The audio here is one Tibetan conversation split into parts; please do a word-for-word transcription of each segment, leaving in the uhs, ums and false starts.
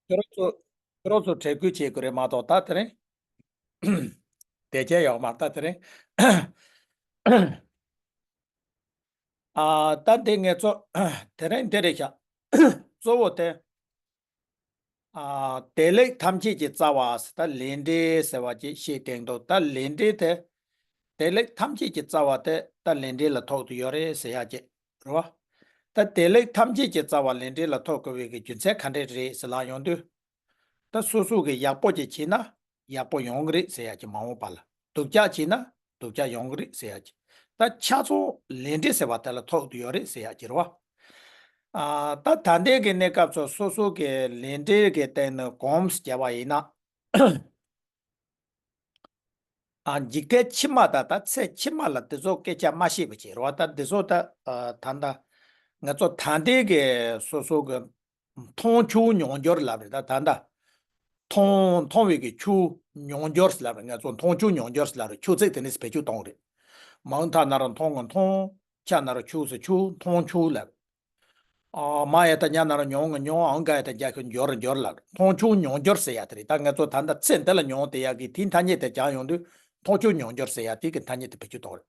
ཁྱོད་རང་ཚོ་ཁྱོད་རང་ཚོ་དྲན་སྐུལ་བྱེད་དགོས་རེད་མ་གཏོགས། ད་དེ་རིང་བསྡད་རྒྱུ་ཡོད་མ་རེད། ད་དེ་རིང་ཨ་ད་འདི་ངས་ཚོ་དེ་རིང་འདི་རེད་ཤག་གཙོ་བོ་དེ། ཨ་བདེ་ལེགས་ཐམས་ཅད་ཀྱི་རྩ་བ་ཟེར། ད་ལས་འབྲས་ཟེར་བ་ཅིག་བཤད་བསྟན་འདུག་ད་ལས་འབྲས་དེ། བདེ་ལེགས་ཐམས་ཅད་ཀྱི་རྩ་བ་དེ་ད་ལས་འབྲས་ལ་ཐོགས་ཏེ་ཡོད་རེད་ཟེར་ཡག་ཅིག་རེད་བ། ད་བདེ་ལེགས་ཐམས་ཅད་ཀྱི་རྩ་བ་ལས་འབྲས་ལ་ཐོགས་དགོས་པའི་གི་རྒྱུ་མཚན་ག་འདྲས་རེད་ཟེར་ལབ་ཡོང་དུས། ད་སོ་སོ་གི་ཡག་པོ་ཅིག་བྱས་ན་ཡག་པོ་ཡོང་གི་རེད་ཟེར་ཡག་ཅིག་མ་འོངས་པ་ལ། སྡུག་ཅག་བྱས་ན་སྡུག་ཅག་ཡོང་གི་རེད་ཟེར་ཡག་ཅིག་ད་ཆ་ཚང་ལས་འབྲས་ཟེར་བ་དེ་ལ་ཐོགས་ཏེ་ཡོད་རེད་ཟེར་ཡག་ཅིག་རེད་བ། ཨ་ད་ད་ལྟའི་གི་གནས་སྐབས་སུ་སོ་སོ་གི་ལས་འབྲས་ཀྱི་སྟེང་ནས་གོམས་སུ་བརྒྱབ་པ་ཡིན་ན། ཨ་འཇིག་རྟེན་ཕྱི་མ་དང་ད་ཚེ་ཕྱི་མ་ལ་དེ་ཚོ་སྐད་ཆ་མ་བཤད་པ་བྱས་རེད་བ། ད་དེ་ཚོ་ད་ཨ་ད་ད་ང་ཚོ་ད་ལྟའི་གི་སོ་སོ་གི་མཐོང་ཆོས་མྱོང་འགྱུར་ལབ་རེད། ད་ད་ད་མཐོང་མཐོང་བའི་གི་ཆོས་མྱོང་འགྱུར་ལབ་རེད། ང་ཚོ་མཐོང་ཆོས་མྱོང་འགྱུར་ལབ་རེད། ཆོས་ཚིག་དེ་ནི་བེད་སྤྱོད་གཏོང་རེད། མ་འོངས་མཐའ་ན་ར་མཐོང་གི་མཐོང་། ཆ་ན་ར་ཆོས་སུ་ཆོས་མཐོང་ཆོས་ལབ། ཨ་མ་ཡ་ད་ཉ་ན་ར་མྱོང་ངི་མྱོང་། ཨང་ག་ཡ་ད་རྒྱ་ཁྱོད་འབྱོར་འབྱོར་ལ། མཐོང་ཆོས་མྱོང་འགྱུར་ཟེར་ཡ་དེ་རེད། ད་ང་ཚོ་ད་ལྟ་ཚེ་འདི་ལ་མྱོང་དེ་ཡ་གི་དེའི་ཐ་སྙད་དེ་སྦྱང་ཡོང་དུས་མཐོང་ཆོས་མྱོང་འགྱུར་ཟེར་ཡ་དེ་གི་ཐ་སྙད་དེ་བེད་སྤྱོད་གཏོང་རེད།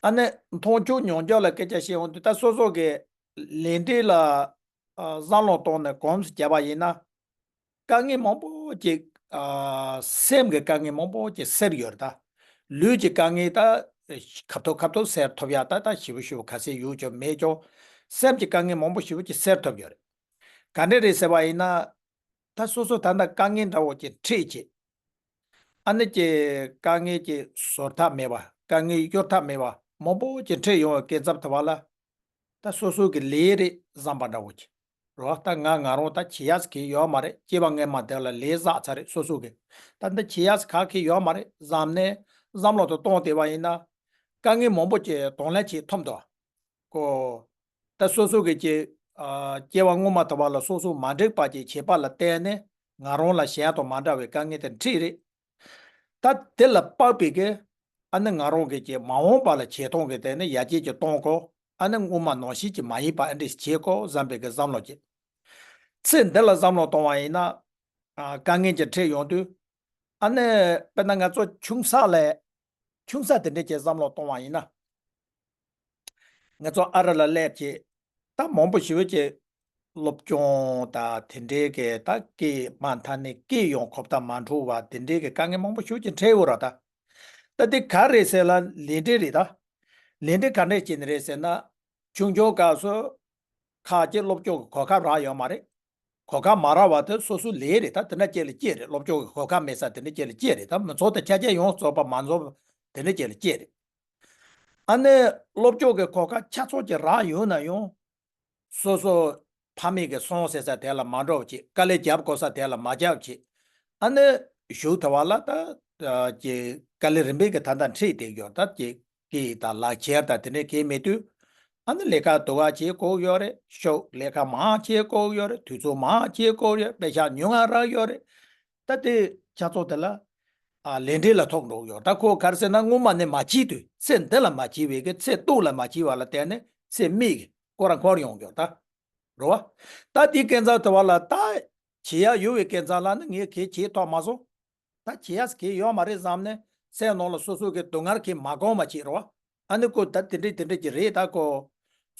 ཨ་ནི་མཐོང་ཆོས་མྱོང་འགྱུར་ལ་སྐད་ཆ་བཤད་ཡོང་དུས་ད་སོ་སོ་གི་ལས་འབྲས་ལ་ཨ་བསམ་བློ་གཏོང་ནས་གོམས་སུ་བརྒྱབ་པ་ཡིན་ན། དཀའ་ངལ་མང་པོ་ཅིག་ཨ་སེམས་ཀྱི་དཀའ་ངལ་མང་པོ་ཅིག་སེལ་ཡོད་རེད་ད། ལུས་ཀྱི་དཀའ་ངལ་ད་ཁ་ཐོག་ཁ་ཐོག་སེལ་ཐུབ་ཡ་ད་ད་ཞེ་པོ་ཞེ་པོ་ག་ཚད་ཡོད་ཀྱང་མེད་ཀྱང་། སེམས་ཀྱི་དཀའ་ངལ་མང་པོ་ཞེ་པོ་ཅིག་སེལ་ཐུབ་ཡོད་རེད། ག་འདྲ་རེད་ཟེར་བ་ཡིན་ན། ད་སོ་སོ་ད་ལྟ་དཀའ་ངལ་འདྲ་བོ་ཅིག་འཕྲད་ཅིག་ཨ་ནི་ཀྱི་དཀའ་ངལ་གྱི་བཟོད་ཐབས་མེད་པ། དཀའ་ངལ་གཡོལ་ཐབས་མེད་པ་མང་པོ་ཅིག་འཕྲད་ཡོང་བའི་སྐབས་དེ་བ་ལ། ད་སོ་སོ་གི་ལས་རེད་བསམ་པ་འདྲ་བོ་ཅིག་རེད་བ། ད་ང་ང་རང་ད་བྱེད་ཡག་གི་ཡོད་མ་རེད། སྐྱེ་བ་སྔོན་མ་དེ་ལ་ལས་བསགས་ཚར་རེད་སོ་སོ་གི། ད་འདི་བྱེད་ཡག་ག་གི་ཡོད་མ་རེད་བསམ་ནས་བསམ་བློ་དེ་གཏོང་བསྡད་པ་ཡིན་ན། དཀའ་ངལ་མང་པོ་ཅིག་གདོང་ལེན་བྱེད་ཐུབ་འདུག་གོ། ད་སོ་སོ་གི་ཀྱི་ཨ་སྐྱེ་བ་སྔོན་མ་དེ་བ་ལ་སོ་སོ་མ་འགྲིག་པ་ཅིག་བྱས་པ་ལ་བརྟེན་ནས་ང་རང་ལ་གཞན་དང་མ་འདྲ་བའི་དཀའ་ངལ་དེ་འཕྲད་རེད། ད་དེ་ལ་དཔག་པའི་གི་ཨ་ནི་ང་རང་གི་ཀྱི་མ་འོངས་པ་ལ་བྱེད་སྟངས་ཀྱི་སྟེང་ནས་ཡར་རྒྱས་ཀྱི་གཏོང་གོ། ཨ་ནི་སྔོན་མ་ནང་བཞིན་གྱི་མ་ཡིན་པ་ཨ་འདྲས་བྱེད་གོ་བསམ་པའི་གི་བསམ་བློ་ཅིག་ཚེ་འདི་ལ་བསམ་བློ་གཏོང་བ་ཡིན་ན། ཨ་དཀའ་ངལ་ཅིག་འཕྲད་ཡོང་དུས། ཨ་ནི་དཔེར་ན་ང་ཚོ་ཆུང་ས་ལ། ཆུང་ས་དེ་འདྲས་ཀྱི་བསམ་བློ་གཏོང་བ་ཡིན་ན། ང་ཚོ་ཨ་རི་ལ་སླེབས་ཀྱི། ད་མང་པོ་ཞེ་པོ་ཅིག་སློབ་སྦྱོང་དང་དེ་འདྲའི་གི་ད་སྐད་མ་མཐའ་ནས་སྐད་ཡང་གོ་བརྡ་མ་འཕྲོད་པ་དེ་འདྲའི་གི་དཀའ་ངལ་མང་པོ་ཞེ་པོ་ཅིག་འཕྲད་ཡོད་རེད་ད། ད་དེ་ག་རེད་ཟེར་ལ་ལས་འབྲས་རེད་ད། ལས་འབྲས་ག་འདྲས་བྱས་ནས་རེད་ཟེར་ན། ཆུང་ཆུང་སྐབས་སུ་ཁ་ཅིག་སློབ་སྦྱོང་གི་གོ་སྐབས་རག་ཡོད་མ་རེད། གོ་སྐབས་མ་རག་པ་དེ་སོ་སོའི་ལས་རེད་ད། དེ་འདྲ་ཅིག་ལ་སྐྱེས་རེད། སློབ་སྦྱོང་གི་གོ་སྐབས་མེད་ས་དེ་འདྲ་ཅིག་ལ་སྐྱེས་རེད་ད། མི་ཚོགས་དང་ཁྱད་ཆོས་ཡོངས་རྫོགས་པ་མ་འཛོམས་དེ་འདྲ་ཅིག་ལ་སྐྱེས་རེད། ཨ་ནི་སློབ་སྦྱོང་གི་གོ་སྐབས་ཆ་ཚང་ཅིག་རག་ཡོད་ན་ཡང་། སོ་སོ་ཕ་མེས་ཀྱི་སོང་ཟེར་ས་དེ་ལ་མ་འགྲོ་བ་བྱེད། དཀའ་ལས་རྒྱབ་དགོས་ས་དེ་ལ་མ་རྒྱབ་བྱེད། ཨ་ནི་གཞུག་དེ་བ་ལ་ད་ཀྱི་དཀའ་ལས་རིམ་པས་ཀྱི་ད་ལྟ་འཕྲད་བསྡད་ཡོད་ད། ཀྱི་སྐད་དང་ལག་ཁྱེར་དང་དེ་འདྲའི་གང་མེད་དུས། ཨ་ནི་ལས་ཀ་སྡུག་ག་བྱེད་དགོས་ཡོད་རེད། ཤོག་ལས་ཀ་མང་བྱེད་དགོས་ཡོད་རེད། དུས་ཚོད་མང་བྱེད་དགོས་ཡོད། པེ་ཤག་ཉུང་ང་རག་ཡོད་རེད། ད་དེ་ཆ་ཚང་དེ་ལ་ཨ་ལས་འབྲས་ལ་ཐོགས་འགྲོ་གི་ཡོད། ད་ཁོ་ག་རེ་ཟེར་ན་སྔོན་མ་ནས་མ་བྱས་དུས། ཚེ་འདི་ལ་མ་བྱས་པའི་གི་ཚེ་སྟོད་ལ་མ་བྱས་པ་ལ་བརྟེན་ནས་ཚེ་སྨད་ཀྱི་སྐོར་ར་འཁོར་ཡོང་གི་ཡོད་ད། རེད་བ། ད་དེའི་སྐབས་དེ་བ་ལ་ད་བྱེད་ཡ་ཡོད་པའི་སྐབས་ལ་ནི་ངས་གང་བྱེད་ཐུབ་མ་སོང་། ད་བྱེད་ཡ་གང་ཡོད་མ་རེད་བསམ་ནས་སེམས་ནང་ལ་སོ་སོ་གི་སྡུག་བསྔལ་གང་མ་སྒོམ་པ་བྱེད་རེད་བ། ཨ་ནི་ཁོ་ད་དེ་འདྲས་དེ་འདྲས་ཀྱི་རེད། ད་ཁོ་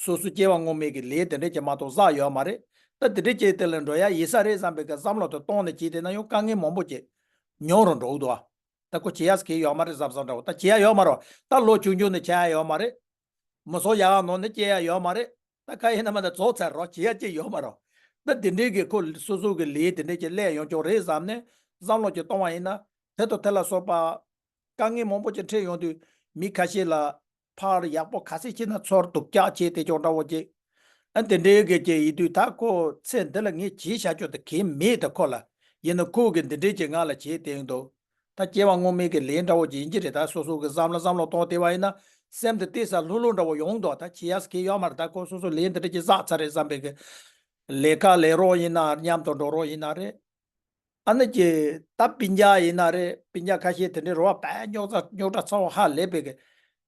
སོ་སོ་སྐྱེ་བ་སྔོན་མའི་གི་ལས་དེ་འདྲས་ཀྱི་མ་གཏོགས་བསགས་ཡོད་མ་རེད། ད་དེ་འདྲས་ཀྱི་དེ་ལ་འགྲོ་ཡ་ཡིན་ས་རེད་བསམ་པའི་གི་བསམ་བློ་དེ་གཏོང་ནས་བྱས་བསྡད་ན་ཡང་དཀའ་ངལ་མང་པོ་ཅིག་མྱོང་རུ་འགྲོ་གི་འདུག་བ། ད་ཁོ་བྱེད་ཡ་གང་ཡོད་མ་རེད་བསམ་བསམ་འདྲ་བོ། ད་བྱེད་ཡ་ཡོད་མ་རེད་བ། ད་ལོ་ཆུང་ཆུང་ནས་བྱེད་ཡ་ཡོད་མ་རེད། མི་ཚོགས་ཡག་ག་ནང་ནས་སྐྱེ་ཡ་ཡོད་མ་རེད། ད་ག་ཡིན་ན་མ་ད་རྫོགས་ཚར་རོགས་བྱེད་ཡ་ཅི་ཡོད་མ་རོགས། ད་དེ་འདྲའི་གི་ཁོ་སོ་སོ་གི་ལས་དེ་འདྲའི་ཅིག་སླེབས་ཡོང་ཆོག་རེད་བསམ་ནས་བསམ་བློ་ཅིག་གཏོང་བ་ཡིན་ན། དེ་དང་དེ་ལ་སོགས་པ་དཀའ་ངལ་མང་པོ་ཅིག་འཕྲད་ཡོང་དུས། མི་ཁ་ཤས་ལ་ཕར་ཡག་པོ་ག་ཚོད་བྱས་ན་ཚུར་སྡུག་ཅག་བྱས་བསྡད་ཆོག་འདྲ་བོ་ཅིག་ཨ་དེ་འདྲའི་གི་ཅིག་ཡིན་དུས། ད་ཁོ་ཚེ་འདི་ལ་ངས་བྱས་བཞག་ཆོག་དེ་གང་མེད་དེ་ཁོ་ལ། ཡིན་ན་ཁོ་གི་འདི་འདྲའི་ཅིག་ང་ལ་བྱས་བསྡད་འདུག་ད་སྐྱེ་བ་སྔོན་མའི་གི་ལས་འདྲ་བོ་ཅིག་ཡིན་གྱི་རེད། ད་སོ་སོ་གི་བསམ་བློ་བསམ་བློ་གཏོང་བསྡད་པ་ཡིན་ན། སེམས་དེ་ཏོག་ཙམ་ལྷོད་ལྷོད་འདྲ་བོ་ཡོང་འདུག་ད་བྱེད་ཡ་གང་ཡོད་མ་རེད། ད་ཁོ་སོ་སོ་ལས་འདི་འདྲ་ཅིག་བསགས་ཚར་རེད་བསམ་པའི་གི། ལས་ཀ་ལས་རོགས་ཡིན་ན། མཉམ་དུ་འགྲོ་རོགས་ཡིན་ན་རེད། ཨ་ནི་ཀྱི་ད་སྤུན་ཀྱག་ཡིན་ན་རེད། སྤུན་ཀྱག་ཁ་ཤས་དེ་འདྲའི་རོ་བ་བས་རྙོག་དྲ་རྙོག་དྲ་ཚ་བོ་ཧ་ལས་པའི་གི།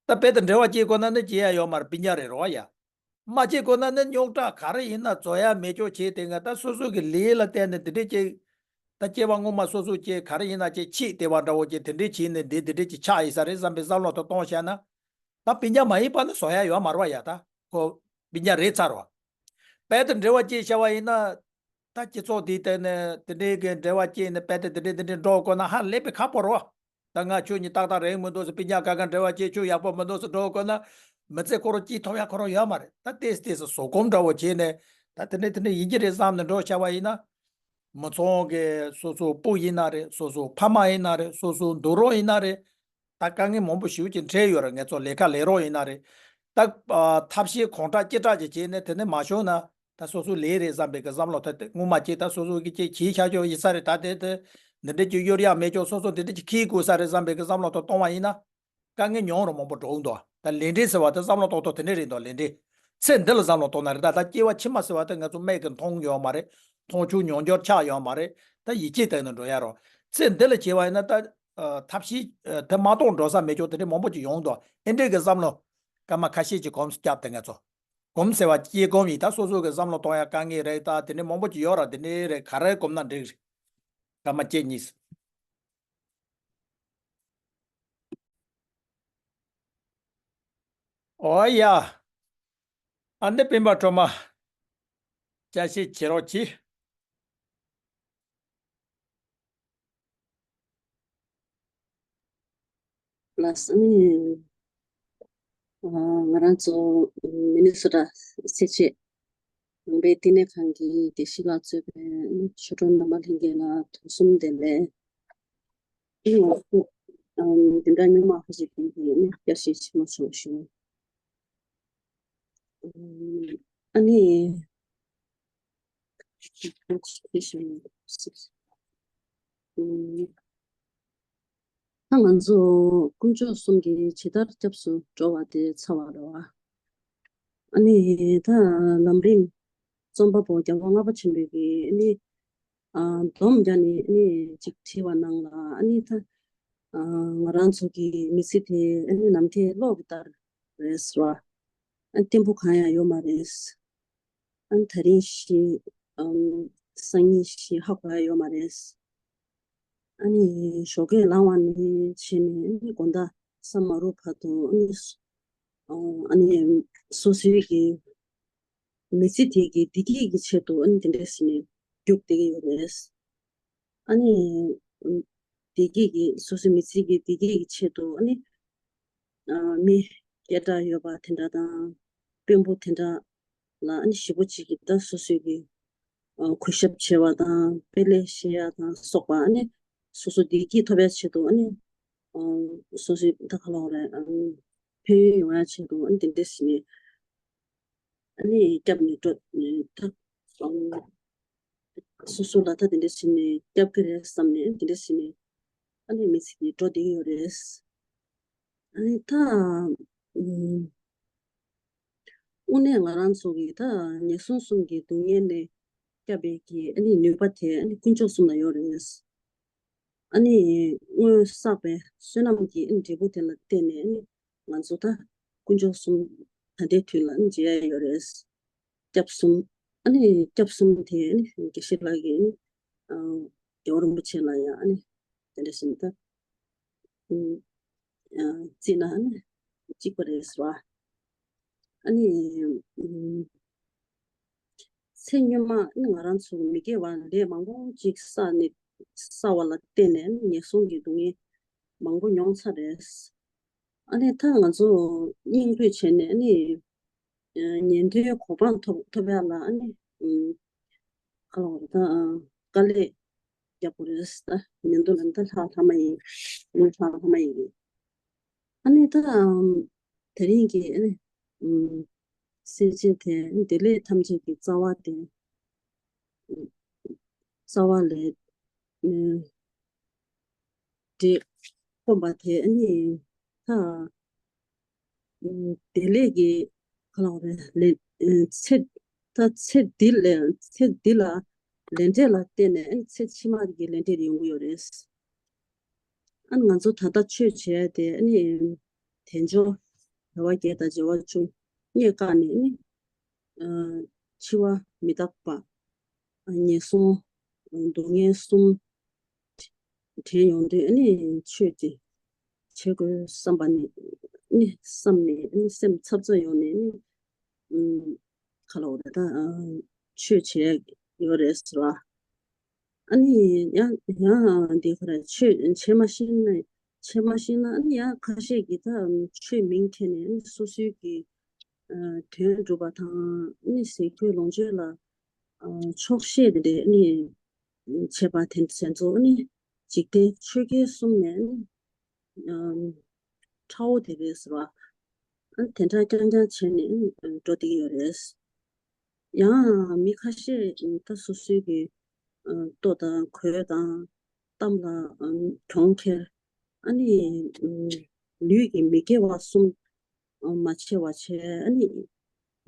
ད་དཔེ་དང་འབྲེལ་བ་བྱེད་དགོས་ན་ནི་བྱེད་ཡ་ཡོད་མ་རེད། སྤུན་ཀྱག་རེད་རོ་བ་ཡ། མ་བྱེད་དགོས་ན་ནི་རྙོག་དྲ་ག་རེ་ཡིན་ན་རྫོགས་ཡ་མེད་ཅོག་བྱས་དེ་ང་ད་སོ་སོ་གི་ལས་ལ་བརྟེན་ནས་དེ་འདྲས་ཅིག་ད་སྐྱེ་བ་སྔོན་མ་སོ་སོ་ཅིག་ག་རེ་ཡིན་ན་ཅིག་ཆེས་དེ་བ་འདྲ་བོ་ཅིག་དེ་འདྲས་བྱས་ནས་འདི་དེ་འདྲས་ཅིག་ཆགས་ཡིན་ས་རེད་བསམ་པའི་བསམ་བློ་དེ་གཏོང་བྱས་ན། ད་སྤུན་ཀྱག་མ་ཡིན་པ་ནི་བཟོ་ཡ་ཡོད་མ་རེད་བ། ཡ་ད་ཁོ་སྤུན་ཀྱག་རེད་ཚར་བ། དཔལ་དུ་འབྲེལ་བ་བཅད་བྱ་བ་ཡིན་ན། ད་སྤྱི་ཚོགས་འདིའི་སྟེང་ནས་དེ་འདྲའི་གི་འབྲེལ་བ་བཅད་ནས་དཔལ་དུ་དེ་འདྲའི་དེ་འདྲའི་འགྲོ་དགོས་ན་ཧ་ལས་པའི་ཁག་པོ་རེད་བ། ད་ང་ཁྱོད་གཉིས་ཏག་ཏག་རེད་མི་འདུག་ཟེར། སྤུན་ཀྱག་ག་ག་འབྲེལ་བ་བཅད་ཆོག་ཡག་པོ་མི་འདུག་ཟེར་འགྲོ་དགོས་ན། མི་ཚེ་ཁོ་རང་སྐྱིད་ཐོབ་ཡ་ཁོ་རང་ཡོད་མ་རེད། ད་ཏེས་ཏེས་བཟོད་སྒོམ་འདྲ་བོ་བྱས་ནས་ད་དེ་འདྲའི་དེ་འདྲའི་ཡིན་གྱི་རེད་བསམ་ནས་འགྲོ་བྱ་བ་ཡིན་ན། མི་ཚང་གི་སོ་སོ་སྤུ་ཡིན་ན་རེད། སོ་སོ་ཕ་མ་ཡིན་ན་རེད། སོ་སོ་འདུག་རོགས་ཡིན་ན་རེད། ད་དཀའ་ངལ་མང་པོ་ཞེ་པོ་ཅིག་འཕྲད་ཡོད་རེད། ངེད་ཚོ་ལས་ཀ་ལས་རོགས་ཡིན་ན་རེད། ད་ཨ་ཐབས་ཤེས་གང་དྲག་ཅི་དྲག་ཅིག་བྱས་ནས་དེ་ནས་མ་བྱུང་ན་ད་སོ་སོའི་ལས་རེད་བསམ་པའི་གི་བསམ་བློ་ད་དེ་སྔོན་མ་ཅིག་ད་སོ་སོ་གི་ཅིག་བྱས་ཤག་ཅོག་ཡིན་ས་རེད། ད་དེ་དེ་འདི་འདྲས་ཅིག་གཡོར་ཡག་མེད་ཅོག་སོ་སོ་འདི་འདྲས་ཅིག་འཁྱེར་དགོས་ས་རེད་བསམ་པའི་གི་བསམ་བློ་ད་གཏོང་བ་ཡིན་ན། དཀའ་ངལ་མྱོང་རུང་མང་པོ་འགྲོ་གི་འདུག་ད་ལས་འབྲས་ཟེར་བ་དེ་བསམ་བློ་གཏོང་ཐོག་དེ་འདྲས་རེད་འདུག་ལས་འབྲས། ཚེ་འདི་ལ་བསམ་བློ་གཏོང་ན་རེད། ད་ད་སྐྱེ་བ་ཕྱི་མ་ཟེར་བ་དེ་ང་ཚོ་མིག་གིས་མཐོང་ཡོད་མ་རེད། མཐོང་ཆོས་མྱོང་འགྱུར་ཆགས་ཡོད་མ་རེད། ད་ཡིད་ཆེས་བཏང་ནས་འགྲོ་ཡ་རོགས། ཚེ་འདི་ལ་བྱས་པ་ཡིན་ན་ད་ཨ་ཐབས་ཤེས་ཨ་དེ་མ་གཏོང་འགྲོ་ས་མེད་ཅོག་དེ་འདྲས་མང་པོ་ཅིག་ཡོང་འདུག་ཨེ་འདྲས་གི་བསམ་བློ་སྐར་མ་ཁ་ཤས་ཅིག་གོམས་སུ་བརྒྱབ་སྟེ་ང་ཚོ། གོམས་ཟེར་བ་སྐྱེ་གོམས་ཡིན། ད་སོ་སོ་གི་བསམ་བློ་གཏོང་ཡ་དཀའ་ངལ་རེད། ད་དེ་འདྲས་མང་པོ་ཅིག་ཡོད་ར། དེ་འདྲས་རེད། ག་རེ་གོམས་ན་འགྲིག་རེད། སྐར་མ་གཅིག་གཉིས། ཨོ་ཡ། ཨ་ནི་སྤེན་པ་སྒྲོལ་མ། བཅར་ཤེས་བྱེད་རོགས་གྱིས། ལགས་སོ། ཨ་ནི་ང་རང་ཚོ་མི་ནི་སོ་ཊ་སེར་བྱེས་ནང་པའི་བསྟི་གནས་ཁང་གི་དགེ་བཤེས་ལགས་གཙོས་པའི་ཆོས་གྲོགས་རྣམ་པ་ལྷན་རྒྱས་ལ་དུས་གསུམ་བདེ་ལེགས། ཨ་ནི་ང་ཚོ་བདུན་ཕྲག་སྔོན་མ་ཧ་ཅང་གི་ནི་བསྐྱར་ཞིབ་ཆེན་མོ་བྱུང་ཞུ། ཨ་ནི། ད་ང་ཚོ་དཀོན་མཆོག་གསུམ་གྱིས་ཇི་ལྟར་སྐྱབས་སུ་འགྲོ་བ་དེ་ཚར་བ་རེད་བ། ཨ་ནི་ད་ལམ་རིམ་རྩོམ་པ་པོ་རྒྱལ་བ་ལྔ་པ་ཆེན་པོས་ཀྱིས་ཨ་ནི་ཨ་སྡོམ་རྒྱག་ནས་ཨ་ནི་ཅིག་བྲིས་པ་ནང་ལ་ཨ་ནི་ད་ཨ་ང་རང་ཚོ་གི་མི་ཚེ་དེ་ཨ་ནི་ནམ་མཁའི་གློག་གི་ལྟར་རེད་ཟེར་བ། ཨ་བརྟན་པོ་གང་ཡང་ཡོད་མ་རེད། ཨ་ནི་ད་རིང་ཤི་ཨམ་སང་ཉིན་ཤི་ཧ་གོ་ཡ་ཡོད་མ་རེད། ཨ་ནི་ཞོགས་ཀས་ལངས་པ་ནས་བྱས་ནས་ཨ་ནི་དགོང་དག་ས་མ་རུབ་བར་དུ་ཨ་ནི་ཨ་ནི་སོ་སོའི་གི་མི་ཚེ་དེ་གི་བདེ་སྐྱིད་ཀྱི་ཆེད་དུ་ཨ་ནི་དེ་འདྲས་ཟེར་ནས་རྒྱུགས་བསྡད་ཀྱི་ཡོད་རེད། ཨ་ནི་བདེ་སྐྱིད་ཀྱི་སོ་སོའི་མི་ཚེ་གི་བདེ་སྐྱིད་ཀྱི་ཆེད་དུ་ཨ་ནི་ཨ་མི་སྐད་གྲགས་ཡོད་པ་དེ་འདྲ་དང་དཔོན་པོ་དེ་འདྲ་ལ་ཨ་ནི་ཞེ་པོ་ཅིག་གིས་ད་སོ་སོའི་གི་ཨ་གུས་ཞབས་བྱེད་པ་དང་དཔེ་ལེགས་བཤད་ཡ་དང་སོགས་པ་ཨ་ནི་སོ་སོ་བདེ་སྐྱིད་ཐོབ་ཡ་ཆེད་དུ་ཨ་ནི་ཨ་སོ་སོའི་ད་ག་ལབ་དགོས་རེད། ཨ་ཕན་ཡོན་ཡོང་ཡ་ཆེད་དུ་ཨ་ནི་དེ་འདྲས་ཟེར་ནས་ཨ་ནི་སྐྱབས་ནས་འགྲོ་ད་ཨ་སོ་སོ་ལ་ད་དེ་འདྲས་ཟེར་ནས་སྐྱབས་ཀྱི་རེད་བསམ་ནས་ཨ་ནི་དེ་འདྲས་ཟེར་ནས་ཨ་ནི་མི་ཚེ་འདི་འགྲོ་བསྡད་ཀྱི་ཡོད་རེད། ཨ་ནི་ད་ཨུམ། དངོས་གནས་ང་རང་ཚོ་གི་ད་ངན་སོང་གསུམ་གྱི་སྡུག་བསྔལ་ནས་སྐྱབས་པའི་གི་ཨ་ནི་ནུས་པ་དེ་ཨ་ནི་དཀོན་མཆོག་གསུམ་ལ་ཡོད་རེད། ཨ་ནི་སྔོན་བསགས་པའི་བསོད་ནམས་ཀྱི་ཨ་ནི་འབྲས་བུ་དེ་ལ་བརྟེན་ནས་ཨ་ནི་ང་ཚོ་ད་དཀོན་མཆོག་གསུམ་ད་ལྟའི་དུས་ལ་ཨ་ནི་མཇལ་ཡ་ཡོད་རེད། སྐྱབས་གསུམ། ཨ་ནི་སྐྱབས་གསུམ་དེ་ཨ་ནི་དགེ་བཤེས་ལགས་ཀྱིས་ཨ་ནི་ཨ་རྒྱལ་བ་རིན་པོ་ཆེ་ལ་ཡང་ཨ་ནི་དེ་འདྲ་བྱས་ནས་ད་ཨ་བརྩིས་ན་ཨ་ནི་གཅིག་པ་རེད་ཟེར་བ། ཨ་ནི་ཚེ་སྔོན་མ་ཨ་ནི་ང་རང་ཚོ་མི་དགེ་བ་ལས་མང་པོ་ཅིག་བསགས་ནས་བསགས་པ་ལ་བརྟེན་ནས་ཨ་ནི་ངན་སོང་གི་སྡུག་བསྔལ་མང་པོ་མྱོང་ཚར་རེད། ཨ་ནི་ད་ང་ཚོ་སྙིང་རུས་བྱས་ནས་ཨ་ནི་ཉན་ཐོས་གོ་འཕང་ཐོབ་ཐོབ་ཡ་ལ་ཨ་ནི་ཨུམ་ག་ལ་བ་ད་དཀའ་ལས་རྒྱག་དགོས་རེད། ད་ཉན་ཐོས་ལ་ད་ལྷ་ལྷ་མ་ཡིན་ཨ་ནི་ལྷ་ལྷ་མ་ཡིན་གི། ཨ་ནི་ད་ཨམ་དེ་རིང་གི་ཨ་ནི་ཨུམ་སེམས་ཅན་དེ་བདེ་ལེགས་ཐམས་ཅད་ཀྱི་རྩ་བ་དེ་རྩ་བ་ལས་ཨུམ་འདྲེ་སྐོམ་པ་དེ་ཨ་ནི་ད་ཨུམ་བདེ་ལེགས་ཀྱི་ག་ལ་བ་རེད་ལས་ཨུམ་ཚེ་ད་ཚེ་འདི་ལས་ཚེ་འདི་ལ་ལས་འབྲས་ལ་བརྟེན་ནས་ཨ་ནི་ཚེ་ཕྱི་མ་གི་ལས་འབྲས་དེ་ཡོང་གི་ཡོད་རེད། ཨ་ནི་ང་ཚོ་ད་ལྟ་ཆོས་བྱས་ཏེ་ཨ་ནི་དལ་འབྱོར་དལ་བ་བརྒྱད་དང་བྱེ་བ་བཅུ་གཉིས་བཀག་ནས་ཨ་ནི་ འཆི་བ་མི་རྟག་པ། ངན་སོང་། སྡུག་བསྔལ་གསུམ་དྲན་ཡོང་དུས་ཨ་ནི་ཆོས་དེ་བྱེད་དགོས་བསམ་པ་ནི་ནི་བསམ་ནས་ཨ་ནི་སེམས་འཚབ་འཚབ་ཡོང་ནས་ནི་ག་ལ་འོ་རེད་ད། ཆོས་བྱེད་ཡོད་རེད་ཟེར་བ། ཨ་ནི་ཡང་ཡང་འདི་ཁོ་ར་ཆོས་བྱེད་མ་ཤེས་ན་བྱེད་མ་ཤེས་ན་ཨ་ནི་ཡང་ཁ་ཤས་ཀྱིས་ད་ཆོས་མིང་ཁྱེར་ནས་ཨ་ནི་སོ་སོའི་གི་དོན་སྒྲུབ་པ་དང་ཨ་ནི་ཟས་གོས་ལོངས་སྤྱོད་ལ་ཆོག་ཤེས་དེ་འདྲས་ཨ་ནི་བྱེད་པ་དེ་ཚོ་ཨ་ནི་འཇིག་རྟེན་ཆོས་བརྒྱད་གསུམ་ནས་ཨ་ནི་ཁྲ་བོ་དེ་རེད་ཟེར་བ། ཨ་ནི་དེ་འདྲ་རྐྱང་རྐྱང་བྱས་ནས་ཨ་ནི་འགྲོ་བསྡད་ཀྱི་ཡོད་རེད། ཡང་མི་ཁ་ཤས་ད་སོ་སོའི་གི་ལྟོ་དང་གོས་དང་གཏམ་ལ་གྱོང་ཁྱེར། ཨ་ནི་ལུས་ཀྱི་མི་དགེ་བ་གསུམ་མ་བྱས་པ་བྱས། ཨ་ནི་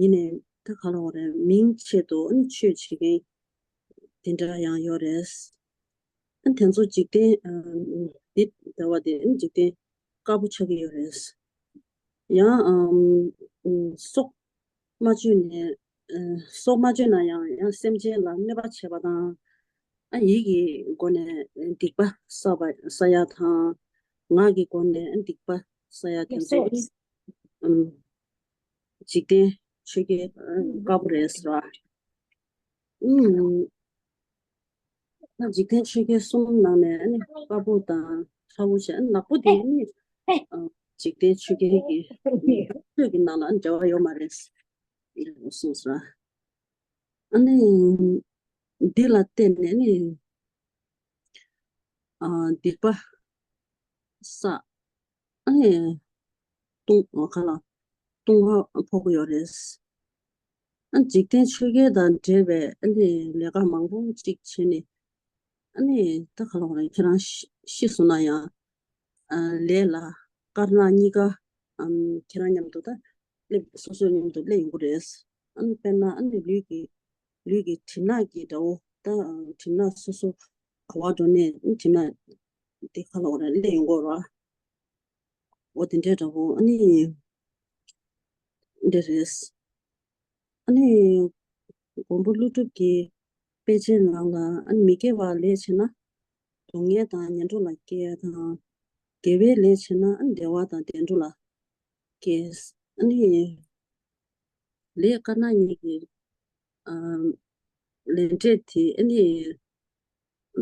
ཡིན་ནའི་ད་ག་ལ་བ་རེད། མིང་ཆེད་དུ་ཨ་ནི་ཆོས་བྱེད་མཁན་དེ་འདྲ་ཡང་ཡོད་རེད། ཨ་དེ་ཚོ་འཇིག་རྟེན་འདི་ལྟ་བ་དེ་ཨ་འཇིག་རྟེན་དཀར་པོ་ཆགས་ཀྱི་ཡོད་རེད། ཡང་ཨམ་ཨམ་སྲོག་མ་གཅོད་ནས་ཨ་སྲོག་མ་གཅོད་ན་ཡང་ཡང་སེམས་ཅན་ལ་གནོད་པ་བྱེད་པ་དང་། ཨ་ཡིད་ཀྱི་སྒོ་ནས་སྡིག་པ་བསགས་པ་བསགས་ཡ་དང་། ངག་གི་སྒོ་ནས་སྡིག་པ་བསགས་ཡ་དེ་ཚོ་ཨམ་འཇིག་རྟེན་ཆོས་བརྒྱད་ཨ་དཀར་པོ་རེད་ཟེར་བ། ཨུམ། ད་འཇིག་རྟེན་ཆོས་བརྒྱད་གསུམ་ནང་ནས་ཨ་ནི་དཀར་པོ་དང་ཁྲ་བོ་བྱས། ཨ་ནི་ནག་པོ་དེ་ནི་ཨ་འཇིག་རྟེན་ཆོས་བརྒྱད་ཀྱི་ཆོས་ཀྱི་ནང་ལ་ཨ་ནི་འབྲེལ་བ་ཡོད་མ་རེད་གསུངས་སོ། ཨ་ནི་འདི་ལ་བརྟེན་ནས་ནི་ཨ་སྡིག་པ་བསགས། ཨ་ནི་ལྟུང་ཁ་ལ་ལྟུང་བ་ཕོག་གི་ཡོད་རེད། ཨ་འཇིག་རྟེན་ཆོས་བརྒྱད་དང་འབྲེལ་བའི་ཨ་ནི་ལས་ཀ་མང་པོ་ཅིག་བྱས་ནས། ཨ་ནི་ད་ག་ལ་བ་རེད། ཁྱེད་རང་ཤི་ཤི་སོང་ན་ཡང་ཨ་ལས་ལ་དཀར་ནག་གཉིས་ཀ་ཨམ་ཁྱེད་རང་མཉམ་དུ་ད་སླེབས། སོ་སོའི་མཉམ་དུ་སླེབས་ཡོང་གི་རེད། ཨ་ནི་དཔེར་ན་ཨ་ནི་ལུས་ཀྱི་ལུས་ཀྱི་གྲིབ་ནག་གི་དགྲ་བོ་ད་གྲིབ་ནག་སོ་སོ་ག་བ་འགྲོ་ནས་ཨ་ནི་གྲིབ་ནག་དེ་ག་ལ་བ་རེད། སླེབས་ཡོང་གི་རེད། འོ་དེ་འདྲའི་འདྲ་པོ་ཨ་ནི་འདི་རེད། ཨ་ནི་མགོན་པོ་ཀླུ་སྒྲུབ་ཀྱི་དཔེ་ཆའི་ནང་ལ་ཨ་ནི་མི་དགེ་བ་ལས་བྱས་ན་སྡུག་བསྔལ་དང་ངན་འགྲོ་ལ་སྐྱེ་ཡ་དང་། དགེ་བའི་ལས་བྱས་ན་ཨ་ནི་བདེ་བ་དང་བདེ་འགྲོ་ལ་སྐྱེ། ཨ་ནི་ལས་དཀར་ནག་གཉིས་ཀྱི་ཨ་ལས་འབྲས་དེ་ཨ་ནི་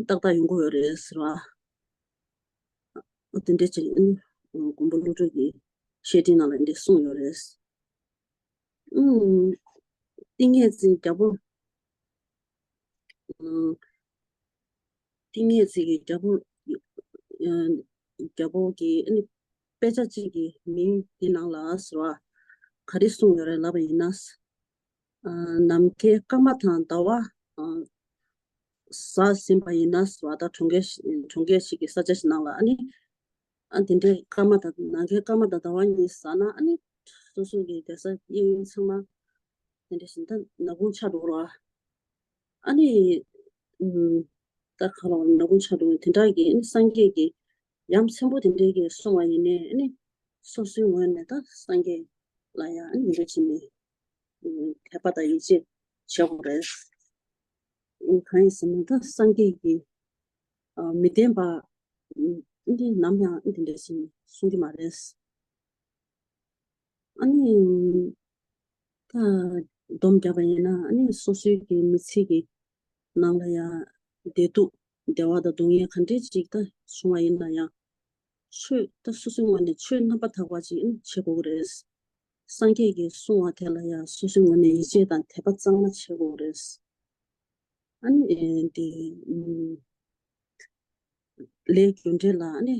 ཏག་ཏག་ཡོང་གི་ཡོད་རེད་ཟེར་བ། ཨ་དེ་འདྲ་ཅིག་ཨ་ནི་མགོན་པོ་ཀླུ་སྒྲུབ་ཀྱི་བཤེས་སྤྲིང་ནང་ལ་འདི་གསུངས་ཡོད་རེད། ཨུམ། ཏིང་ངེ་འཛིན་རྒྱལ་པོ། ཨུམ། ཏིང་ངེ་འཛིན་གྱི་རྒྱལ་པོ། ཨ་རྒྱལ་པོ་གི་ཨ་ནི་དཔེ་ཆ་གཅིག་གི་མིང་འདི་ནང་ལ་ཟེར་བ་ག་རེ་གསུངས་ཡོད་རེད་ལབ་པ་ཡིན་ན། ཨ་ནམ་མཁའི་སྐར་མ་དང་ཟླ་བ་ཨ་ཟགས་ཟིན་པ་ཡིན་ན་ཟེར་བ། ད་གྲོང་ཁྱེར་ཞིག་གྲོང་ཁྱེར་ཞིག་གི་ས་ཆ་ཞིག་ནང་ལ་ཨ་ནི་ཨ་དེ་འདྲའི་སྐར་མ་དང་ནམ་མཁའི་སྐར་མ་དང་ཟླ་བ་གཉིས་ཟགས་ན་ཨ་ནི་སོ་སོ་གི་བསྡད་ས་གཡས་གཡོན་ཚང་མ་དེ་འདྲ་ཞིག་ད་ནག་ཁུང་ཆགས་འགྲོ་ར། ཨ་ནི་ཨུམ། ད་ག་ལ་བ་ནག་ཁུང་ཆགས་འགྲོ་དེ་འདྲ་གི་ཨ་ནི་སངས་རྒྱས་ཀྱི་ཡ་མཚན་པོ་དེ་འདྲའི་གི་གསུང་བ་ཡིན་ནའི་ཨ་ནི་སོ་སོའི་ངོས་ནས་ད་སངས་རྒྱས་ལ་ཡ་ཨ་ནི་འདི་འདྲ་བྱས་ནས་དད་པ་དང་ཡིད་ཆེས་བྱེད་དགོས་རེད། གང་ཡིན་ཟེར་ན་ད་སངས་རྒྱས་ཀྱིས་མི་བདེན་པ་འདི་ནམ་ཡང་འདི་འདྲ་ཞིག་གསུང་གི་མ་རེད། ཨ་ནི་ད་སྡོམ་བརྒྱབ་པ་ཡིན་ན་ཨ་ནི་སོ་སོའི་གི་མི་ཚེ་གི་ནང་ལ་ཡང་བདེ་སྡུག་བདེ་བ་དང་སྡུག་བསྔལ་ག་འདྲས་ཅིག་ད་བྱུང་བ་ཡིན་ན་ཡང་། ཆོས་ད་སོ་སོའི་ངོས་ནས་ཆོས་རྣམ་པར་དག་པ་ཅིག་བྱེད་དགོས་ཀྱི་རེད། སངས་རྒྱས་ཀྱིས་གསུངས་པ་དེ་ལ་ཡང་སོ་སོའི་ངོས་ནས་ཡིད་ཆེས་དང་དད་པ་གཙང་མ་བྱེད་དགོས་ཀྱི་རེད། ཨ་ནི་ཨེ་འདི་ཨུམ་ལས་རྒྱུ་འབྲས་ལ་ཨ་ནི་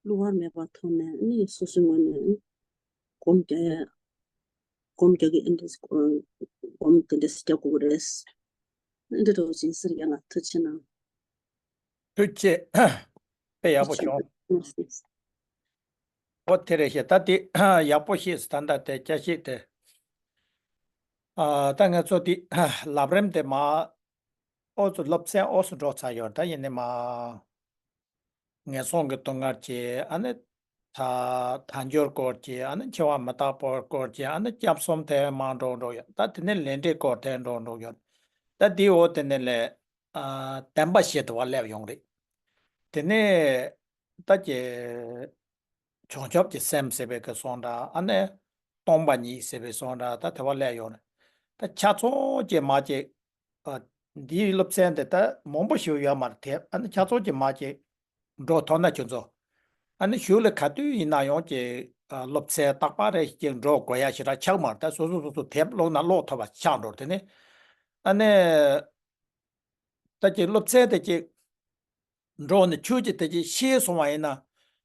བསླུ་བ་མེད་པར་མཐོང་ནས་ཨ་ནི་སོ་སོའི་ངོས་ནས་ཨ་ནི་སྒོམ་རྒྱག་ཡ། སྒོམ་རྒྱག་གི་ཨ་འདྲས་སྒོམ་དེ་འདྲས་རྒྱག་དགོས་ཀྱི་རེད། ཨ་འདྲ་འདྲ་བོ་ཅིག་ཟེར་ཡ་ལ་ཐུགས་རྗེ་གནང་། ཐུགས་རྗེ་ཆེ། དཔེ་ཡག་པོ་བྱུང་། ཨོ་དེ་རེད་ཤག་ད་དེ་ཡག་པོ་ཤེས་སོང་། ད་ད་དེ་བསྐྱར་ཞིབ་དེ། ཨ་ད་ང་ཚོ་དེ་ལམ་རིམ་དེ་མ་ཨོ་ཚོ་སློབ་ཚན་ཨོ་སུ་འགྲོ་ཚར་ཡོད། ད་ཡིན་ནའི་མ་ངན་སོང་གི་སྡུག་བསྔལ་བྱས། ཨ་ནི་ ད་དལ་འབྱོར་སྐོར་གྱི། ཨ་ནི་འཆི་བ་མི་རྟག་པའི་སྐོར་གྱི། ཨ་ནི་སྐྱབས་གསུམ་དེ་མར་འགྲོ་འགྲོ་ཡོད། ད་དེ་ནས་ལས་འབྲས་སྐོར་དེ་འགྲོ་འགྲོ་ཡོད། ད་དེའི་འོག་དེ་ནས་ལས་ཨ་བདེན་པ་བཞི་དེ་བ་སླེབས་ཡོང་རེད། དེ་ནས་ད་ཀྱི་བྱང་ཆུབ་ཀྱི་སེམས་ཟེར་བའི་གི་སོང་འདྲ། ཨ་ནི་སྟོང་པ་ཉིད་ཟེར་བའི་སོང་འདྲ། ད་དེ་བ་སླེབས་ཡོང་རེད། ད་ཆ་ཚང་ཀྱི་མ་ཀྱི་ཨ་འདིའི་སློབ་ཚན་དེ་ད་མང་པོ་ཞིག་ཡོད་མ་རེད་དེ། ཨ་ནི་ཆ་ཚང་ཀྱི་མ་ཀྱི་འགྲོ་ཐུབ་ན་ཁྱོད་ཚོ། ཨ་ནི་གཞུག་ལ་ག་དུས་ཡིན་ན་ཡང་ཀྱི་ཨ་སློབ་ཚན་རྟག་པར་རེ་ཞིག་འགྲོ་དགོས་ཡ་ཞིག་ར་ཆགས་མ་རེད། ད་སོ་སོ་སོ་སོ་དེབ་ཀློག་ན་ཀློག་ཐུབ་པ་ཆགས་འགྲོ་རེད། དེ་ནི་ཨ་ནི་ད་ཀྱི་སློབ་ཚན་དེ་ཀྱི་འགྲོ་ནས་ཆོས་ཀྱི་དེ་ཀྱི་ཤེས་སོང་བ་ཡིན་ན།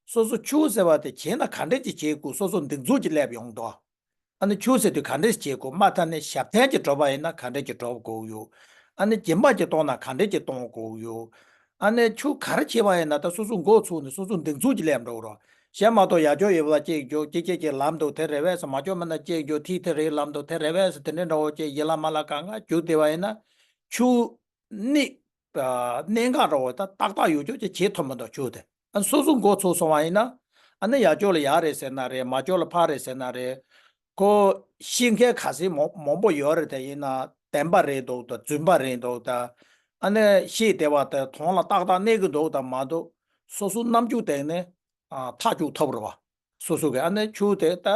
སོ་སོ་ཆོས་ཟེར་བ་དེ་བྱས་ན་ག་འདྲས་ཀྱི་བྱེད་དགོས། སོ་སོ་འདུག་ཚུལ་གྱི་སླེབས་ཡོང་དོ། ཨ་ནི་ཆོས་ཟེར་དུས་ག་འདྲས་བྱེད་དགོས། མ་མཐའ་ནས་ཞབས་བརྟན་གྱི་གྲུབ་པ་ཡིན་ན་ག་འདྲས་ཀྱི་གྲུབ་དགོས་ཡོད། ཨ་ནི་སྦྱིན་པ་ཀྱི་གཏོང་ན་ག་འདྲས་ཀྱི་གཏོང་དགོས་ཡོད། ཨ་ནི་ཆོས་ག་རེ་བྱེད་པ་ཡིན་ན་ད་སོ་སོ་མགོ་ཚུགས་ནས་སོ་སོ་འདུག་ཚུལ་གྱི་སླེབས་འགྲོ་རོགས། གཞན་མ་གཏོགས་ཡར་ཕྱོགས་ཡོད་པ་ཅིག་འཇོག་ཅིག་ཅིག་ཅིག་ལམ་འདུག་དེ་རེད་པས་ཟེར། མར་ཕྱོགས་མིན་ན་ཅིག་འཇོག་ཐིག་དེ་རེད། ལམ་འདུག་དེ་རེད་པས་ཟེར། དེ་འདྲའི་འདྲ་བོ་ཅིག་ཡིད་ལ་མ་ལ་གང་ག་འཇུག་བསྡད་པ་ཡིན་ན། ཆོས་ནི་གནད་འགག་འདྲ་བོ་ད་ཏག་ཏག་ཡོད་ཅོག་ཅིག་བྱེད་ཐུབ་མི་འདུག་ཆོས་དེ། ཨ་སོ་སོ་མགོ་ཚོས་སོང་བ་ཡིན་ན། ཨ་ནི་ཡར་ཕྱོགས་ལ་ཡག་རེད་ཟེར་ན་རེད། མར་ཕྱོགས་ལ་ཕར་རེད་ཟེར་ན་རེད། ཁོ་ཤེས་མཁན་ག་ཚོད་མང་མང་པོ་ཡོད་རེད། དེ་ཡིན་ན་བདེན་པ་རེད་འདུག་དང་རྫུན་པ་རེད་འདུག་དང་། ཨ་ནི་ཤེས་བདེ་བ་དེ་དོན་ལ་ཏག་ཏག་གནས་ཀྱི་འདུག་དང་མ་འདུག་སོ་སོ་རྣམ་འགྱུར་སྟེང་ནས་ཨ་ཐག་གཅོད་ཐུབ་རེད་བ། སོ་སོ་གི་ཨ་ནི་ཆོས་དེ་ད་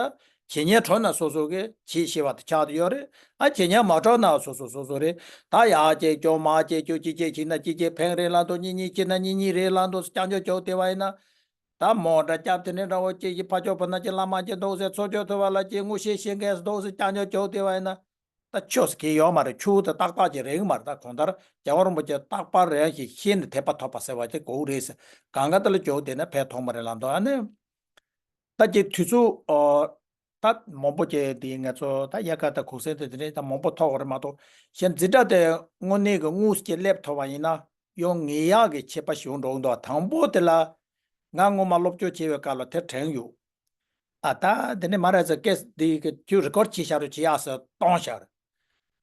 བྱེད་ཉན་གྲོལ་ན་སོ་སོ་གི་བྱེད་ཤེས་པ་དེ་ཆགས་ཏེ་ཡོད་རེད། ཨ་བྱེད་ཉན་མ་གྲོལ་ན་སོ་སོ་སོ་སོ་རེད། ད་ཡག་ཅིག་སྐྱོ་མ་ཅིག་སྐྱོ་ཅི་ཅིག་བྱེད་ན་ཅི་ཅིག་ཕན་རེད་ལབ་འདུག་གཉིས་གཉིས་བྱེད་ན་གཉིས་གཉིས་རེད་ལབ་འདུག་སྐྱབས་འཇུག་བྱས་བསྡད་པ་ཡིན་ན། ད་མོ་འདྲ་སྐྱབས་དེ་འདྲ་འདྲ་བོ་ཅིག་གི་ཕ་ཆོས་བུ་ན་ཅིག་བླ་མ་ཅིག་འདུག་ཟེར། ཚོགས་ཆོས་ཐོས་པ་ལ་ཅིག་ངོ་ཤེས་ཤེས་མཁན་ཟེར་འདུག་ཟེར། སྐྱབས་འཇུག་བྱས་བསྡད་པ་ཡིན་ན། ད་ཆོས་ཟེར་གྱི་ཡོད་མ་རེད། ཆོས་དེ་ཏག་ཏག་ཅིག་རེད་གི་མ་རེད། ད་གང་ལྟར་རྒྱལ་བ་རིན་པོ་ཆེ་རྟག་པར་རེ་ཞིག་ཤེས་ནས་དད་པ་ཐོབ་པ་ཟེར་བ་ཅིག་དགོས་རེད་ཟེར། གང་ག་དེ་ལ་འཇོག་བསྡད་ན་ཕན་ཐོགས་མ་རེད་ལབ་འདུག་ཨ་ནི། ད་ཀྱི་དུས་ཚོད་ཨོ། ད་མང་པོ་ཀྱི་འདི་ང་ཚོ་ད་དབྱར་ཁ་ད་གུང་སེང་དེ་དེ་རིང་ད་མང་པོ་ཐོག་རེད་མ་གཏོགས། གཞན་འཛིན་གྲྭ་དེ་དངོས་གནས་ཀྱི་དངོས་སུ་ཀྱི་སླེབས་ཐུབ་པ་ཡིན་ན་ཡང་ངེས་ཡག་གི་ཁྱད་པར་ཞིག་འགྲོ་གི་འདུག་དང་པོ་དེ་ལ་ང་སྔོན་མ་སློབ་སྦྱོང་བྱས་པའི་སྐབས་ལ་དེ་དྲན་ཡོད། ཨ་ད་དེ་ནས་མ་རེད་ཟེར། ཀེས་འདི་གི་ཁྱོད་རི་ཀོར་བྱས་བཞག་རོགས་བྱེད་ཡག་ཟེར་གཏོང་བཞག་རེད།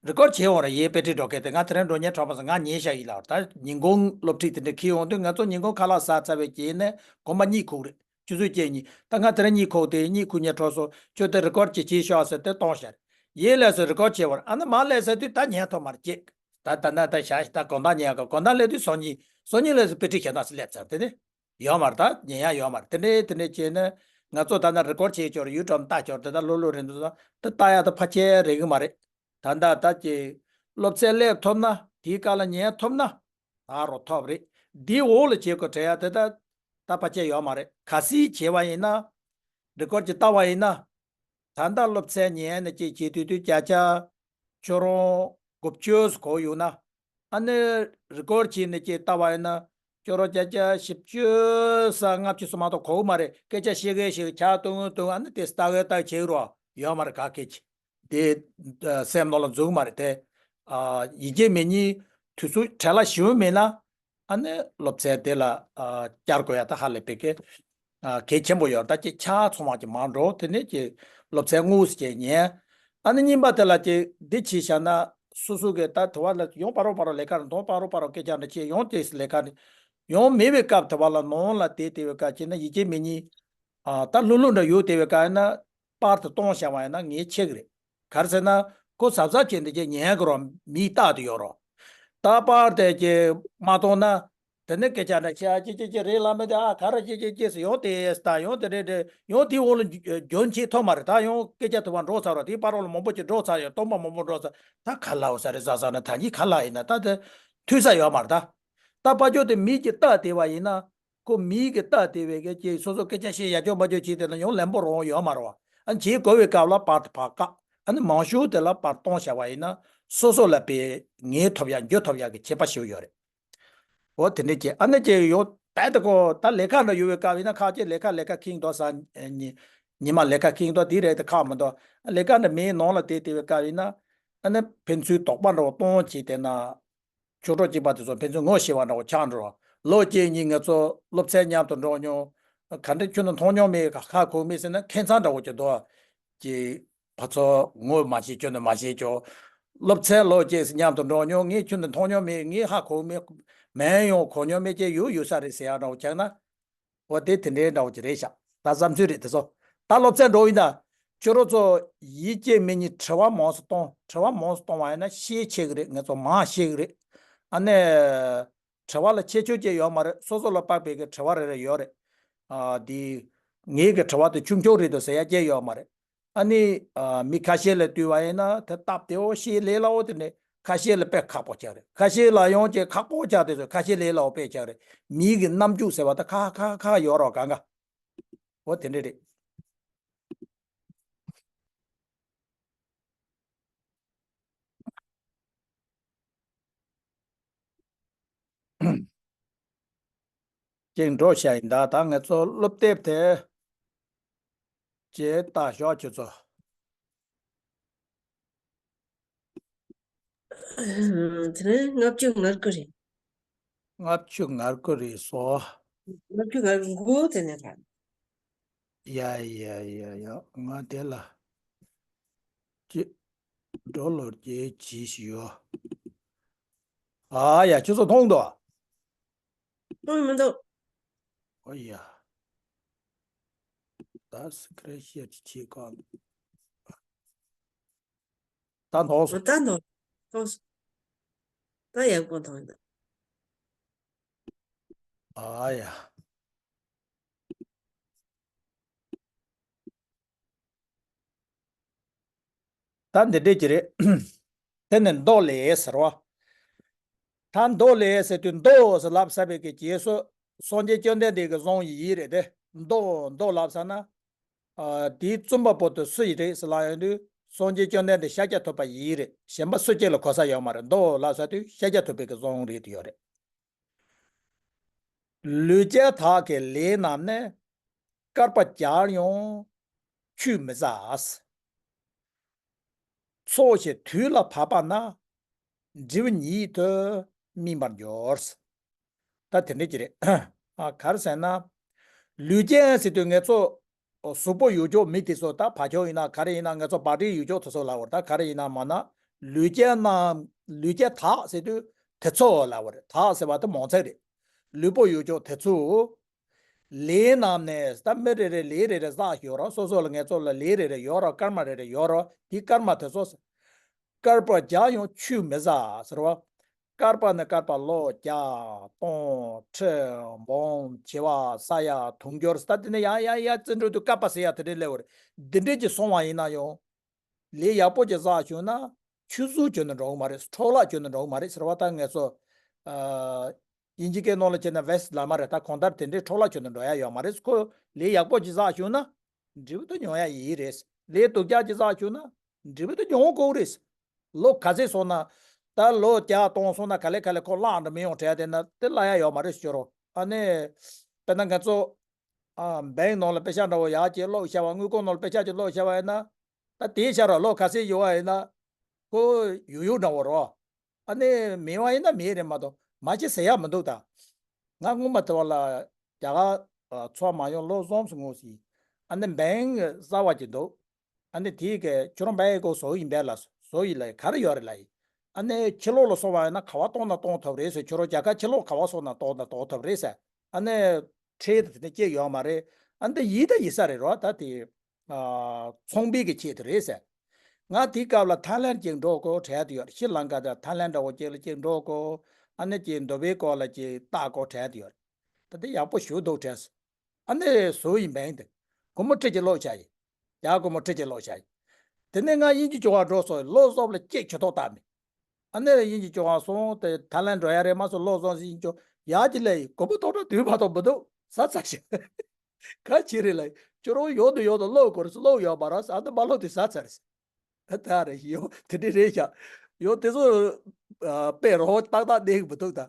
རི་ཀོར་བྱས་འོང་ར་ཡའི་དཔེ་ཁྲིད་འགྲོ་མཁན་དེ་ང་དེ་རིང་འགྲོ་ཉན་གྲོགས་པ་ཚོ་ང་ཉན་བཞག་ཡིན་ལ། ད་ཉིན་གུང་སློབ་ཁྲིད་དེ་འདྲ་འཁྱེར་ཡོང་དུས་ང་ཚོ་ཉིན་གུང་ཁ་ལག་ཟ་ཚར་བའི་རྗེས་ནས་དགོན་པ་གཉིད་ཁུག་རེད། ཆུ་ཚོད་བཅུ་གཉིས། ད་ང་དེ་རིང་གཉིད་ཁུག་དེ་གཉིད་ཁུག་ཉན་གྲོགས་ཚོ་ཁྱོད་དེ་རི་ཀོར་ཅིག་བྱས་ཤོག་ཟེར་དེ་གཏོང་བཞག་རེད། ཡའི་ལས་སུ་རི་ཀོར་བྱས་འོང་ར། ཨ་ནི་མ་སླེབས་ཚར་དུས་ད་ཉན་ཐུབ་མ་རེད་ཅེས། ད་ད་ན་ད་བཞག་ད་དགོང་དག་ཉན་ག་དགོང་དག་སླེབས་དུས་སང་ཉིན། སང་ཉིན་ལས་སུ་དཔེ་ཁྲིད་བྱེད་སྟངས་སུ་སླེབས་ཚར་དེ་ནི། ཡོད་མ་རེད། ད་ཉན་ཡག་ཡོད་མ་རེད། དེ་འདྲའི་དེ་འདྲའི་བྱས་ནས་ང་ཚོ་ད་ནི་རི་ཀོར་བྱས་ཆོག་རེད། ཡུ་ཊུབ་ལྟ་ཆོག་རེད། ད་ལོ་ལོ་རིང་དུ་ད་ལྟ་ཡག་ད་ཕལ་ཆེར་རེད་གི་མ་རེད། ད་ལྟ་ད་ཀྱི་སློབ་ཚན་སླེབས་ཐུབ་ན། དེའི་སྐབས་ལ་ཉན་ཐུབ་ན་ད་རོ་ཐོབ་རེད། འདིའི་འོག་ལ་བྱེད་དགོས་དྲན་ཡག་དེ་ད་ད་ཕལ་ཆེར་ཡོད་མ་རེད། གལ་སྲིད་བྱས་པ་ཡིན་ན། རི་ཀོར་གྱི་ལྟ་བ་ཡིན་ན། ད་ལྟ་སློབ་ཚན་ཉན་ནས་ཅིག་བྱེད་དུས་དུས་བརྒྱ་ཆ་ཁྱོད་རང་དགུ་བཅུ་ཙམ་གོ་ཡོད་ན། ཨ་ནི་རི་ཀོར་བྱས་ནས་ཅིག་ལྟ་བ་ཡིན་ན། ཁྱོད་རང་བརྒྱ་ཆ་བཞི་བཅུ་ཙམ་ལྔ་བཅུ་ཙམ་མ་གཏོགས་གོ་གི་མ་རེད། སྐད་ཆ་བཤད་མཁན་ཞིག་ཆ་སྟོན་སྟོན། ཨ་ནི་དེ་ལྟ་གི་ལྟ་བྱེད་རོགས་ཡོད་མ་རེད། ག་སྐད་ཆ་དེ་སེམས་ནང་ལ་འཛུལ་གི་མ་རེད་དེ། ཨ་ཡིན་གཅིག་མིན་གཉིས་དུས་ཚོད་བྲེལ་བ་ཞེ་པོ་མེད་ན། ཨ་ནི་སློབ་ཚན་དེ་ལ་ཨ་བསྐྱར་དགོས་ཡག་ད་ཧ་ལས་པའི་གི་ཨ་གལ་ཆེན་པོ་ཡོད། ད་ཅིག་ཆ་ཚང་བ་ཅིག་མར་འགྲོ། དེ་ནས་ཀྱི་སློབ་ཚན་དངོས་སུ་ཅིག་ཉན། ཨ་ནི་གཉིས་པ་དེ་ལ་ཅིག་འདི་བྱས་བཞག་ན་སོ་སོ་གི་ད་དུ་བ་ལ་ཡང་ཕར་རོ་ཕར་རོ་ལས་ཀ་རེ་འདུག་ཕར་རོ་ཕར་རོ་སྐད་ཆ་འདྲ་བྱས་ཡང་དེ་ལས་ཀ་རེ་ཡང་མེད་པའི་སྐབས། དུ་བ་ལ་ནང་ལ་བསྡད་བསྡད་པའི་སྐབས་བྱས་ན་ཡིན་གཅིག་མིན་གཉིས་ཨ་ད་ལྷུག་ལྷུག་འདྲ་ཡོད་བསྡད་པའི་སྐབས་ཡིན་ན། པར་དེ་གཏོང་བཞག་པ་ཡིན་ན་ངས་ཆེ་གི་རེད། ག་རེ་ཟེར་ན། ཁོ་གཟབ་གཟབ་བྱས་འདི་ཅིག་ཉན་གི་རོ། མིག་ལྟ་དུ་ཡོད་རོ། ད་པར་དེ་ཅིག་མ་གཏོང་ན། དེ་ནས་སྐད་ཆ་འདྲ་བཤད། ཅི་ཅི་ཅི་རེད་ལབ་མི་དེ། ཨ་ག་རེ་ཅི་ཅི་ཅི་ཟེར་ཡང་དེ་ཡས་ད་ཡང་དེ་རེད་དེ་ཡང་དེའི་འོག་ལ་རྒྱུན་ཆད་ཐོག་མ་རེད། ད་ཡང་སྐད་ཆ་དུ་བ་འགྲོ་ཚར་རོ། དེའི་པར་འོག་ལ་མང་པོ་ཅིག་འགྲོ་ཚར་ཡོད། སྟོང་པ་མང་པོ་འགྲོ་ཚར། ད་ག་ལ་འོ་ས་རེད་ཟ་ཟ་ན་ད་གཉིས་ག་ལ་ཡིན་ན་ད་དེ་ཐུག་ས་ཡོད་མ་རེད། ད་ད་པར་ཅོ་དེ་མིག་གིས་ལྟ་བསྡད་པ་ཡིན་ན། ཁོ་མིག་གིས་ལྟ་བསྡད་པའི་གི་ཅིག་སོ་སོ་སྐད་ཆ་བཤད་ཡག་ཅོག་མ་ཅོག་བྱས་བསྡད་ན་ཡང་ལན་པོ་རང་ཡོད་མ་རེད་བ། ཨ་ནི་བྱེད་དགོས་པའི་སྐབས་ལ་པར་དེ་ཕར་བཀག་ཨ་ནི་མང་ཤོས་དེ་ལ་པར་གཏོང་བཞག་པ་ཡིན་ན་སོ་སོ་ལ་དཔེ་ངེས་ཐོབ་ཡག་འགྱོ་ཐོབ་ཡག་གི་ཁྱད་པར་ཞིག་ཡོད་རེད། འོ་དེ་འདྲས་ཀྱི་ཨ་ནི་ཅིག་ཡོད་ད། ད་ཁོ་ད་ལས་ཀ་འདྲ་ཡོད་པའི་སྐབས་ཡིན་ན་ཁག་ཅིག་ལས་ཀ་ལས་ཀ་ཁེངས་འདུག་ས། ཉི་ཉི་མ་ལས་ཀ་ཁེངས་འདུག་དེ་རེད་དེ་ཁག་མི་འདུག་ལས་ཀ་འདྲ་མེད་ནང་ལ་བསྡད་བསྡད་པའི་སྐབས་ཡིན་ན། ཨ་ནི་ཕན་ཚུན་དོགས་པ་འདྲ་བོ་གཏོང་བྱས་བསྡད་ན། ཆོས་གྲོགས་གཅིག་པ་དེ་ཚོ་ཕན་ཚུན་ངོ་ཤེས་པ་འདྲ་བོ་ཆགས་འགྲོ། ལོ་གཅིག་གཉིས་ང་ཚོ་སློབ་ཚན་མཉམ་དུ་འགྲོ་མྱོང་། ག་འདྲ་ཁྱོད་ནི་མཐོང་མྱོང་མེད། ཧ་གོ་མེད་ཟེར་ན་ཁྱད་མཚར་འདྲ་བོ་ཅིག་འདུག་ཅེས་ཕར་ཚུར་ངོ་མ་ཤེས་ཁྱོད་ནི་མ་ཤེས་ཁྱོད། སློབ་ཚན་ལོ་གཅིག་མཉམ་དུ་འགྲོ་མྱོང་། ངས་ཁྱོད་ནི་མཐོང་མྱོང་མེད། ངས་ཧ་གོ་མེད། མིང་ཡང་གོ་མྱོང་མེད། ཅེས་ཡོད་ཡོད་ས་རེད་ཟེར་ཡག་འདྲ་བོ་ཆགས་ན། འོ་དེ་དེ་འདྲའི་འདྲ་བོ་ཅིག་རེད་ཤག་ད་བསམ་ཚུལ་རེད་དེ་ཚོ། ད་སློབ་ཚན་འགྲོ་ཡིན་ད། ཁྱོད་རང་ཚོ་ཡིད་ཆེས་མེད་ཉིད་དྲི་བ་མང་སུ་གཏོང་། དྲི་བ་མང་སུ་གཏོང་བ་ཡིན་ན་ཤེད་ཆེ་གི་རེད། ང་ཚོ་མང་ཤེས་གི་རེད། ཨ་ནི། དྲི་བ་ལ་ཁྱད་ཆོས་ཅིག་ཡོད་མ་རེད། སོ་སོ་ལ་དཔག་པའི་གི་དྲི་བ་རེ་རེ་ཡོད་རེད། ཨ་འདི། ངའི་གི་དྲི་བ་དེ་ཆུང་ཆུང་རེད་འདུག་ཟེར་ཡ་ཅིག་ཡོད་མ་རེད། ཨ་ནི། ཨ་མི་ཁ་ཤས་ལ་བལྟས་པ་ཡིན་ན་དེ་སྟབས་བདེ་བོ་ཤེད་ལས་སླ་བོ་དེ་ནས་ཁ་ཤས་ལ་དཔེ་ཁག་པོ་ཆགས་རེད། ཁ་ཤས་ལ་ཡང་ཅིག་ཁག་པོ་ཆགས་དེ་ཚོ་ཁ་ཤས་ལས་སླ་བོ་དཔེ་ཆགས་རེད། མིའི་གི་རྣམ་འགྱུར་ཟེར་བ་ད་ཁ་ཁ་ཁ་ཡོད་རོགས་གང་ག་འོ་དེ་འདྲ་རེད། ཅིག་འགྲོ་བྱ་ཡིན་ད། ད་ང་ཚོ་སློབ་དེབ་དེ་ཅེས་ལྟ་ཞོག་ཁྱོད་ཚོ། དེ་ནས་ལྔ་བཅུ་ང་དགུ་རེད། ལྔ་བཅུ་ང་དགུ་རེད་སོ། ལྔ་བཅུ་ང་དགུ་དེ་ནས་ལ། ཡ་ཡ་ཡ་ཡ། ང་དེ་ལ་ཅི་འགྲོ་ལོར་རྒྱལ་ཇི་ཞིག་ཡོད། ཨ་ཡ། ཁྱོད་ཚོ་མཐོང་འདུག་མཐོང་མི་འདུག་ཨོ་ཡ། ད་སི་ཀི་རིན་ཤོ་ཊི་བྱེད་གོ། ད་མཐོང་སོང་། ད་མཐོང་། མཐོང་སོང་། ད་ཡག་པོ་མཐོང་འདུག་ཨ་ཡ། ད་འདི་འདྲས་ཀྱི་རེད། དེ་ནས་མདོ་ལས་ཟེར་བ། ད་མདོ་ལས་ཟེར་དུས་མདོ་ཟེར་ལབ་ས་བའི་གི་རྗེས་སུ་སངས་རྒྱས་བཅོམ་ལྡན་འདས་ཀྱི་གསུང་ཡི་རེད་དེ། མདོ་མདོ་ལབ་ས་ན། ཨ་དེའི་རྩོམ་པ་པོ་དེ་སུ་ཡི་རེད་ཟེར་ལབ་ཡོང་དུས་སངས་རྒྱས་བཅོམ་ལྡན་འདས་ཤཱཀྱ་ཐུབ་པ་ཡི་རེད། གཞན་པ་སུ་གཅིག་ལ་གོ་ས་ཡོད་མ་རེད། མདོ་ལབ་ས་དུས་ཤཱཀྱ་ཐུབ་པའི་གི་གསུང་རེད་དུ་ཡོད་རེད། ལུས་ཅན་དག་གི་ལས་རྣམས་ནི། བསྐལ་པ་བརྒྱར་ཡང་ཆུད་མི་ཟ། ཚོགས་ཀྱི་དུས་ལ་བབ་པ་ན། འབྲས་བུ་ཉིད་དུ་སྨིན་པར་འགྱུར། ད་དེ་འདྲ་ཅིག་རེད། ཨ་ག་རེ་ཟེར་ན། ལུས་ཅན་ཟེར་དུས་ང་ཚོ་གཟུགས་པོ་ཡོད་ཅོག་མི་དེ་ཚོ་ད་བ་ཅོག་ཡིན་ན་ག་རེ་ཡིན་ན་ང་ཚོ་བ་ཊི་ཡོད་ཅོག་དེ་ཚོ་ལབ་པ་རེད། ད་ག་རེ་ཡིན་ན་མ་ན་ལུས་ཅན་རྣམས། ལུས་ཅན་དག་ཟེར་དུས་དེ་ཚོ་ལབ་པ་རེད། དག་ཟེར་བ་དེ་མང་ཚིག་རེད། ལུས་པོ་ཡོད་ཅོག་དེ་ཚོ། ལས་རྣམས་ནི། ད་མི་རེ་རེ་ལས་རེ་རེ་བསགས་ཡོད་རོགས། སོ་སོ་ལ་ང་ཚོ་ལ་ལས་རེ་རེ་ཡོད་རོགས། སྐར་མ་རེ་རེ་ཡོད་རོགས། དེ་སྐར་མ་དེ་ཚོ་བསྐལ་པ་བརྒྱར་ཡང་ཆུད་མི་ཟ་ཟེར་བ། བསྐལ་པ་ནི་བསྐལ་པ་ལོ་བརྒྱ་སྟོང་ཁྲི་འབུམ་བྱེ་བ་ས་ཡ་དུང་ཕྱུར་ས་དེ་ནས་ཡར་ཡར་ཡར་བརྩི་འགྲོ་དུས་བསྐལ་པ་ཟེར་ཡ་དེ་འདྲ་སླེབས་པ་རེད། འདི་འདྲས་ཀྱི་སོང་བ་ཡིན་ན་ཡང་། ལས་ཡག་པོ་ཅིག་བསགས་བྱུང་ན་ཆུད་ཟོས་བྱུང་ནས་འགྲོ་གི་མ་རེད། འཕྲོ་བརླག་བྱུང་ནས་འགྲོ་གི་མ་རེད་ཟེར་བ། ད་ངས་ཚོ་ཨ་དབྱིན་ཇི་སྐད་ནང་ལ་བྱས་ན་ཝེ་སི་ཊི་ལབ་མ་རེད། ད་གང་ལྟར་དེ་འདྲའི་འཕྲོ་བརླག་བྱུང་ནས་འགྲོ་ཡ་ཡོད་མ་རེད། ཁོ་ལས་ཡག་པོ་ཅིག་བསགས་བྱུང་ན་འབྲས་བུ་དེ་མྱོང་ཡ་ཡིན་རེད། ལས་སྡུག་ཅག་ཅིག་བསགས་བྱུང་ན་འབྲས་བུ་དེ་མྱོང་དགོས་རེད། ལོ་ག་ཚོད་སོང་ན། ད་ལོ་བརྒྱ་སྟོང་སོང་ན་ག་ལེ་ག་ལེ་ཁོ་བརླག་འགྲོ་མི་ཡོང་དྲན་དེ་ན་དེ་བརླག་ཡ་ཡོད་མ་རེད་ཟེར་རོ། ཨ་ནི། དཔེར་ན་ང་ཚོ། ཨ་སྦེང་ནང་ལ་པེ་ཤག་འདྲ་བོ་ཡག་ཅིག་བླུགས་བཞག་པ། དངུལ་ཁང་ནང་ལ་པེ་ཤག་ཅིག་བླུགས་བཞག་པ་ཡིན་ན། ད་དེའི་ཤ་ར་ལོ་ག་ཚོད་ཡོད་པ་ཡིན་ན། ཁོ་ཡོད་ཡོད་འདྲ་བོ་རོ། ཨ་ནི་མེད་པ་ཡིན་ན་མེད་རེད་མ་གཏོགས་མ་ཅིག་ཟེར་ཡ་མི་འདུག་ད། ང་སྔོན་མ་དེ་བ་ལ་རྒྱ་གར་ཨ་ཚོ་མ་ཡོང་ལོ་གསུམ་སྔོན་ཞིག་ཨ་ནི་སྦེང་གསར་པ་ཅིག་འདུག་ཨ་ནི་དེའི་གི་ཁྱོད་རང་སྦེང་གི་སྐོར་བཟོ་ཡིན་པས་ལ། བཟོ་ཡིན་ལ་ག་རེ་ཡོད་རེད་ལ་ཡིན། ཨ་ནི་ཕྱི་ལོགས་ལ་སོང་བ་ཡིན་ན་ག་པར་གཏོང་ན་གཏོང་ཐུབ་རེད་ཟེར། ཁྱོད་རང་རྒྱལ་ཁབ་ཕྱི་ལོགས་ག་པར་སོང་ན་གཏོང་ན་གཏོང་ཐུབ་རེད་ཟེར། ཨ་ནི་ཁྲལ་དེ་ནི་སྐྱེ་ཡོད་མ་རེད། ཨ་ནི་ད་ཡིན་ད་ཡིན་ས་རེད་རོ། ད་དེ། ཨ་ཚོང་པའི་གི་ཆེད་དུ་རེད་ཟེར། ང་དེའི་སྐབས་ལ་ཐའི་ལན་ཅིག་འགྲོ་དགོས་དྲན་དུ་ཡོད། ཤྲི་ལང་ཀ་དང་ཐའི་ལན་འདྲ་བོ་ཅིག་ལ་ཅིག་འགྲོ་དགོས། ཨ་ནི་ཅིག་འདོད་པའི་སྐོར་ལ་ཅིག་བལྟ་དགོས་དྲན་དུ་ཡོད། ད་དེ་ཡག་པོ་ཞུ་འདུག་དྲན་སོང་། ཨ་ནི་བཟོ་ཡིན་པ་ཡིན་ཏེ། སྒོར་མོ་ཁྲི་གཅིག་བླུགས་བཞག་ཡིན། ཡ་སྒོར་མོ་ཁྲི་གཅིག་བླུགས་བཞག་ཡིན། དེ་ནས་ང་དབྱིན་ཇི་ལྗོངས་པ་འགྲོ་སོང་། ལོ་གསུམ་ལ་གཅིག་ཇུས་གཏོགས་བཏང་མེད། ཨ་ནི་དབྱིན་ཇི་ལྗོངས་པ་སོང་སྟེ་ཐའི་ལན་འགྲོ་ཡ་རེད་མ་སོང་། ལོ་གསུམ་ཞིག་ཡིན་ཆོག་ཡ་ཅི་ལས་ཡིན། སྒོར་མོ་སྟོང་ཕྲག་བདུན་མ་གཏོགས་མི་འདུག་ཟ་ཚར་ཞིག་ག་ཅི་རེད་ལ། ཁྱོད་རང་ཡོད་དུ་ཡོད་དུ་བླུགས་དགོས་རེད། བླུགས་ཡོད་མ་རེད། ཨ་ནི་མ་བླུགས་དུས་ཟ་ཚར་རེད། ད་རེ་ཡོ་དེ་འདྲ་རེད་ཤག་ཡོ་དེ་ཚོ་ཨ་དཔེ་རོ་ཏག་ཏག་གནས་གི་མི་འདུག་ད།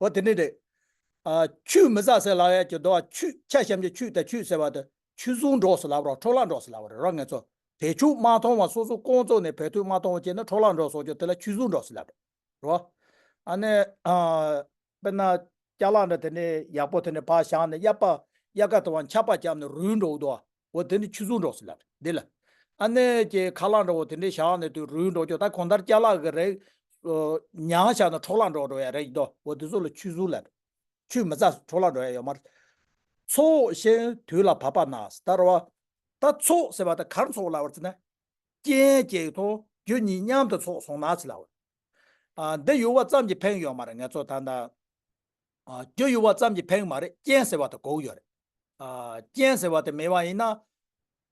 འོ་དེ་འདྲ་རེད། ཨ་ཆུད་མི་ཟ་ཟེར་ལབ་ཡ་གི་འདུག་ཆུད་ཆ་ཤམ་གྱི་ཆུད་དང་ཆུད་ཟེར་བ་དེ་ཆུད་ཟོས་འགྲོ་ཟེར་ལབ་རོ། འཕྲོ་བརླག་འགྲོ་ཟེར་ལབ་རེད་རོ། ངས་ཚོ་བེད་སྤྱོད་མ་བཏང་བ། སོ་སོ་རྐང་བཙུགས་ནས་བེད་སྤྱོད་མ་བཏང་བ་བྱས་ན་འཕྲོ་བརླག་འགྲོ་སོང་གི། དེ་ལ་ཆུད་ཟོས་འགྲོ་ཟེར་ལབ་རེད་རོ། ཨ་ནི་ཨ་དཔེར་ན་ཅ་ལག་འདྲ་དེ་ནས་ཡག་པོ་དེ་ནས་ཕར་བཞག་ནས་གཡའ་པ་གཡའ་ཀ་དེ་བ་ཆར་པ་བརྒྱབ་ནས་རུལ་འགྲོ་གི་འདུག་འོ་དེ་ནི་ཆུད་ཟོས་འགྲོ་ཟེར་ལབ་རེད། འདི་ལ་ཨ་ནི་ཀྱི་ཁ་ལག་འདྲ་བོ་དེ་འདྲས་བཞག་ནས་དུས་རུལ་འགྲོ་ཆོག་ད་གང་ལྟར་ཅ་ལག་གི་རིགས་ཨོ་ཉར་བཞག་ན་འཕྲོ་བརླག་འགྲོ་འགྲོ་ཡ་རེད་འདུག་འོ་དེ་ཚོ་ལ་ཆུད་ཟོས་ལབ་རེད། ཆུད་མི་ཟ། འཕྲོ་བརླག་འགྲོ་ཡ་ཡོད་མ་རེད། ཚོགས་ཞིང་དུས་ལ་བབ་པ་ན་ཟེར་ད་རེད་བ། ད་ཚོགས་ཟེར་བ་ད་ག་རེ་ཚོགས་ལབ་པ་རེད་ཟེར་ན། རྐྱེན་གཅིག་དང་རྒྱུ་གཉིས་མཉམ་དུ་ཚོགས་སོང་ན་ཟེར་ལབ་པ་རེད། ཨ། འདི་ཡོད་པ་ཙམ་གྱིས་ཕན་ཡོད་མ་རེད། ང་ཚོ་ད་ལྟ། ཨ། རྒྱུ་ཡོད་པ་ཙམ་གྱིས་ཕན་མ་རེད། རྐྱེན་ཟེར་བ་དེ་དགོས་ཡོད་རེད། ཨ། རྐྱེན་ཟེར་བ་དེ་མེད་པ་ཡིན་ན།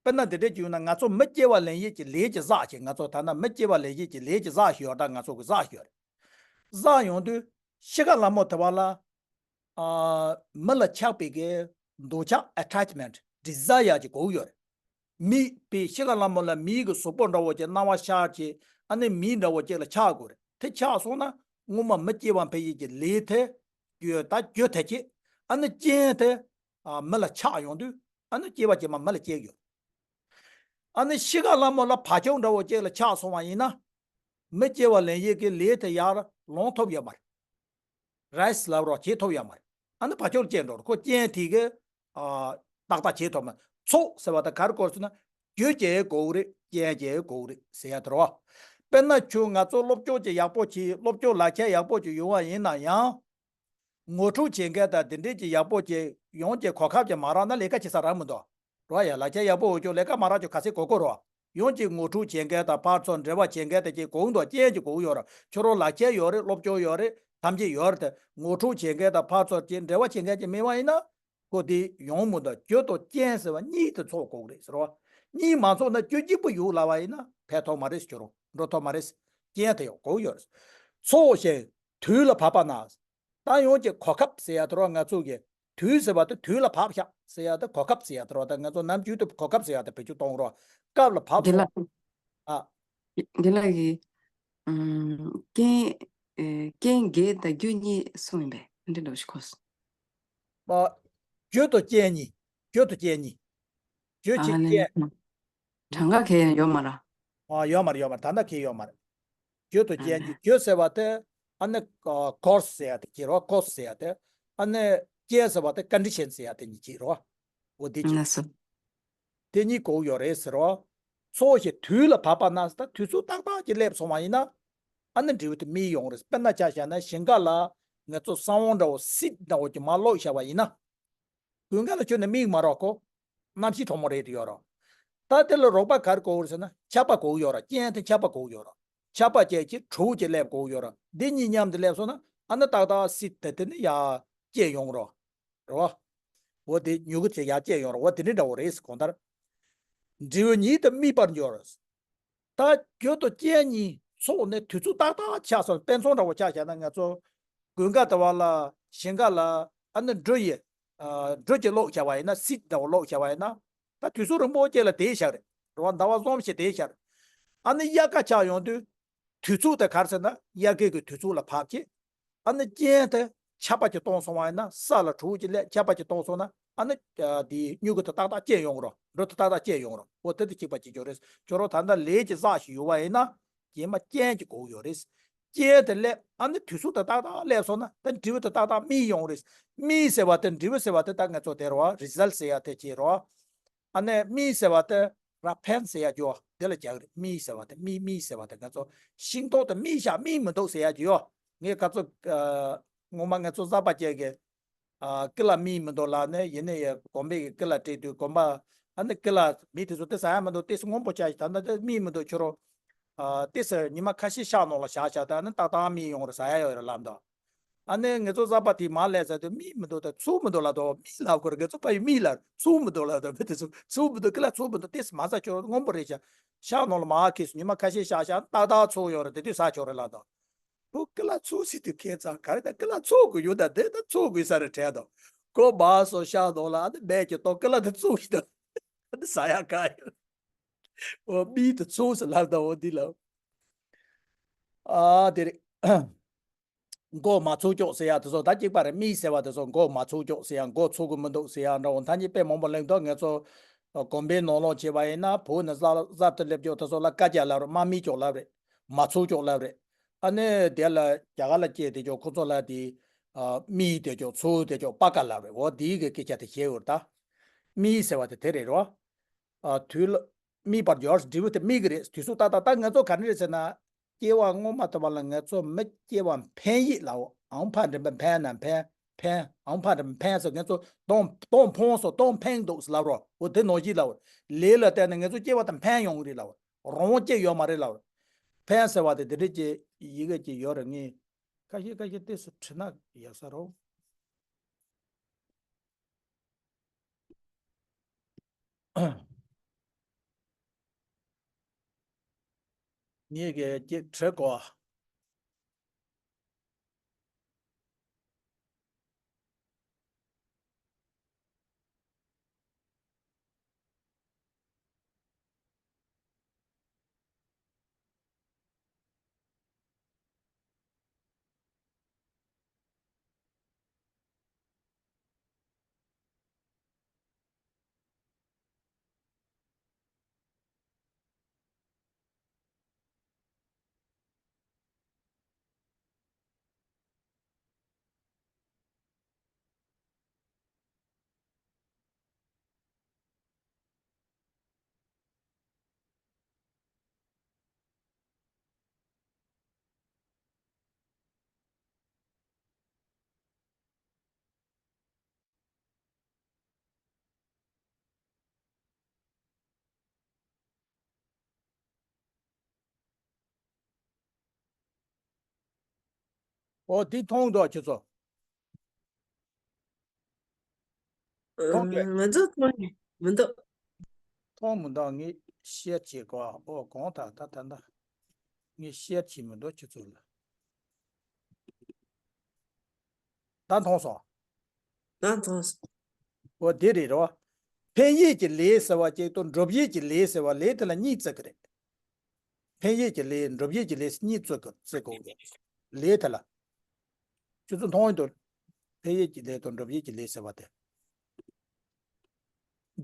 དཔེར་ན་འདི་འདྲས་བྱུང་ན་ང་ཚོ་མི་སྐྱེ་བ་ལེན་ཡས་ཀྱི་ལས་ཀྱི་གཟགས་ཀྱི། ང་ཚོ་ད་ལྟ་མི་སྐྱེ་བ་ལེན་ཡས་ཀྱི་ལས་ཀྱི་གཟགས་ཤིག་ཡོད། ད་ང་ཚོ་གི་གཟགས་ཤིག་ཡོད་རེད། གཟགས་ཡོང་དུས་གཤིས་ཀ་ལྷ་མོ་དེ་བ་ལ། ཨ། མི་ལ་ཆགས་པའི་གི་འདོད་ཆགས་attachment desire ཀྱི་དགོས་ཡོད་རེད། མི་དཔེ་གཤིས་ཀ་ལྷ་མོ་ལ་མིའི་གི་གཟུགས་པོ་འདྲ་བོ་ཅིག་སྣང་བ་ཤར་གྱི། ཨ་ནི་མི་འདྲ་བོ་ཅིག་ལ་ཆགས་དགོས་རེད། དེ་ཆགས་སོང་ན་སྔོན་མ་མི་སྐྱེ་བ་འཕེན་ཡས་ཀྱི་ལས་དེ་རྒྱུ་ད་རྒྱུ་དེ་ཀྱི། ཨ་ནི་རྐྱེན་དེ། ཨ། མི་ལ་ཆགས་ཡོང་དུས་ཨ་ནི་སྐྱེ་བ་རྗེས་མ་མི་ལ་སྐྱེ་ཡོད། ཨ་ནི་གཤིས་ཀ་ལྷ་མོ་ལ་བག་ཆགས་འདྲ་བོ་ཅིག་ལ་ཆགས་སོང་བ་ཡིན་ན། མི་སྐྱེ་བ་ལེན་ཡས་ཀྱི་ལས་དེ་ཡར་ལོང་ཐུབ་ཡོད་མ་རེད། རེས་ལབ་རོགས་བྱེད་ཐུབ་ཡོད་མ་རེད། ཨ་ནི་བག་ཆགས་སྐྱེ་འགྲོ་རེད། ཁོ་རྐྱེན་དེ་གི། ཨ། ཏག་ཏག་བྱེད་ཐུབ་མ། ཚོགས་ཟེར་བ་ད་ག་རེ་སྐོར་ཟེར་ན། རྒྱུ་ཅིག་དགོས་རེད། རྐྱེན་ཅིག་དགོས་རེད་ཟེར་ཡ་དེ་རེད་བ། དཔེར་ན་ཁྱོད་ང་ཚོ་སློབ་སྦྱོང་ཅིག་ཡག་པོ་བྱེད། སློབ་སྦྱོང་ལག་ཁྱེར་ཡག་པོ་ཅིག་ཡོང་བ་ཡིན་ན་ཡང་། ངོ་སྤྲོད་བྱེད་མཁན་དང་དེ་འདྲས་ཀྱི་ཡག་པོ་ཅིག་ཡོང་གི་གོ་སྐབས་ཅིག་མ་རག་ན་ལས་ཀ་བྱེད་ས་རག་མི་འདུག་རོ། ཡ། ལག་ཁྱེར་ཡག་པོ་ཡོད་ཀྱང་ལས་ཀ་མ་རག་ཀྱང་ག་ཚད་གོ་གོ་རོ། ཡོང་གི་ངོ་སྤྲོད་བྱེད་མཁན་དང་ཕར་ཚུར་འབྲེལ་བ་བྱེད་མཁན་དེ་ཅིག་དགོས་འདུག་རྐྱེན་ཅིག་དགོས་ཡོད་ར། ཁྱོད་རང་ལག་ཁྱེར་ཡོད་རེད། སློབ་སྦྱོང་ཡོད་རེད། ཐམས་ཅད་ཡོད་རེད་དེ། ངོ་སྤྲོད་བྱེད་མཁན་དང་ཕར་ཚུར་ཅིག་འབྲེལ་བ་བྱེད་མཁན་ཅིག་མེད་པ་ཡིན་ན། ཁོ་དེ་ཡོང་མི་འདུག་རྒྱུ་དང་རྐྱེན་ཟེར་བ་གཉིས་དེ་ཚོགས་དགོས་རེད་ཟེར་བ། གཉིས་མ་ཚོགས་ན་རྒྱུ་གཅིག་པུ་ཡོད་ལབ་པ་ཡིན་ན་ཕན་ཐོགས་མ་རེད་ཟེར། ཁྱོད་རང་འགྲོ་ཐུབ་མ་རེད། རྐྱེན་དེ་ཡང་དགོས་ཡོད་རེད། ཚོགས་ཞིང་དུས་ལ་བབ་པ་ན། ད་ཡོང་གི་གོ་སྐབས་ཟེར་ཡ་དེ་རོ། ང་ཚོ་གི་དུས་ཟེར་བ་དེ་དུས་ལ་བབ་ཤག་ཟེར་ཡ་དེ་གོ་སྐབས་ཟེར་ཡ་དེ་རོ། ད་ང་ཚོ་ནམ་རྒྱུན་དུ་གོ་སྐབས་ཟེར་ཡ་དེ་བེད་སྤྱོད་གཏོང་རོ། སྐབས་ལ་བབ་འདི་ལ། སོང་། ཨ། འདི་ལ་གི། ཨམ། རྐྱེན། ཨེ། རྐྱེན་བརྒྱད་དང་རྒྱུ་གཉིས་གསུངས་ཡིན་པས། འདི་འདྲ་ཞིག་གོ་སོང་། ཨ། རྒྱུ་དང་རྐྱེན་གཉིས། རྒྱུ་དང་རྐྱེན་གཉིས། རྒྱུ་ཨ་གཅིག་ལེ། རྐྱེན། གྲངས་ཀ་གལ་ཡང་ཡོད་མ་ར། ཨ། ཡོད་མ་རེད། ཡོད་མ་རེད། ད་ལྟ་གལ་ཡོད་མ་རེད། རྒྱུ་དང་ཨ་རྐྱེན་ལེ། གྱི་རྒྱུ་ཟེར་བ་དེ་ཨ་ནི་ཨ་cause ཟེར་ཡ་དེ་གཅིག་རོ། cause ཟེར་ཡ་དེ། ཨ་ནི་རྐྱེན་ཟེར་བ་དེ་condition ཟེར་ཡ་དེ་གཉིས་གཅིག་རོ། འོ་དེ་གཅིག་ལགས་སོ། དེ་གཉིས་དགོས་ཡོད་རེད་ཟེར་རོ། ཚོགས་ཞིང་དུས་ལ་བབ་པ་ན་ཟེར། ད་དུས་ཚོད་ཏག་ཏག་ཅིག་སླེབས་སོང་བ་ཡིན་ན། ཨ་ནི་འབྲས་བུ་དེ་སྨིན་ཡོང་རེད། དཔེར་ན་ཆ་བཞག་ན་ཞིང་ཁ་ལ་ང་ཚོ་ས་བོན་འདྲ་བོ་seed འདྲ་བོ་ཅིག་མར་བླུགས་བཞག་པ་ཡིན་ན། དགུན་ཁ་ལ་ཁྱོན་ནས་སྨིན་མ་རོགས་གོ། གནམ་གཤིས་དྲོ་མོ་རེད་དེ་ཡོད་རོགས། ད་དེ་ལ་རོགས་པ་ག་རེ་དགོས་རེད་ཟེར་ན་ཆར་པ་དགོས་ཡོད་རོགས། རྐྱེན་དེ་ཆར་པ་དགོས་ཡོད་རོགས། ཆར་པ་བཅས་ཀྱི་དྲོད་ཀྱི་སླེབས་དགོས་ཡོད་རོགས། འདི་གཉིས་མཉམ་དུ་སླེབས་སོང་ན་ཨ་ནི་ཏག་ཏག་seed དེ་དེ་ནི་ཡར་སྐྱེས་ཡོང་རོགས། རེད་བ། འོ་དེ་མྱུ་གུ་དེ་ཡར་སྐྱེས་ཡོང་རོགས། འོ་དེ་འདྲ་འདྲ་བོ་རེད་གོང་ལྟར། འབྲས་བུ་ཉིད་དུ་སྨིན་པར་འགྱུར། ད་རྒྱུ་དང་རྐྱེན་གཉིས་ཚོགས་ནས་དུས་ཚོད་ཏག་ཏག་ཆགས་སོང་། དཔེ་མཚོན་འདྲ་བོ་ཆ་བཞག་ན་ང་ཚོ་དགུན་ཁ་དེ་བ་ལ་ཞིང་ཁ་ལ་ཨ་ནི་འབྲུ་ཡི། ཨ། འབྲུ་ཅིག་བླུགས་བྱ་བ་ཡིན་ན། seed འདྲ་བོ་བླུགས་བྱ་བ་ཡིན་ན། ད་དུས་ཚོད་རིང་པོ་ཅིག་ལ་དེ་ཤར་རེད། རེད་བ། ཟླ་བ་གསུམ་བཞི་དེ་ཤར། ཨ་ནི་དབྱར་ཁ་ཆགས་ཡོང་དུས། དུས་ཚོད་དེ་ག་རེ་ཟེར་ན་དབྱར་ཁའི་གི་དུས་ཚོད་ལ་བབས་ཀྱི། ཨ་ནི་རྐྱེན་དེ་ཆར་པ་ཅིག་གཏོང་སོང་བ་ཡིན་ན། ས་ལ་དྲོད་ཅིག་སླེབས། ཆར་པ་ཅིག་གཏོང་སོང་ན་ཨ་ནི་དེའི་མྱུ་གུ་དེ་ཏག་ཏག་སྐྱེས་ཡོང་གི་རོ། འབྲུ་དེ་ཏག་ཏག་སྐྱེས་ཡོང་གི་རོ། འོ་དེ་དེ་གཅིག་པ་གཅིག་གྱུར་རེད། ཁྱོད་རང་ད་ལྟ་ལས་ཀྱི་གཟགས་ཤིག་ཡོད་པ་ཡིན་ན། རྗེས་མ་རྐྱེན་གྱི་དགོས་ཡོད་རེད། རྐྱེན་དེ་སླེབས། ཨ་ནི་དུས་ཚོད་དེ་ཏག་ཏག་སླེབས་སོང་ན་ད་འབྲས་བུ་དེ་ཏག་ཏག་སྨིན་ཡོང་རེད། སྨིན་ཟེར་བ་དེ། འབྲས་བུ་ཟེར་བ་དེ་ད་ང་ཚོ་དེ་རོ། result ཟེར་ཡ་དེ་བྱེད་རོ། ཨ་ནི་སྨིན་ཟེར་བ་དེ་ར་ཕན་ཟེར་ཡ་ཅིག་ཡོད། དེ་ལ་རྒྱག་རེད། སྨིན་ཟེར་བ་དེ། སྨིན། སྨིན་ཟེར་བ་དེ་ང་ཚོ་ཤིང་ཏོག་དེ་སྨིན་ཤག་སྨིན་མི་འདུག་ཟེར་ཡ་ཅིག་ཡོད། ངས་ཁ་ཚོ། ཨ། ངོ་མ་ང་ཚོ་གཟའ་པ་ཅན་གྱི། ཨ། ཀི་ལ་སྨིན་མི་འདུག་ལབ་ནས། ཡིན་ནའི་ཡ་དགོན་པའི་གི་ཀི་ལ་སྤྲད་དུས་དགོན་པ། ཨ་ནི་ཀི་ལ་མི་དེ་ཚོ་དེ་ཟ་ཡ་མི་འདུག་དེ་སྔོན་པོ་ཆགས་ཤག་ད་ལྟ་དེ་སྨིན་མི་འདུག་ཁྱོད་རང་། ཨ། དེ་ཟེར་ཉི་མ་ཁ་ཤས་ཤག་ནང་ལ་བཞག་བཞག་ད་ནི་ཏག་ཏག་སྨིན་ཡོང་རེད། ཟ་ཡ་ཡོད་རེད་ལབ་འདུག་ཨ་ནི་ང་ཚོ་གཟའ་པ་དེ་མར་སླེབས་ཚར་དུས་སྨིན་མི་འདུག་ད་ཚུགས་མི་འདུག་ལབ་འདུག་མི་ལབ་དགོས་རེད། ང་ཚོ་ཕ་ཡུལ་མི་ལབ། ཚུགས་མི་འདུག་ལབ་འདུག་མི་དེ་ཚོ་ཚུགས་མི་འདུག་ཀི་ལ་ཚུགས་མི་འདུག་དེ་མ་ཟ། ཁྱོད་རང་སྔོན་པོ་རེད་ཤག་ཤག་ནང་ལ་མར་ཁྱེར་སོང་། ཉི་མ་ཁ་ཤས་ཤག་བཞག་ཏག་ཏག་ཚུགས་ཡོང་རེད། དེ་དུས་ཟ་ཆོག་རེད་ལབ་འདུག་ཁོ་ཀི་ལ་ཚུགས་ཟེར་དུས་ཁྱད་མཚར་ག་རེ། ད་ཀི་ལ་ཚུགས་དགོས་ཡོད། ད་དེ་ད་ཚུགས་དགོས་ས་རེད་དྲན་འདུག་ཁོ་མར་སོང་། ཤག་ནང་ལ་ཨ་ནི་སྦས་ཀྱི་ཏོག་ཀི་ལ་དེ་ཚུགས་ཡིན་འདུག་ཨ་ནི་ཟ་ཡ་ག་ཡོད། འོ་མི་དེ་ཚུགས་ཟེར་ལབ་འདུག་འོ་འདི་ལ། ཨ། དེ་རེད། མགོ་མ་ཚོས་ཀྱོག་ཟེར་ཡ་དེ་ཚོ་ད་གཅིག་པ་རེད། སྨིན་ཟེར་བ་དེ་ཚོ་མགོ་མ་ཚོས་ཀྱོག་ཟེར་ཡ། མགོ་ཚོས་གི་མི་འདུག་ཟེར་ཡ་འདྲ་བོ་ཐ་སྙད་དཔེ་མང་པོ་གླེང་འདུག་ང་ཚོ་དགོན་པའི་ནང་ལོགས་བྱས་པ་ཡིན་ན་བོད་ནས་གཟའ་གཟའ་ཐུ་སླེབས་ཀྱོག་དེ་ཚོ་ལ་བཀའ་རྒྱ་ལབ་རེད། མ་སྨིན་ཀྱོག་ལབ་རེད། མ་ཚོས་ཀྱོག་ལབ་རེད། ཨ་ནི་དེ་ལ་རྒྱ་གར་ལ་སྐྱེས་བསྡད་ཀྱོག་ཁོ་ཚོ་ལ་དེ། ཨ། སྨིན་བསྡད་ཀྱོག་ཚོས་བསྡད་ཀྱོག་པ་ཀ་ལབ་རེད། འོ་དེའི་གི་སྐད་ཆ་དེ་བཤད་ཡོད་རེད། ད་སྨིན་ཟེར་བ་དེ་དེ་རེད་རོ། ཨ། དུས་ལ་སྨིན་པར་འགྱུར། འབྲས་བུ་དེ་སྨིན་གི་རེད། དུས་ཚོད་ཏག་ཏག་ད་ང་ཚོ་ག་འདྲ་རེད་ཟེར་ན། སྐྱེ་བ་སྔོན་མ་དུ་བ་ལ་ང་ཚོ་མི་སྐྱེ་བ་འཕེན་ཡིག་ལའོ། ཨང་ཕ་འགྲེང་བུ་འཕེན་ན་འཕེན། ཕན། ཨང་ཕ་དང་ཕན་ཟེར་ངས་ཚོ་གདོང་གདོང་ཕོངས་སོ་གདོང་ཕན་འདུག་ཟེར་ལབ་རོགས། འོ་དེ་ནོར་གྱིས་ལབ། ལས་ལ་བརྟེན་ནས་ངས་ཚོ་སྐྱེ་བ་དང་ཕན་ཡོང་གི་རེད་ལབ། རང་དབང་སྐྱེ་ཡོད་མ་རེད་ལབ། ཕན་ཟེར་བ་དེ་དེ་འདྲས་ཀྱི་ཡི་གེ་ཅིག་ཡོད་རེད། ངས་ཁ་ཤས་ཁ་ཤས་ཏོག་ཙམ་བྲིས་ན་ཡག་ས་རེད། ངས་གི་ཅིག་བྲིས་གོ། ཨོ་དེ་མཐོང་འདུག་ཁྱེད་ཚོ། མཐོང་གི་ང་ཚོ་མཐོང་གི་མི་འདུག་མཐོང་མི་འདུག་ངས་ཤེར་བྱེད་དགོས། ཨོ་གང་ལྟར་ད་ད་ད་ངས་ཤེར་བྱེད་མི་འདུག་ཁྱེད་ཚོ་ལ། ད་མཐོང་སོང་། ད་མཐོང་སོང་། ཨོ་དེ་རེད་རོ། ཕན་ཡོན་གྱི་ལས་ཟེར་བ་ཅིག་དང་སྒྲུབ་ཡུལ་གྱི་ལས་ཟེར་བ། ལས་དེ་ལ་གཉིས་བརྩི་གི་རེད། ཕན་ཡོན་གྱི་ལས་སྒྲུབ་ཡུལ་གྱི་ལས་གཉིས་བརྩི་གི་བརྩི་དགོས་རེད། ལས་དེ་ལ། ཁྱོད་ཚོ་མཐོང་ཡོད་དོ། ཕན་ཡོན་གྱི་ལས་དང་སྒྲུབ་ཡུལ་གྱི་ལས་ཟེར་བ་དེ།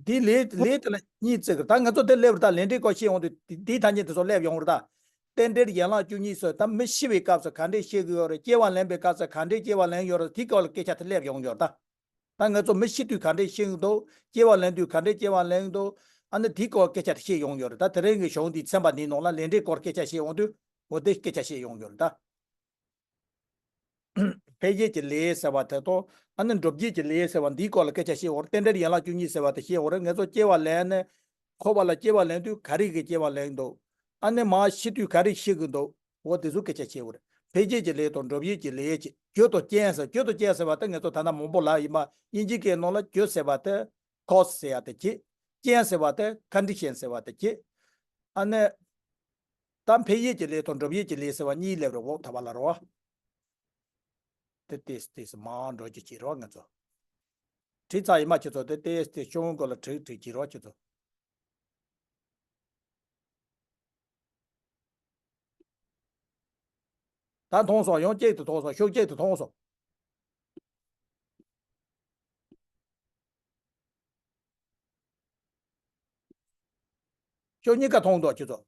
འདི་ལས་ལས་དེ་ལ་གཉིས་བརྩི་གི་རེད། ད་ང་ཚོ་དེ་སླེབས་རེད། ད་ལས་འབྲས་སྐོར་བཤད་ཡོང་དུས་འདི་འདིའི་ཐ་སྙད་དེ་ཚོ་སླེབས་ཡོང་རེད་ད། རྟེན་འབྲེལ་ཡན་ལག་བཅུ་གཉིས་སུ་ད་མི་ཤི་བའི་སྐབས་སུ་ག་འདྲས་ཤི་གི་ཡོད་རེད། སྐྱེ་བ་ལེན་པའི་སྐབས་སུ་ག་འདྲས་སྐྱེ་བ་ལེན་ཡོད་རེད། དེའི་སྐོར་ལ་སྐད་ཆ་དེ་སླེབས་ཡོང་ཡོད་རེད་ད། ད་ང་ཚོ་མི་ཤི་དུས་ག་འདྲས་ཤི་གི་འདུག་སྐྱེ་བ་ལེན་དུས་ག་འདྲས་སྐྱེ་བ་ལེན་གི་འདུག་ཨ་ནི་དེའི་སྐོར་སྐད་ཆ་དེ་བཤད་ཡོང་ཡོད་རེད་ད། དེ་རིང་གི་གཞུང་འདིའི་ཚན་པ་འདིའི་ནང་ལ་ལས་འབྲས་སྐོར་སྐད་ཆ་བཤད་ཡོང་དུས་འོ་དེ་སྐད་ཆ་བཤད་ཡོང་ཡོད་རེད་ད། ཕན་ཡོན་གྱི་ལས་ཟེར་བ་དེ་དང་ཨ་ནི་སྒྲུབ་ཡུལ་གྱི་ལས་ཟེར་བ་འདིའི་སྐོར་ལ་སྐད་ཆ་བཤད་ཡོད་རེད། རྟེན་འབྲེལ་ཡན་ལག་བཅུ་གཉིས་ཟེར་བ་དེ་བཤད་ཡོད་རེད། ང་ཚོ་སྐྱེ་བ་ལེན་ནས་འཁོར་བ་ལ་སྐྱེ་བ་ལེན་དུས་ག་རེ་གི་སྐྱེ་བ་ལེན་འདུག་ཨ་ནི་མར་ཤི་དུས་ག་རེ་ཤི་གི་འདུག་འོ་དེ་ཚོ་སྐད་ཆ་བཤད་ཡོད་རེད། ཕན་ཡོན་གྱི་ལས་དང་སྒྲུབ་ཡུལ་གྱི་ལས་ཀྱི་རྒྱུ་དང་རྐྱེན་ཟེར། རྒྱུ་དང་རྐྱེན་ཟེར་བ་དེ་ང་ཚོ་ད་ལྟ་མང་པོ་ལབ་ཡིན་པ། དབྱིན་ཇིའི་སྐད་ནང་ལ་རྒྱུ་ཟེར་བ་དེ་ཁོ་ཟེར་ཡ་དེ་བྱེད། རྐྱེན་ཟེར་བ་དེ་ཀོན་ཌི་ཤན་ཟེར་བ་དེ་བྱེད། ཨ་ནི། ད་ཕན་ཡོན་གྱི་ལས་དང་སྒྲུབ་ཡུལ་གྱི་ལས་ཟེར་བ་གཉིས་སླེབས་རེད། འོག་ཐོག་པ་ལ་རོ། དེ་ཏེས་ཏེས་མང་འགྲོ་རྒྱུ་བྱེད་རོགས་ང་ཚོ། བྲིས་ཚར་ཡིན་མ་ཁྱེད་ཚོ། དེ་ཏེས་ཏེས་ཤོག་བུ་སྐོར་ལ་བྲིས་བྲིས་བྱེད་རོགས་ཁྱེད་ཚོ། ད་མཐོང་སོང་། ཡང་གཅིག་ཏུ་མཐོང་སོང་། ཤོག་གཅིག་ཏུ་མཐོང་སོང་། ཤོག་གཉིས་ཀ་མཐོང་འདུག་ཁྱེད་ཚོ།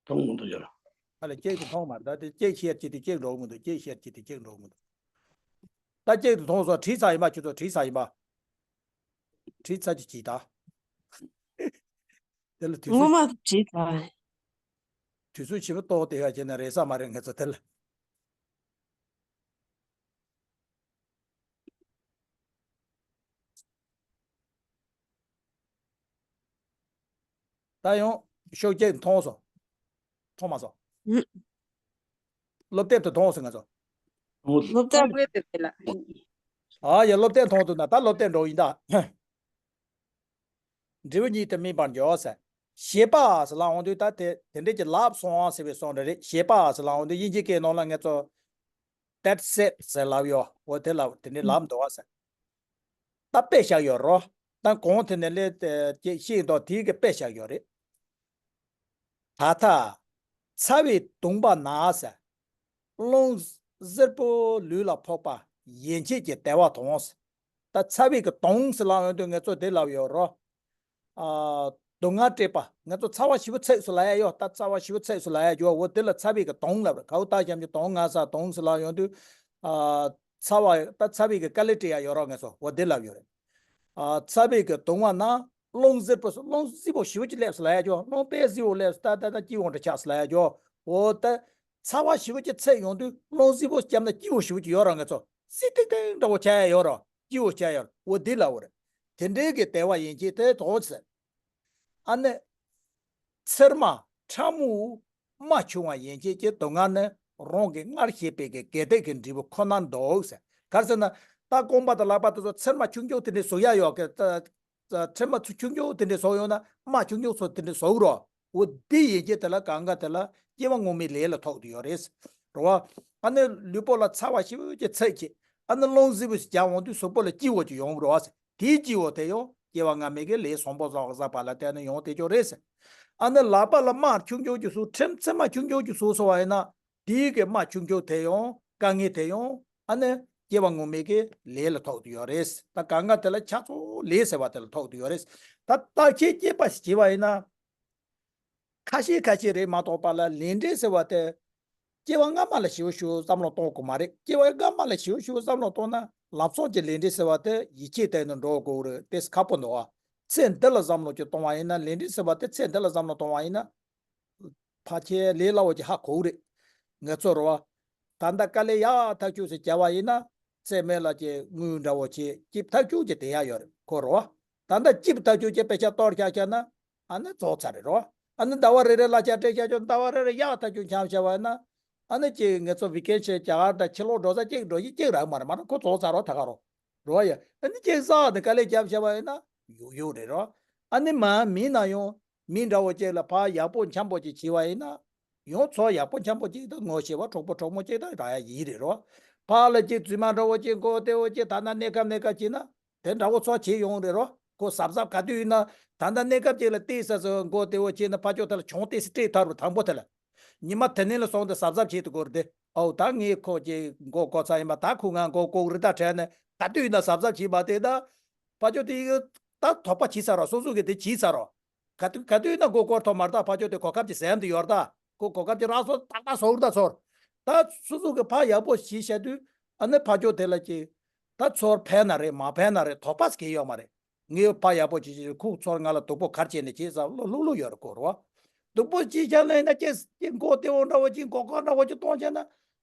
མཐོང་མི་འདུག་ཡ། ཨ་ལས་གཅིག་ཏུ་མཐོང་མ་རེད། ད་དེ་གཅིག་ཤེར་གྱིས་དེ་གཅིག་འགྲོ་གི་མི་འདུག་གཅིག་ཤེར་གྱིས་དེ་གཅིག་འགྲོ་གི་མི་འདུག་ད་གཅིག་ཏུ་མཐོང་སོང་། བྲིས་ཚར་ཡིན་པ་ཁྱེད་ཚོ། བྲིས་ཚར་ཡིན་པ། བྲིས་ཚར་གྱི་གྱིས་ད། དེ་ལ་དུས་ངོ་ཚོད་མ་བྲིས་ཚར། དུས་ཚོད་ཞིབ་པོ་ཏོག་དེ་ག་བྱས་ན་རེད་ས་མ་རེད་ང་ཚོ་དེ་ལ། ད་ཡང་ཤོག་གཅིག་མཐོང་སོང་། མཐོང་མ་སོང་། ཨུ། སློབ་དེབ་དུ་མཐོང་སོང་ང་ཚོ། སློབ་དེབ། ཨ་ཡ། སློབ་དེབ་མཐོང་འདུག་ན་ད་སློབ་དེབ་འགྲོ་ཡིན་ད། འབྲས་བུ་གཉིས་དེ་སྨིན་པར་འགྱུར་ཟེར། ཞེས་པ་ཟེར་ལབ་འོང་དུས་ད་དེ་དེ་འདྲས་ཀྱི་ལབ་སོང་ཟེར་བའི་བསམ་འདྲ་རེད། ཞེས་པ་ཟེར་ལབ་འོང་དུས་དབྱིན་ཇིའི་སྐད་ནང་ལ་ང་ཚོ། That's it ཟེར་ལབ་ཡོད། འོ་དེ་ལབ་དེ་འདྲས་ལབ་འདུག་ཟེར། ད་དཔེ་བཞག་ཡོད་རོ། ད་གོང་དེ་ནས་ལས་དེ་ཅེས་ཤེས་འདུག་དེའི་གི་དཔེ་བཞག་ཡོད་རེད། ད་ལྟ། ཚ་བས་གདུངས་པ་ན་ཟེར། རླུང་བསིལ་པོ་ལུས་ལ་ཕོག་པ་ཡན་ཆད་ཀྱི་བདེ་བ་དང་ཟེར། ད་ཚ་བས་གི་གདུང་ཟེར་ལབ་ཡོང་དུས་ང་ཚོ་དེ་ལབ་ཡོད་རོ། ཨ། སྡུག་བསྔལ་སྤྲད་པ། ང་ཚོ་ཚ་བ་ཞེ་པོ་ཚིགས་སུ་ལབ་ཡ་ཡོད། ད་ཚ་བ་ཞེ་པོ་ཚིགས་སུ་ལབ་ཡ་ཡོད། འོ་དེ་ལ་ཚ་བས་གི་གདུང་ལབ་རེད། གའུ་ཏ་ཞབས་ཀྱུ་གདུང་ང་ས་གདུང་ཟེར་ལབ་ཡོང་དུས། ཨ། ཚ་བ་ད་ཚ་བས་གི་དཀའ་ལས་སྤྲད་ཡ་ཡོད་རོ་ང་ཚོ། འོ་དེ་ལབ་ཡོད་རེད། ཨ། ཚ་བས་གི་གདུང་བ་ན་རླུང་བསིལ་པོ་སོ་རླུང་བསིལ་པོ་ཞེ་པོ་ཅིག་སླེབས་སོང་ལབ་ཡ་ཅོ། རླུང་དཔེ་བསིལ་པོ་སླེབས་སོང་ད་ད་ད་སྐྱིད་པོ་འདྲ་ཆགས་སོང་ལབ་ཡ་ཅོ། འོ་ད། ཚ་བ་ཞེ་པོ་ཅིག་ཚིག་ཡོང་དུས་རླུང་བསིལ་པོ་བརྒྱབ་ན་སྐྱིད་པོ་ཞེ་པོ་ཅིག་ཡོད་ར་ང་ཚོ། སི་ཏིག་ཏིག་འདྲ་བོ་བྱ་ཡ་ཡོད་རོ། སྐྱིད་པོ་བྱ་ཡ་ཡོད་རོ། འོ་འདི་ལབ་པ་རེད། དེ་འདྲའི་གི་དལ་བ་ཡན་ཆད་དེ་དོགས་ཟེར། ཨ་ནི། ཚེར་མ་ཕྲ་མོ་རྨ་ཆུང་བ་ཡན་ཆད་ཀྱི་སྡུག་བསྔལ་ནི་རང་གིས་སྔར་བྱས་པའི་གི་དགེ་སྡིག་གི་འབྲས་བུ་ཁོ་ནར་འདོད་ཟེར། ག་རེ་ཟེར་ན། ད་རྐང་པ་དང་ལག་པ་དེ་ཚོ་ཚེར་མ་ཆུང་ཆུང་དེ་འདྲ་བཟོ་ཡ་ཡོད་གི། ད་ད་ཚེར་མ་ཆུང་ཆུང་དེ་འདྲ་བཟོ་ཡོང་ན་རྨ་ཆུང་ཆུང་ཚོ་དེ་འདྲ་བཟོ་རོ། འོ་འདི་ཡན་ཆད་དེ་ལ་གང་ག་དེ་ལ་སྐྱེ་བ་སྔོན་མའི་ལས་ལ་ཐོགས་ཏེ་ཡོད་རེད། རེད་བ། ཨ་ནི་ལུས་པོ་ལ་ཚ་བ་ཞེ་པོ་ཅིག་ཚིག་གི། ཨ་ནི་རླུང་བསིལ་པོ་ཞིག་རྒྱག་འོང་དུས་གཟུགས་པོ་ལ་སྐྱིད་པོ་ཅིག་ཡོང་གི་རེད་བ། དེའི་སྐྱིད་པོ་དེ་ཡང་སྐྱེ་བ་སྔ་མའི་གི་ལས་བཟང་པོ་བསགས་བསགས་པ་ལ་བརྟེན་ནས་ཡོང་བསྡད་ཀྱི་རེད་ཟེར། ཨ་ནི་ལག་པ་ལ་རྨ་ཆུང་ཆུང་ཅིག་བཟོ། ཚེར་མ་ཆུང་ཆུང་ཅིག་བཟོ་སོང་བ་ཡིན་ན། དེའི་གི་རྨ་ཆུང་ཆུང་དེ་ཡང་དཀའ་ངལ་དེ་ཡང་ཨ་ནི་སྐྱེ་བ་སྔོན་མའི་གི་ལས་ལ་ཐོགས་ཏེ་ཡོད་རེད། ད་གང་ག་དེ་ལ་ཆ་ཚང་ལས་ཟེར་བ་དེ་ལ་ཐོགས་ཏེ་ཡོད་རེད། ད་བརྟག་དཔྱད་རྐྱང་པ་ཞིག་བྱས་པ་ཡིན་ན། ཁ་ཤས་ཁ་ཤས་རེད་མ་གཏོགས་པ་ལ་ལས་འབྲས་ཟེར་བ་དེ། སྐྱེ་བ་སྔ་མ་ལ་ཞིབ་ཞིབ་བསམ་བློ་གཏོང་དགོས་མ་རེད། སྐྱེ་བ་སྔ་མ་ལ་ཞིབ་ཞིབ་བསམ་བློ་གཏོང་ན་ལམ་སང་གི་ལས་འབྲས་ཟེར་བ་དེ་ཡིད་ཆེས་གཏོང་ནས་འགྲོ་དགོས་རེད། དེ་ཁག་པོ་འདུག་ཨ། ཚེ་འདི་ལ་བསམ་བློ་ཅིག་གཏོང་བ་ཡིན་ན། ལས་འབྲས་ཟེར་བ་དེ་ཚེ་འདི་ལ་བསམ་བློ་གཏོང་བ་ཡིན་ན། ཕལ་ཆེར་ལས་སླ་བོ་ཅིག་ཧ་གོ་གི་རེད། ངེད་ཚོ་རེད་བ། ད་ལྟ་དཀའ་ལས་ཡག་ཐག་ཆོད་ཅིག་བརྒྱབ་པ་ཡིན་ན། ཚེ་སྨད་ལ་ཅིག་དངུལ་འདྲ་བོ་ཅིག་སྐྱིད་ཐག་ཆོད་ཅིག་དེ་ཡག་ཡོད་རེད་ཁོ་རེད་བ། ད་ལྟ་སྐྱིད་ཐག་ཆོད་ཅིག་དཔེ་ཆ་གཏོར་བཞག་བཞག་ན། ཨ་ནི་རྫོགས་ཚར་རེད་རོ། ཨ་ནི་ཟླ་བ་རེ་རེ་གླ་ཆ་སྤྲད་བཞག་ཆོག་ཟླ་བ་རེ་རེ་གཡག་ཐག་ཆོད་འཁྱམ་བཞག་པ་ན། ཨ་ནི་ཅིག་ངེད་ཚོ་བི་ཀེ་ཤན་རྒྱ་གར་དང་ཕྱི་ལོགས་འགྲོ་ས་གཅིག་འགྲོ་ཡི་གཅིག་རག་མ་རེད། མ་རེད་ཁོ་རྫོགས་ཚར་རོ་ད་ག་རོ། རོ་ཡ། ཨ་ནི་ཅིག་བསགས་ནས་དཀའ་ལས་བརྒྱབ་བཞག་པ་ཡིན་ན་ཡོག་ཡོག་རེད་རོ། ཨ་ནི་མ་མིན་ན་ཡང་མི་འདྲ་བོ་ཅིག་ལ་ཕར་ཡག་པོ་འཆམ་པོ་ཅིག་བྱས་པ་ཡིན་ན། ཡང་ཚོར་ཡག་པོ་འཆམ་པོ་ཅིག་དང་ངོ་ཤེས་པ་གྲོགས་པོ་གྲོགས་མོ་ཅིག་དང་རག་ཡ་ཡིན་རེད་རོ། ཕར་ལ་ཅིག་རྫུན་མ་འདྲ་བོ་ཅིག་མགོ་བདེ་བོ་ཅིག་ད་ན་གནས་སྐབས་གནས་སྐབས་ཅིག་ན། དེ་འདྲ་བོ་ཚོ་བྱེད་ཡོང་རེད་རོ། ཁོ་གཟབ་གཟབ་ག་དུས་ཡིན་ན། ད་ལྟ་གནས་སྐབས་ཅིག་ལ་ཏོག་ཙམ་མགོ་བདེ་བོ་བྱས་ན་ཕར་ཕྱོགས་དེ་ལ་གྱོང་ཏོག་ཙམ་སྤྲད་ཐུབ་རེད། དང་པོ་དེ་ལ། ཉི་མ་དེ་ནས་ལ་སོང་སྟེ་གཟབ་གཟབ་བྱེད་དུ་དགོས་རེད་དེ། ཨོ་ད་ངས་ཁོ་ཀྱི་མགོ་བསྐོར་ཚར་ཡིན་པ། ད་ཁོ་ང་མགོ་བསྐོར་རེད་ད་དྲན་ནས་ག་དུས་ཡིན་ན་གཟབ་གཟབ་བྱེད་པ་དེ་ད། ཕར་ཕྱོགས་དེ་ད་དོགས་པ་བྱས་ཚར་རོ། སོ་སོ་གི་དེ་བྱས་ཚར་རོ། ག་དུས་ག་དུས་ཡིན་ན་མགོ་བསྐོར་ཐུབ་མ་རེད་ད། ཕར་ཕྱོགས་དེ་གོ་སྐབས་ཀྱི་ཟད་དུ་ཡོད་རེད་ད། ཁོ་གོ་སྐབས་ཀྱི་རག་སོང་ཏག་ཏག་ཚོར་ད་ཚོར། ད་སོ་སོ་གི་ཕར་ཡག་པོ་བྱས་བཞག་དུས་ཨ་ནི་ཕར་ཕྱོགས་དེ་ལ་ཀྱི། ད་ཚོར་ཕན་ན་རེད་མ་ཕན་ན་རེད་དོགས་པ་གང་ཡང་ཡོད་མ་རེད། ངས་ཕར་ཡག་པོ་བྱས་བྱས་ཁོ་ཚོར་ང་ལ་སྡུག་པོ་ག་རེ་བྱས་ནས་བྱས་ཙང་བློ་ལྷུག་ལྷུག་ཡོད་རེད་ཁོ་རེད་བ། སྡུག་པོ་ཅིག་བྱས་ན་ཡིན་ན་ཀྱེ་ཀྱེ་མགོ་བདེ་བོ་འདྲ་བོ་ཅིག་མགོ་སྐོར་འདྲ་བོ་ཅིག་གཏོང་བྱས་ན།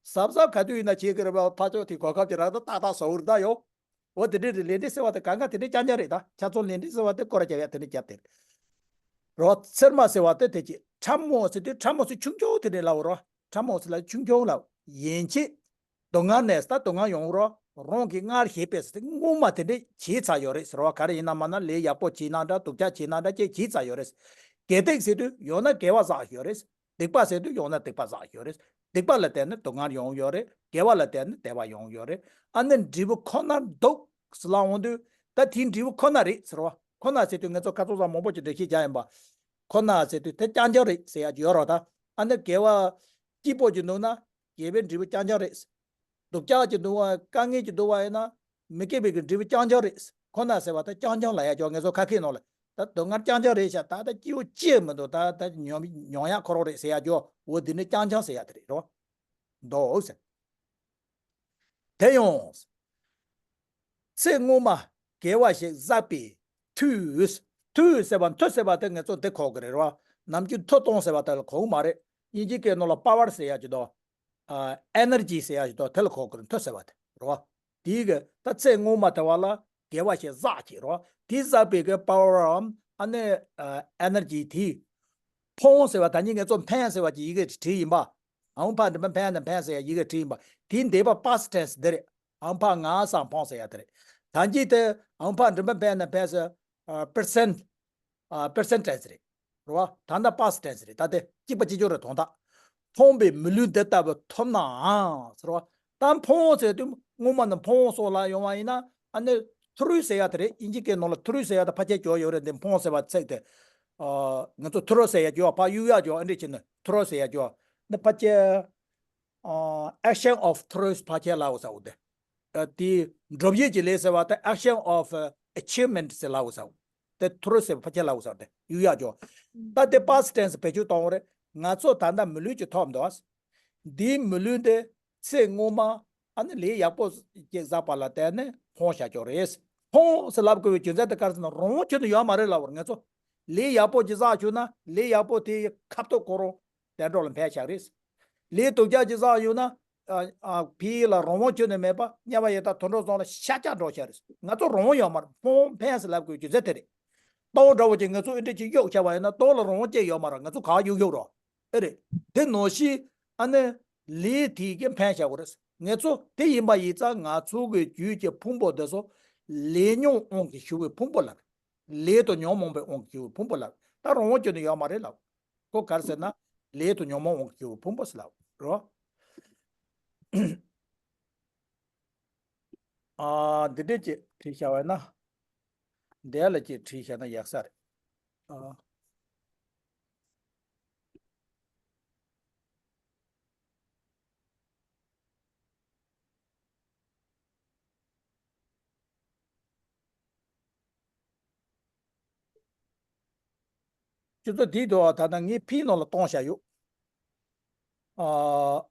གཟབ་གཟབ་ག་དུས་ཡིན་ན་བྱེད་ཀྱི་རེད་བ། ཕར་ཕྱོགས་དེ་གོ་སྐབས་ཀྱི་རག་ད་ཏག་ཏག་ཚོར་ད་ཡོད། འོ་དེ་འདྲའི་རེད། ལས་འབྲས་ཟེར་བ་དེ་གང་ག་དེ་འདྲའི་རྐྱང་རྐྱང་རེད་ད། ཆ་ཚང་ལས་འབྲས་ཟེར་བ་དེ་སྐོར་ར་རྒྱབ་ཡ་དེ་འདྲའི་རྒྱབ་དེ་རེད། རོ། ཚེར་མ་ཟེར་བ་དེ་དེ་ཅི་ཕྲ་མོ་ཟེར་དུས་ཕྲ་མོ་ཟེར་ཆུང་ཆུང་དེ་འདྲའི་ལབ་རོ། ཕྲ་མོ་ཟེར་ལ་ཆུང་ཆུང་ལབ། ཡན་ཆད། སྡུག་བསྔལ་ནས་ད་སྡུག་བསྔལ་ཡོང་རོ། རང་གིས་སྔར་བྱས་པའི་ཟེར་དེ་སྔོན་མ་དེ་འདྲའི་བྱས་ཚར་ཡོད་རེད་ཟེར་བ། ག་རེ་ཡིན་ན་མ་ན་ལས་ཡག་པོ་བྱས་ན་འདྲ་སྡུག་ཅག་བྱས་ན་འདྲ་ཅིག་བྱས་ཚར་ཡོད་རེད། དགེ་སྡིག་ཟེར་དུས་ཡང་ན་དགེ་བ་བསགས་ཡོད་རེད། སྡིག་པ་ཟེར་དུས་ཡང་ན་སྡིག་པ་བསགས་ཡོད་རེད། སྡིག་པ་ལ་བརྟེན་ནས་སྡུག་བསྔལ་ཡོང་ཡོད་རེད། དགེ་བ་ལ་བརྟེན་ནས་བདེ་བ་ཡོང་ཡོད་རེད། ཨ་ནི་འབྲས་བུ་ཁོ་ནར་འདུག་ཟེར་ལབ་འོང་དུས་ད་དེའི་འབྲས་བུ་ཁོ་ན་རེད་ཟེར་བ། ཁོ་ན་ཟེར་དུས་ངེད་ཚོ་ཁ་ཚོགས་ས་མང་པོ་ཅིག་འགྲེལ་བཤད་རྒྱག་ཡིན་པ། ཁོ་ན་ཟེར་དུས་དེ་རྐྱང་རྐྱང་རེད་ཟེར་ཡ་ཅིག་ཡོད་རོགས་ད། ཨ་ནི་དགེ་བ་སྐྱིད་པོ་ཅིག་འདུག་ན་དགེ་བའི་འབྲས་བུ་རྐྱང་རྐྱང་རེད། སྡུག་ཅག་ཅིག་འདུག་བ་དཀའ་ངལ་ཅིག་འདུག་བ་ཡིན་ན་མི་དགེ་བའི་གི་འབྲས་བུ་རྐྱང་རྐྱང་རེད། ཁོ་ན་ཟེར་བ་ད་རྐྱང་རྐྱང་ལབ་ཡ་ཅིག་ཡོད། ངེད་ཚོ་ཁ་སྐད་ནང་ལ་ད་སྡུག་བསྔལ་རྐྱང་རྐྱང་རེད་ཤག་ད་ད་སྐྱིད་པོ་ཅི་མི་འདུག་ད་ད་མྱོང་མྱོང་ཡག་ཁོ་རང་རེད་ཟེར་ཡ་ཅིག་ཡོད། འོ་འདི་ནི་རྐྱང་རྐྱང་ཟེར་ཡ་དེ་རེད་རོ། འདུག་ཟེར། དེ་ཡང་། ཚེ་སྔོན་མ་དགེ་བ་ཞིག་བསགས་པའི་མཐུས། མཐུས་ཟེར་བ་མཐུ་ཟེར་བ་དེ་ངེད་ཚོ་འདི་གོ་གི་རེད་རོ། ནམ་རྒྱུན་མཐུ་གཏོང་ཟེར་བ་དེ་ལ་གོ་གི་མ་རེད། དབྱིན་ཇིའི་སྐད་ནང་ལ་པ་ཝར་ཟེར་ཡ་ཅིག་འདུག་ཨ། ཨེ་ནར་ཇི་ཟེར་ཡ་ཅིག་འདུག་དེ་ལ་གོ་གི་རེད། མཐུ་ཟེར་བ་དེ་རོ། དེའི་གི་ད་ཚེ་སྔོན་མ་དེ་བ་ལ་དགེ་བ་ཞིག་བསགས་ཀྱི་རོ། དེ་བསགས་པའི་གི་པ་ཝར་འམ་ཨ་ནི་ཨེ་ནར་ཇི་དེ། ཕོངས་ཟེར་བ་ད་ནི་ངེད་ཚོ་འཕེན་ཟེར་བ་ཅིག་ཡི་གེ་བྲིས་ཡིན་པ། ཨང་ཕ་འགྲེང་བུ་འཕེན་དང་འཕེན་ཟེར་ཡ་ཡི་གེ་བྲིས་ཡིན་པ། དེའི་འདས་པ་པ་སི་ཊེན་སི་འདི་རེད། ཨང་ཕ་ང་སང་ཕོངས་ཟེར་ཡ་དེ་རེད། ད་ཅི་དེ་ཨང་ཕ་འགྲེང་བུ་འཕེན་དང་འཕེན་ཟེར། པེར་སེན། པེར་སེན་ཊེན་སི་རེད། རེད་བ། ད་ལྟ་པ་སི་ཊེན་སི་རེད། ད་དེ་གཅིག་པ་གཅིག་རྐྱང་རེད་དོན་དག་ཕོངས་པའི་མི་ལུས་འདི་ལྟ་བུ་ཐོབ་ནའང་ཟེར་བ། ད་ཕོངས་ཟེར་དུས་སྔོན་མ་ནས་ཕོངས་སོགས་ལ་ཡོང་བ་ཡིན་ན་ཨ་ནི་ཐུ་རུ་ཟེར་ཡ་དེ་རེད། དབྱིན་ཇི་སྐད་ནང་ལ་ཐུ་རུ་ཟེར་ཡ་དེ་ཕལ་ཆེར་གྱོགས་ཡོད་རེད་འདི་ཕོངས་ཟེར་བ་ཚིག་དེ། ཨ། ང་ཚོ་ཐུ་རུ་ཟེར་ཡ་གྱོགས་པ་གཡུག་ཡ་གྱོགས་ཨ་འདྲས་བྱས་ནས་ཐུ་རུ་ཟེར་ཡ་གྱོགས་འདི་ཕལ་ཆེར། ཨ། action of truth ཕལ་ཆེར་ལབ་ས་འོ་དེ། ཨ། དེ་འགྲུབ་ཡས་ཀྱི་ལས་ཟེར་བ་དེ་action of achievement ཟེར་ལབ་ས་འོ། དེ་ཐུ་རུ་ཟེར་བ་ཕལ་ཆེར་ལབ་ས་འོ་དེ་གཡུག་ཡ་གྱོགས། ད་དེ་པ་སི་ཊེན་སི་བེད་སྤྱོད་གཏོང་བ་རེད། ང་ཚོ་ད་ལྟ་མི་ལུས་ཀྱི་ཐོབ་འདུག་འདིའི་མི་ལུས་འདི་ཚེ་སྔོན་མ་ཨ་ནི་ལས་ཡག་པོ་ཅིག་བསགས་པ་ལ་བརྟེན་ནས་ཕོངས་བཞག་ཀྱོག་རེད། ཕོངས་ཟེར་ལབ་དགོས་པའི་རྒྱུ་མཚན་དེ་ག་རེ་ཟེར་ན་རང་དབང་ཁྱོན་ནས་ཡོད་མ་རེད་ལབ་པར་ང་ཚོ། ལས་ཡག་པོ་ཅིག་བསགས་བྱུང་ན་ལས་ཡག་པོ་དེའི་ཁ་ཐུག་ཁོ་རང་དལ་འགྲོ་ལ་འཕེན་བཞག་རེད། ལས་སྡུག་ཅག་ཅིག་བསགས་ཡོང་ན། ཨ་ཨ་ཕི་ཡི་ལ་རང་དབང་ཁྱོན་ནས་མེད་པ། དམྱལ་བ་ཡི་དྭགས་དུད་འགྲོ་ཚོ་ལ་ཤ་རྒྱགས་འགྲོ་བྱས་རེད། ང་ཚོ་རང་དབང་ཡོད་མ་རེད། ཕོང་ཕན་ཟེར་ལབ་དགོས་རྒྱུ་མཚན་དེ་རེད། ཏོག་འདྲ་བོ་ཅིག་ང་ཚོ་ཨེ་འདྲ་ཅིག་གཡོག་བྱས་པ་ཡིན་ན་ཏོག་ལ་རང་དབང་ཅན་ཡོད་མ་རེད། ང་ཚོ་ག་གཡུག་གཡུག་རོགས། ཨེ་རེད། དེ་ནང་བཞིན་ཨ་ནི་ལས་དེ་གི་ཕན་བཞག་གོ་རེད། ང་ཚོ་དེ་ཡིན་པ་ཡིན་ཙང་ང་ཚོ་གི་རྒྱུད་ཀྱི་ཕུང་པོ་འདི་ཚོ་ལས་ཉོན་དབང་གིས་ཞུ་བའི་ཕུང་པོ་ལ། ལས་དང་ཉོན་མོངས་པའི་དབང་གིས་ཞུ་བའི་ཕུང་པོ་ལ། ད་རང་དབང་ཅན་དུ་ཡོད་མ་རེད་ལ། ཁོ་ག་རེ་ཟེར་ན་ལས་དང་ཉོན་མོངས་དབང་གིས་ཞུ་བའི་ཕུང་པོ་ཟེར་ལ་རོ། ཨ་འདི་འདྲས་ཀྱི་བྲིས་བཞག་པ་ན། འདས་ལ་ཅིག་བྲིས་བཞག་ན་ཡག་ས་རེད། ཨ། ཁྱོད་ཚོ་དེའི་ཐོག་ད་ལྟ་ངས་ཕིའི་ནང་ལ་གཏོང་བཞག་ཡོད། ཨ།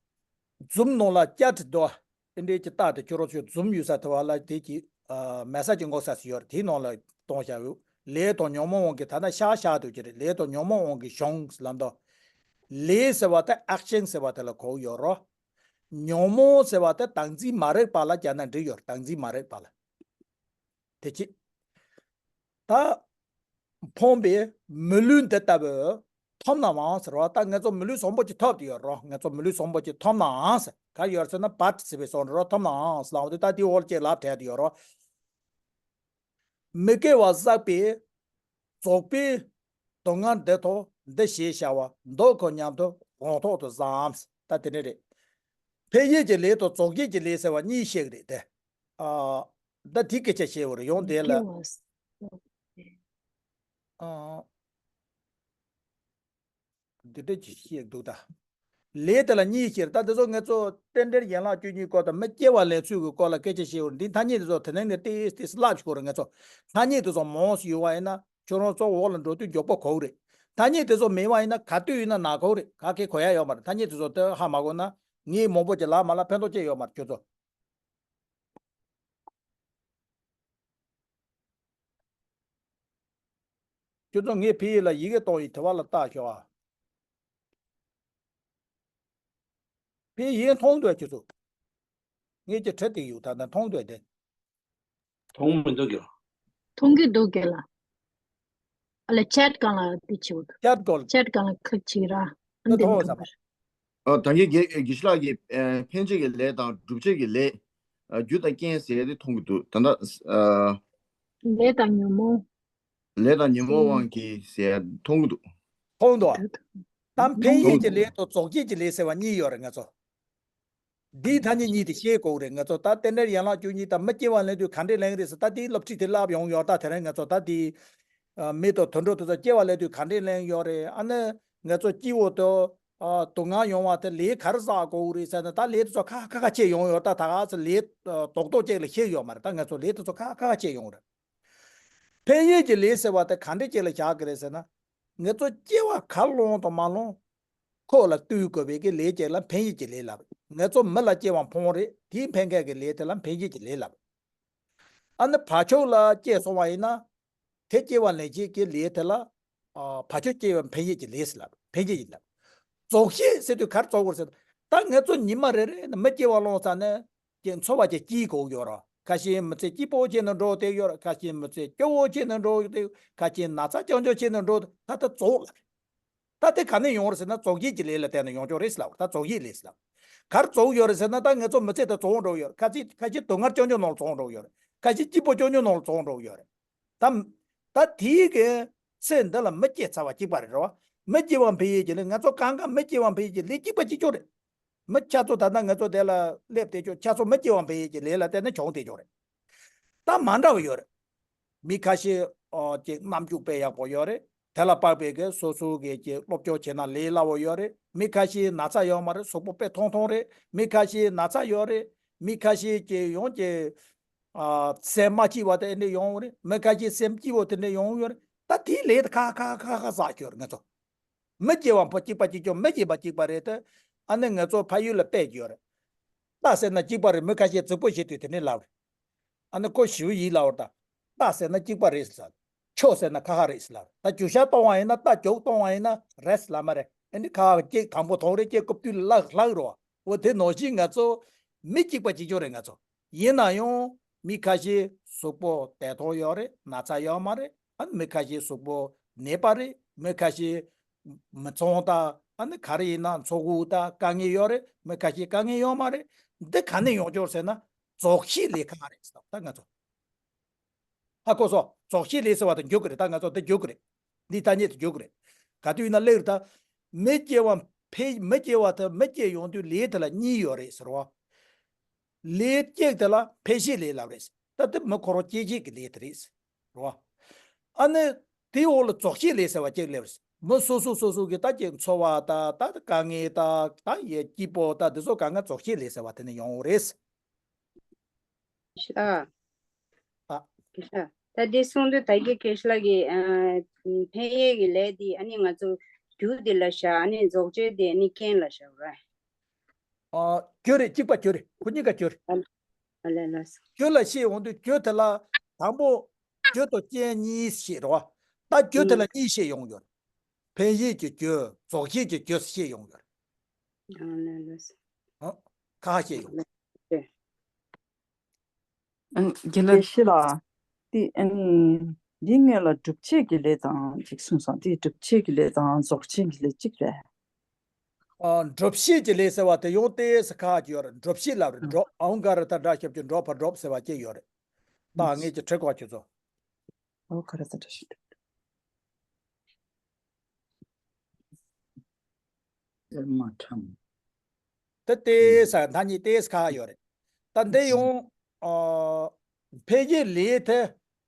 ཛུམ་ནང་ལ་ཅེཊ་འདུག་ཨ། དེ་འདྲའི་ཅིག་རྟགས་དེ་ཁྱོད་རང་ཚོས་ཛུམ་ཡོད་ས་དེ་བ་ལ་དེ་ཅིག་ཨ། མེ་སེཇ་ཅིག་འགོད་ས་ཞིག་ཡོད་རེད། དེའི་ནང་ལ་གཏོང་བཞག་ཡོད། ལས་དང་ཉོན་མོངས་དབང་གིས་ད་ལྟ་ཤག་ཤག་འདུག་ཀྱི་རེད། ལས་དང་ཉོན་མོངས་དབང་གིས་བྱུང་ལབ་འདུག་ལས་ཟེར་བ་དེ་ཨེག་ཤན་ཟེར་བ་དེ་ལ་གོ་གི་ཡོད་རོ། ཉོན་མོངས་ཟེར་བ་དེ་བདག་འཛིན་མ་རིག་པ་ལ་བརྒྱབ་ན་འགྲིག་ཡོད་རེད། བདག་འཛིན་མ་རིག་པ་ལ། དེ་ཅི། ད། ཕོངས་པའི་མི་ལུས་འདི་ལྟ་བུ་ཐོབ་ནའང་ཟེར་བ། ད་ང་ཚོ་མི་ལུས་བཟང་པོ་ཅིག་ཐོབ་བསྡད་ཡོད་རོ། ང་ཚོ་མི་ལུས་བཟང་པོ་ཅིག་ཐོབ་ནའང་ཟེར། ག་ཡོད་ཟེར་ན་བཊ་ཟེར་བའི་སོང་རོ། ཐོབ་ནའང་ཟེར་ལབ་དུས་ད་དེའི་འོག་ལ་ཅིག་ལབ་བྲལ་བསྡད་ཡོད་རོ། མི་དགེ་བ་བསགས་པའི་རྫོགས་པའི་སྡུག་བསྔལ་འདི་ཐོབ་འདི་ཞེས་བྱ་བ་འདོད་དགོས་སྙམ་དུ་དགོངས་ཐོག་ཏུ་བསམ། ད་དེ་ནས་རེད། ཕན་ཡོན་གྱི་ལས་དང་རྫོགས་བྱེད་ཀྱི་ལས་ཟེར་བ་གཉིས་བཤད་ཀྱི་རེད་དེ། ཨ། ད་དེ་སྐད་ཆ་བཤད་པ་རེད། ཡང་དེ་ལ། ཨ། འདི་འདྲ་ཅིག་བཤད་འདུག་ད། ལས་དེ་ལ་གཉིས་ཤེར། ད་དེ་ཚོ་ང་ཚོ་རྟེན་འབྲེལ་ཡན་ལག་བཅུ་གཉིས་སྐོར་དང་མི་སྐྱེ་བ་ལེན་ཚུལ་གྱི་སྐོར་ལ་སྐད་ཆ་བཤད་འོར། འདི་ཐ་སྙད་དེ་ཚོ་དེ་ནས་ནས་ཏིས་ཏིས་བསླབ་ཤོག་རེད། ང་ཚོ་ཐ་སྙད་དེ་ཚོ་མང་སུ་ཡོད་པ་ཡིན་ན་ཁྱོད་རང་ཚོ་འོག་ལ་འགྲོ་དུས་མགྱོགས་པོ་གོ་གི་རེད། ཐ་སྙད་དེ་ཚོ་མེད་པ་ཡིན་ན་ག་དུས་ཡིན་ན་ན་གོ་རེད། ག་གེ་གོ་ཡ་ཡོད་མ་རེད། ཐ་སྙད་དེ་ཚོ་དེ་ཧ་མ་གོ་ན་ངས་མང་པོ་ཅིག་ལབ་མ་ལབ་ཕན་ཐོགས་ཅི་ཡོད་མ་རེད་ཁྱོད་ཚོ། ཁྱོད་ཚོ་ངའི་ཕ་ཡུལ་ལ་ཡི་གེ་གཏོང་ཡི་དེ་བ་ལ་ལྟ་ཤོག་ཨ། ཕ་ཡུལ་མཐོང་འདོད་ཁྱོད་ཚོ། ངས་ཀྱི་ཁྲི་དེ་ཡུག་ད་ད་མཐོང་འདོད་དེ། མཐོང་མི་འདུག་གི། མཐོང་གི་འདུག་གི་ལ། ཨ་ལ་ཆེཊ་སྒང་ལ་དེ་བྱེད་འདུག་ཆེཊ་སྒང་ལ། ཆེཊ་སྒང་ལ་ཁ་ཕྱིར་ར། ཨ་འདི་མཐོང་མཐོང་བ་གི་རེད། ཨ་ད་གིན་དགེ་དགེ་བཤེས་ལགས་ཀྱིས་ཨ་ཕན་བྱེད་ཀྱི་ལས་དང་སྒྲུབ་བྱེད་ཀྱི་ལས། ཨ་རྒྱུ་དང་རྐྱེན་ཟེར་ཡ་དེ་མཐོང་གི་འདུག་ད་ལྟ་ཨ་ལས་དང་ཉོན་མོངས། ལས་དང་ཉོན་མོངས་དབང་གིས་ཟེར་ཡ་མཐོང་གི་འདུག་མཐོང་འདུག་ཨ། ད་ཕན་ཡོན་གྱི་ལས་དང་རྫོགས་བྱེད་ཀྱི་ལས་ཟེར་བ་གཉིས་ཡོད་རེད་ང་ཚོ། འདིའི་ཐ་སྙད་གཉིས་དེ་ཤེས་དགོས་རེད། ང་ཚོ་ད་རྟེན་འབྲེལ་ཡན་ལག་བཅུ་གཉིས་དང་མི་སྐྱེ་བ་ལེན་དུས་ག་འདྲས་ལེན་རེད་ཟེར། ད་དེའི་སློབ་ཁྲིད་དེ་བསླབ་ཡོང་ཡོད། ད་དེ་རིང་ང་ཚོ་ད་དེ་ཨ་མི་དང་དུད་འགྲོ་དེ་ཚོ་སྐྱེ་བ་ལེན་དུས་ག་འདྲས་ལེན་ཡོད་རེད། ཨ་ནི་ང་ཚོ་སྐྱེ་བོ་དང་ཨ་སྡུག་བསྔལ་ཡོང་བ་དེ་ལས་ག་རེ་བསགས་དགོས་རེད་ཟེར་ན། ད་ལས་དེ་ཚོ་ཁ་ཁ་ཁ་ཁ་ཤས་ཡོང་ཡོད། ད་ད་ག་ཚོད་ལས་རྡོག་རྡོག་ཅིག་ལ་ཤེས་ཡོད་མ་རེད། ད་ང་ཚོ་ལས་དེ་ཚོ་ཁ་ཁ་ཁ་ཤས་ཡོང་རེད། ཕན་ཡོན་གྱི་ལས་ཟེར་བ་དེ་ག་འདྲས་ཅིག་ལ་བཞག་གི་རེད་ཟེར་ན། ང་ཚོ་སྐྱེ་བ་ག་སློང་དང་མ་སློང་། ཁོ་ལ་ལྟོས་དགོས་པའི་གི་ལས་ཅིག་ལ་ཕན་ཡོན་གྱི་ལས་ལབ། ང་ཚོ་མི་ལ་སྐྱེ་བ་ཕོངས་རེད། དེའི་ཕན་མཁན་གྱི་ལས་དེ་ལ་ཕན་ཡོན་གྱི་ལས་ལབ། ཨ་ནི་བ་ཕྱུགས་ལ་སྐྱེས་སོང་བ་ཡིན་ན། དེ་སྐྱེ་བ་ལེན་བྱེད་ཀྱི་ལས་དེ་ལ་ཨ་བ་ཕྱུགས་སྐྱེ་བའི་ཕན་ཡོན་གྱི་ལས་ལབ། ཕན་ཡོན་གྱི་ལབ། རྫོགས་བྱེད་ཟེར་དུས་ག་རེ་རྫོགས་དགོས་རེད་ཟེར་ན། ད་ང་ཚོ་ཉི་མ་རེ་རེ་ནས་མི་སྐྱེ་བ་སློང་ཙ་ནས། ཀྱི་འཚོ་བ་ཅིག་སྐྱེལ་དགོས་ཡོད་རེད། ཁ་ཤས་མི་ཚེ་སྐྱིད་པོ་བྱས་ནས་འགྲོ་བསྡད་ཡོད་རེད། ཁ་ཤས་མི་ཚེ་སྐྱོ་བོ་བྱས་ནས་འགྲོ་བསྡད་ཡོད། ཁ་ཤས་ན་ཚ་རྐྱང་རྐྱང་བྱས་ནས་འགྲོ། ད་ལྟ་རྫོགས་ལ་རེད། ད་དེ་ག་ནས་ཡོང་རེད་ཟེར་ན། རྫོགས་བྱེད་ཀྱི་ལས་ལ་བརྟེན་ནས་ཡོང་ཆོག་རེད་ཟེར་ལབ། ད་རྫོགས་བྱེད་ལས་ཟེར་ལབ། ག་རེ་རྫོགས་ཡོད་རེད་ཟེར་ན། ད་ང་ཚོ་མི་ཚེ་ད་རྫོགས་འགྲོ་ཡོད་རེད། ཁ་ཤས་ཁ་ཤས་སྡུག་བསྔལ་རྐྱང་རྐྱང་ནང་ལ་རྫོགས་འགྲོ་ཡོད་རེད། ཁ་ཤས་སྐྱིད་པོ་རྐྱང་རྐྱང་ནང་ལ་རྫོགས་འགྲོ་ཡོད་རེད། ད་ད་དེའི་གི་ཚེ་འདི་ལ་མི་སྐྱེ་ཚར་བ་གཅིག་པ་རེད་རོ། མི་སྐྱེ་བ་འཕེལ་ཡས་ཀྱི་ལས། ང་ཚོ་གང་ག་མི་སྐྱེ་བ་འཕེལ་ཡས་ཀྱི་ལས་གཅིག་པ་གཅིག་ཆོག་རེད། མི་ཆ་ཚོ་ད་ལྟ་ང་ཚོ་དེ་ལ་སླེབས་བསྡད་ཆོག་ཆ་ཚོ་མི་སྐྱེ་བ་འཕེལ་ཡས་ཀྱི་ལས་ལ་བརྟེན་ནས་བྱུང་བསྡད་ཆོག་རེད། ད་མ་འདྲ་བ་ཡོད་རེད། མི་ཁ་ཤས་ཨོ་ཅིག་རྣམ་འགྱུར་དཔེ་ཡག་པོ་ཡོད་རེད། དེ་ལ་དཔག་པའི་གི་སོ་སོ་གི་ཅིག་སློབ་སྦྱོང་བྱས་ན་ལས་སླ་བོ་ཡོད་རེད། མི་ཁ་ཤས་ན་ཚ་ཡོད་མ་རེད། གཟུགས་པོ་དཔེ་ཐང་ཐང་རེད། མི་ཁ་ཤས་ན་ཚ་ཡོད་རེད། མི་ཁ་ཤས་ཀྱི་ཡོང་ཅིག་ཨ་སེམས་མ་སྐྱིད་པ་དེ་འདྲ་ཡོང་རེད། མི་ཁ་ཤས་སེམས་སྐྱིད་པོ་དེ་འདྲ་ཡོང་ཡོད་རེད། ད་དེའི་ལས་དེ་ཁ་ཁ་ཁ་ཁ་བསགས་ཡོད་རེད་ང་ཚོ། མི་སྐྱེ་བ་ཕོ་གཅིག་པ་གཅིག་ཀྱང་མི་སྐྱེ་བ་གཅིག་པ་རེད་དེ། ཨ་ནི་ང་ཚོ་ཕ་ཡུལ་ལ་དཔེ་ཅིག་ཡོད་རེད། རྟ་བསད་ན་གཅིག་པ་རེད། མི་ཁ་ཤས་རྫིག་པོ་བྱེད་དུས་དེ་ནས་ལབ་རེད། ཨ་ནི་ཁོ་ཞེ་པོ་ཡིད་ལ་འོར་ད། རྟ་བསད་ན་གཅིག་པ་རེད་ཟེར་ལབ། ཁྱོ་བསད་ན་ཁ་ཁ་རེད་ཟེར་ལབ། ད་རྒྱུག་ཤར་གཏོང་བ་ཡིན་ན། རྟ་རྒྱུག་གཏོང་བ་ཡིན་ན་རེད་ཟེར་ལབ་མ་རེད། ཨ་ནི་ཁ་ཁ་ཅིག་དང་པོ་ཐོག་རེད། ཅིག་རྐུབ་སྟོད་ལ་ལྷག་ལྷག་རོ། འོ་དེ་ནང་བཞིན་ང་ཚོ་མི་གཅིག་པ་གཅིག་རྐྱང་རེད་ང་ཚོ། ཡིན་ན་ཡང་མི་ཁ་ཤས་གཟུགས་པོ་བདེ་ཐང་ཡོད་རེད། ན་ཚ་ཡོད་མ་རེད། ཨ་ནི་མི་ཁ་ཤས་གཟུགས་པོ་ནད་པ་རེད། མི་ཁ་ཤས་མི་ཚང་དང་ཨ་ནི་ག་རེ་ཡིན་ན་འཚོ་གོས་དང་དཀའ་ངལ་ཡོད་རེད། མི་ཁ་ཤས་དཀའ་ངལ་ཡོད་མ་རེད། འདི་ག་ནས་ཡོང་རྒྱུ་ཟེར་ན་རྫོགས་ཤེས་ལས་ཁག་རེད་ཟེར། ད་ང་ཚོ་ཧ་གོ་སོང་། རྫོགས་ཤེས་ལས་ཟེར་བ་དེ་འགྱུར་གི་རེད། ད་ང་ཚོ་འདི་འགྱུར་གི་རེད། འདི་ཐ་སྙད་དེ་འགྱུར་གི་རེད། ག་དུས་ཡིན་ན་ལེགས་རེད། ད་མི་སྐྱེ་བ་འཕེལ་མི་སྐྱེ་བ་དེ་མི་སྐྱེ་ཡོང་དུས་ལས་དེ་ལ་གཉིས་ཡོད་རེད་ཟེར་བ། ལས་གཅིག་དེ་ལ་འཕེལ་ཤེས་ལས་ལབ་རེད། ད་དེ་མི་འཁོར་བ་སྐྱེད་བྱེད་ཀྱི་ལས་དེ་རེད། རེད་བ། ཨ་ནི་དེའི་འོག་ལ་རྫོགས་ཤེས་ལས་ཟེར་བ་གཅིག་སླེབས་རེད། མི་སོ་སོ་སོ་སོ་གི་ད་ཀྱི་འཚོ་བ་ད་ད་དཀའ་ངལ་ད་ད་ཡི་སྐྱིད་པོ་ད་དེ་ཚོ་གང་ག་རྫོགས་ཤེས་ལས་ཟེར་བ་དེ་ནས་ཡོང་བ་རེད། ཤ། ཨ། ཤ། ད་དེ་གསུང་དུས་ད་གི་ཁེ་ཤ་ལ་གི་ཨ་འཕེལ་ཡས་ཀྱི་ལས་དེ་ཨ་ནི་ང་ཚོ་རྒྱུ་དེ་ལ་བཞག་ཨ་ནི་རྫོགས་བྱེད་དེ་ཨ་ནི་རྐྱེན་ལ་བཞག་ར། ཨ། རྒྱུ་རེད། གཅིག་པ་རྒྱུ་རེད། ཁོ་གཉིས་ཀ་རྒྱུ་རེད། ཨ་ལ་ལ་ལ་སོ། རྒྱུ་ལ་བཤད་ཡོང་དུས་རྒྱུ་དེ་ལ་དང་པོ་རྒྱུ་དང་རྐྱེན་གཉིས་བཤད་རེད་བ། ད་རྒྱུ་དེ་ལ་གཉིས་བཤད་ཡོང་ཡོད་རེད། འཕེལ་ཡས་ཀྱི་རྒྱུ། རྫོགས་བྱེད་ཀྱི་རྒྱུ་བཤད་ཡོང་ཡོད་རེད། ཨ་ལ་ལ་སོ། ཨ། ཁ་ཁ་བཤད་ཡོང་། ཨ། རྒན་ལགས། དེ་ཤི་ལ། དེ་ཨ་ནི། འདི་སྔོན་ལ་སྒྲུབ་བྱེད་ཀྱི་ལས་དང་ཅིག་གསུངས་སོང་། དེ་སྒྲུབ་བྱེད་ཀྱི་ལས་དང་རྫོགས་བྱེད་ཀྱི་ལས་གཅིག་རེད། ཨ། སྒྲུབ་བྱེད་ཀྱི་ལས་ཟེར་བ་དེ་ཡང་ཏོག་ཙམ་ཁག་ཅིག་ཡོད་རེད། སྒྲུབ་བྱེད་ལབ་རེད། ཨང་ཀ་ར་ཏ་སྒྲ་ཞབས་ཀྱུ་འགྲོ་བ་སྒྲུབ་ཟེར་བ་ཅིག་ཡོད་རེད། ད་ངས་ཀྱི་ཁྲིད་གོ་ཁྱོད་ཚོ། ཨང་ཀ་ར་ཏ་སྒྲ་ཞབས་ཀྱུ། ཏེལ་མ་ཁྲམ། ད་ཏོག་ཙམ་ཐ་སྙད་ཏོག་ཙམ་ཁག་ཡོད་རེད། ད་འདི་ཡང་། ཨ། འཕེལ་ཡས་ལས་དེ་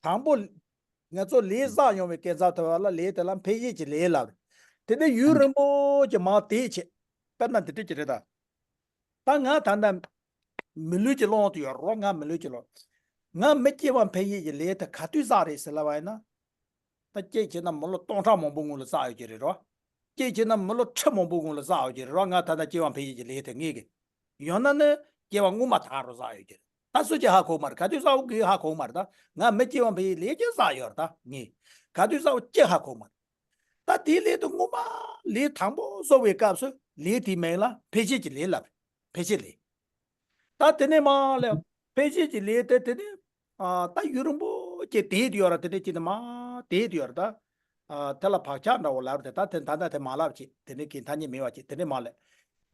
དང་པོ། ང་ཚོ་ལས་བསགས་ཡོང་བའི་སྐབས་ཙམ་དེ་བ་ལ་ལས་དེ་ལ་འཕེལ་ཡས་ཀྱི་ལས་ལབ་རེད། དེ་ནས་ཡུན་རིང་པོ་ཅིག་མ་དེ་བྱས། དཔེར་ན་འདི་འདྲ་ཅིག་རེད་ད། ད་ང་ད་ལྟ་མི་ལུས་ཀྱི་ཀློང་དུ་ཡོད་རེད། ང་མི་ལུས་ཀྱི་ཀློང་། ང་མི་སྐྱེ་བ་འཕེལ་ཡས་ཀྱི་ལས་དེ་ག་དུས་བསགས་རེད་ཟེར་ལབ་པ་ཡིན་ན། ད་སྐྱེས་བྱས་ན་མི་ལོ་སྟོང་ཕྲག་མང་པོ་སྔོན་ལ་བསགས་ཡོད་ཀྱི་རེད་རོ། སྐྱེས་བྱས་ན་མི་ལོ་ཁྲི་མང་པོ་སྔོན་ལ་བསགས་ཡོད་ཀྱི་རེད་རོ། ང་ད་ལྟ་སྐྱེ་བ་འཕེལ་ཡས་ཀྱི་ལས་དེ་ངེས་ཀྱི། ཡང་ན་ནི་སྐྱེ་བ་སྔོན་མ་དག་རུ་བསགས་ཡོད་ཀྱི་རེད། ད་སུ་གཅིག་ཧ་གོ་མ་རེད། ག་དུས་བསགས་ཀྱི་ཧ་གོ་མ་རེད། ད་ང་མི་སྐྱེ་བ་འཕེལ་ཡས་ལས་ཀྱི་བསགས་ཡོད་རེད། ད་ངས་ག་དུས་བསགས་ཀྱི་ཧ་གོ་མ་རེད། ད་དེའི་ལས་དེ་སྔོན་མ་ལས་དང་པོ་བཟོ་བའི་སྐབས་སུ་ལས་དེའི་མིང་ལ་འཕེལ་བྱེད་ཀྱི་ལས་ལབ། འཕེལ་བྱེད་ལས། ད་དེ་ནས་མ་ལས་འཕེལ་བྱེད་ཀྱི་ལས་དེ་དེ་ནས། ཨ། ད་ཡུན་རིང་པོ་ཅིག་དེད་དེ་ཡོད་ར། དེ་ནས་ཅིག་ནས་མ་དེད་དེ་ཡོད་ར། ད། ཨ། དེ་ལ་བག་ཆགས་འདྲ་བོ་ལབ་རེད། ད་དེ་ད་ད་དེ་མ་ལབ་ཅིག་དེ་ནས་གི་ཐ་སྙད་མེད་པ་ཅིག་དེ་ནས་མ་ལས།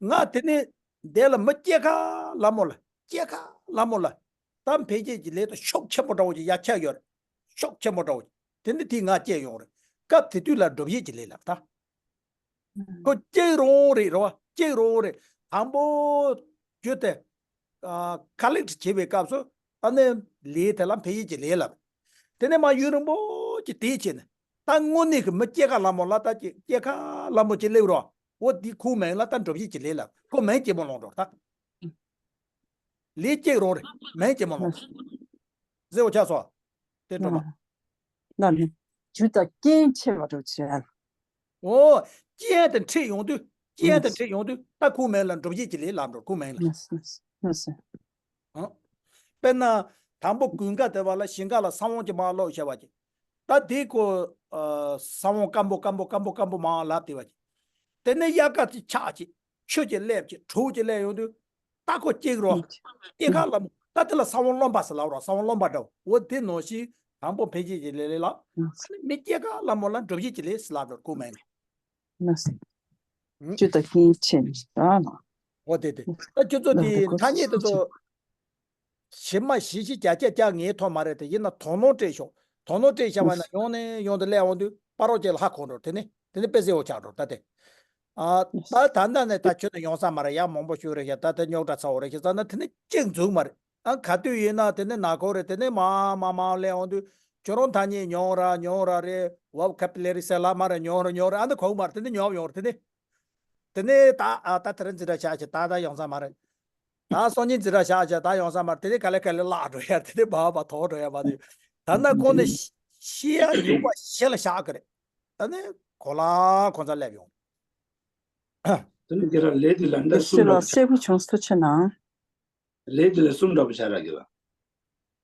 ང་དེ་ནས་དེ་ལ་མི་སྐྱེ་ཁ་ལ་མོ་ལ་སྐྱེ་ཁ་ལ་མོ་ལ། ད་འཕེལ་བྱེད་ཀྱི་ལས་དེ་ཤུགས་ཆེན་པོ་འདྲ་བོ་ཅིག་ཡར་ཆགས་ཡོད་རེད། ཤུགས་ཆེན་པོ་འདྲ་བོ་ཅིག་དེ་ནས་དེ་ང་སྐྱེ་ཡོང་རེད། སྐབས་དེ་དུས་ལ་སྒྲུབ་བྱེད་ཀྱི་ལས་ལབ་ད། ཁོ་གཅིག་རང་རེད་རེད་བ། གཅིག་རང་རེད། དང་པོ་རྒྱུ་དེ། ཨ། ཀ་ལེག་ཊི་བྱེད་པའི་སྐབས་སུ་ཨ་ནི་ལས་དེ་ལ་འཕེལ་ཡས་ཀྱི་ལས་ལབ། དེ་ནས་མ་ཡུན་རིང་པོ་ཅིག་དེད་བྱས་ནས་ད་དངོས་གནས་ཀྱི་མི་སྐྱེ་ཁ་ལ་མོ་ལ་ད་ཅིག་སྐྱེ་ཁ་ལ་མོ་ཅིག་སླེབས་རོགས། འོ་དེ་ཁོའི་མིང་ལ་ད་སྒྲུབ་བྱེད་ཀྱི་ལས་ལབ། ཁོ་མིང་སྐྱེ་མོ་ལོང་འགྲོ་ད། ལས་གཅིག་རང་རེད། མིང་སྐྱེ་མོ་ལོང་། ཟེར་བ་ཆགས་སོ། དེ་འགྲོ་མ། ལ་ལ་ནི། རྒྱུ་དང་རྐྱེན་ཕྱེ་བ་འགྲོ་བྱེད། འོ། རྐྱེན་དེ་འཕྲད་ཡོང་དུས། རྐྱེན་དེ་འཕྲད་ཡོང་དུས་ད་ཁོའི་མིང་ལ་སྒྲུབ་བྱེད་ཀྱི་ལས་ལབ་འགྲོ་ཁོའི་མིང་ལ། ཨང་། དཔེར་ན། དང་པོ་ཀུན་དགའ་དེ་བ་ལ་ཞིང་ཁ་ལ་ས་བོན་གྱི་མར་ལོག་བྱས་པ་ཅིག་ད་དེ་ཁོ། ཨ། ས་བོན་སྐམ་པོ་སྐམ་པོ་སྐམ་པོ་སྐམ་པོ་མར་ལབ་བསྡད་པ་ཅིག་དེ་ནས་དབྱར་ཁ་ཅིག་ཆགས་ཅིག་ཆུ་ཅིག་སླེབས་ཅིག་དྲོད་ཅིག་སླེབས་ཡོང་དུས། ད་ཁོ་སྐྱེ་རོ། སྐྱེ་ཁ་ལ་མོ། ད་དེ་ལ་ས་བོན་རློན་པ་ཟེར་ལབ་རོ། ས་བོན་རློན་པ་འདྲ་བོ། འོ་དེ་ནང་བཞིན་དང་པོ་འཕེལ་བྱེད་ཀྱི་ལས་ལས་ལ། མི་སྐྱེ་ཁ་ལ་མོ་ལ་སྒྲུབ་བྱེད་ཀྱི་ལས་ཟེར་ལབ་རོ་ཁོའི་མིང་ལ། ན་སེ། ཨུ། རྒྱུ་དང་རྐྱེན་ཕྱེ་ནས་ད་ལ། འོ་དེ་དེ། ད་ཁྱོད་ཚོ་ལ་དེ་དེ་ཐ་སྙད་དེ་ཚོ། ཞིབ་མ་ཞིབ་ཞིབ་རྒྱ་ཆེ་རྒྱ་ངའི་ཐོག་མ་རེད་དེ། ཡིན་ན་དོ་སྣང་སྤྲད་ཤོག་དོ་སྣང་སྤྲད་བྱས་པ་ན་ཡོང་ནས་ཡོང་དུ་སླེབས་འོང་དུས་པ་རོགས་ཅིག་ལ་ཧ་གོ་འགྲོ། དེ་ནས་དེ་ནས་དཔེ་གསལ་བོ་ཆགས་འགྲོ་ད་དེ། ཨ། ད་ད་ལྟ་ནས་ད་ཁྱོད་ནས་ཡོང་ས་མ་རེད། ཡག་མང་པོ་ཞུ་རེད་ཤག་ད་དེ་རྙོག་དྲ་ཚ་བོ་རེད་ཤག་ཙ་ན་དེ་ནས་གཅིག་འཛུགས་མ་རེད། ཨ། ག་དུས་ཡིན་ན་དེ་ནས་ན་གོ་རེད། དེ་ནས་མ་མ་མ་སླེབས་འོང་དུས་ཁྱོད་རང་ཐ་སྙད་ཉོ་ར་ཉོ་ར་རེད། ཝོ་ཁ་པུ་ལེ་རི་ཟེར་ལབ་མ་རེད། ཉོ་ར་ཉོ་ར། ཨ་འདི་གོ་མ་རེད། དེ་ནས་ཉོ་ཡོང་རེད། དེ་ནས། དེ་ནས་ད་ཨ་ད་དེ་རིང་འཛིན་གྲྭ་བཞག་བྱས་ད་ད་ཡོང་ས་མ་རེད། ད་སང་ཉིན་འཛིན་གྲྭ་བཞག་བྱས་ད་ཡོང་ས་མ་རེད། དེ་ནས་ག་ལེ་ག་ལེ་བརླག་འགྲོ་ཡ། དེ་ནས་བ་བ་དོག་འགྲོ་ཡ་བ་དེ། ད་ནི་ཁོང་ནི་ཤི་ཤི་ཡ་ཡོད་པ་ཤི་ལ་བཞག་གི་རེད། ད་ནི་གོ་ལ་ཁོང་ཚ་སླེབས་ཡོང་། དེ་ནི་ཁྱེད་རང་ལས་དེ་ལ་འདྲ་སེ་གསུམ་ལ་འདྲ་པོ་གསལ་པོ་བྱུང་སོ་ཆེ་ན། ལས་དེ་ལ་གསུམ་འདྲ་པོ་བྱ་ར་གི་ལ།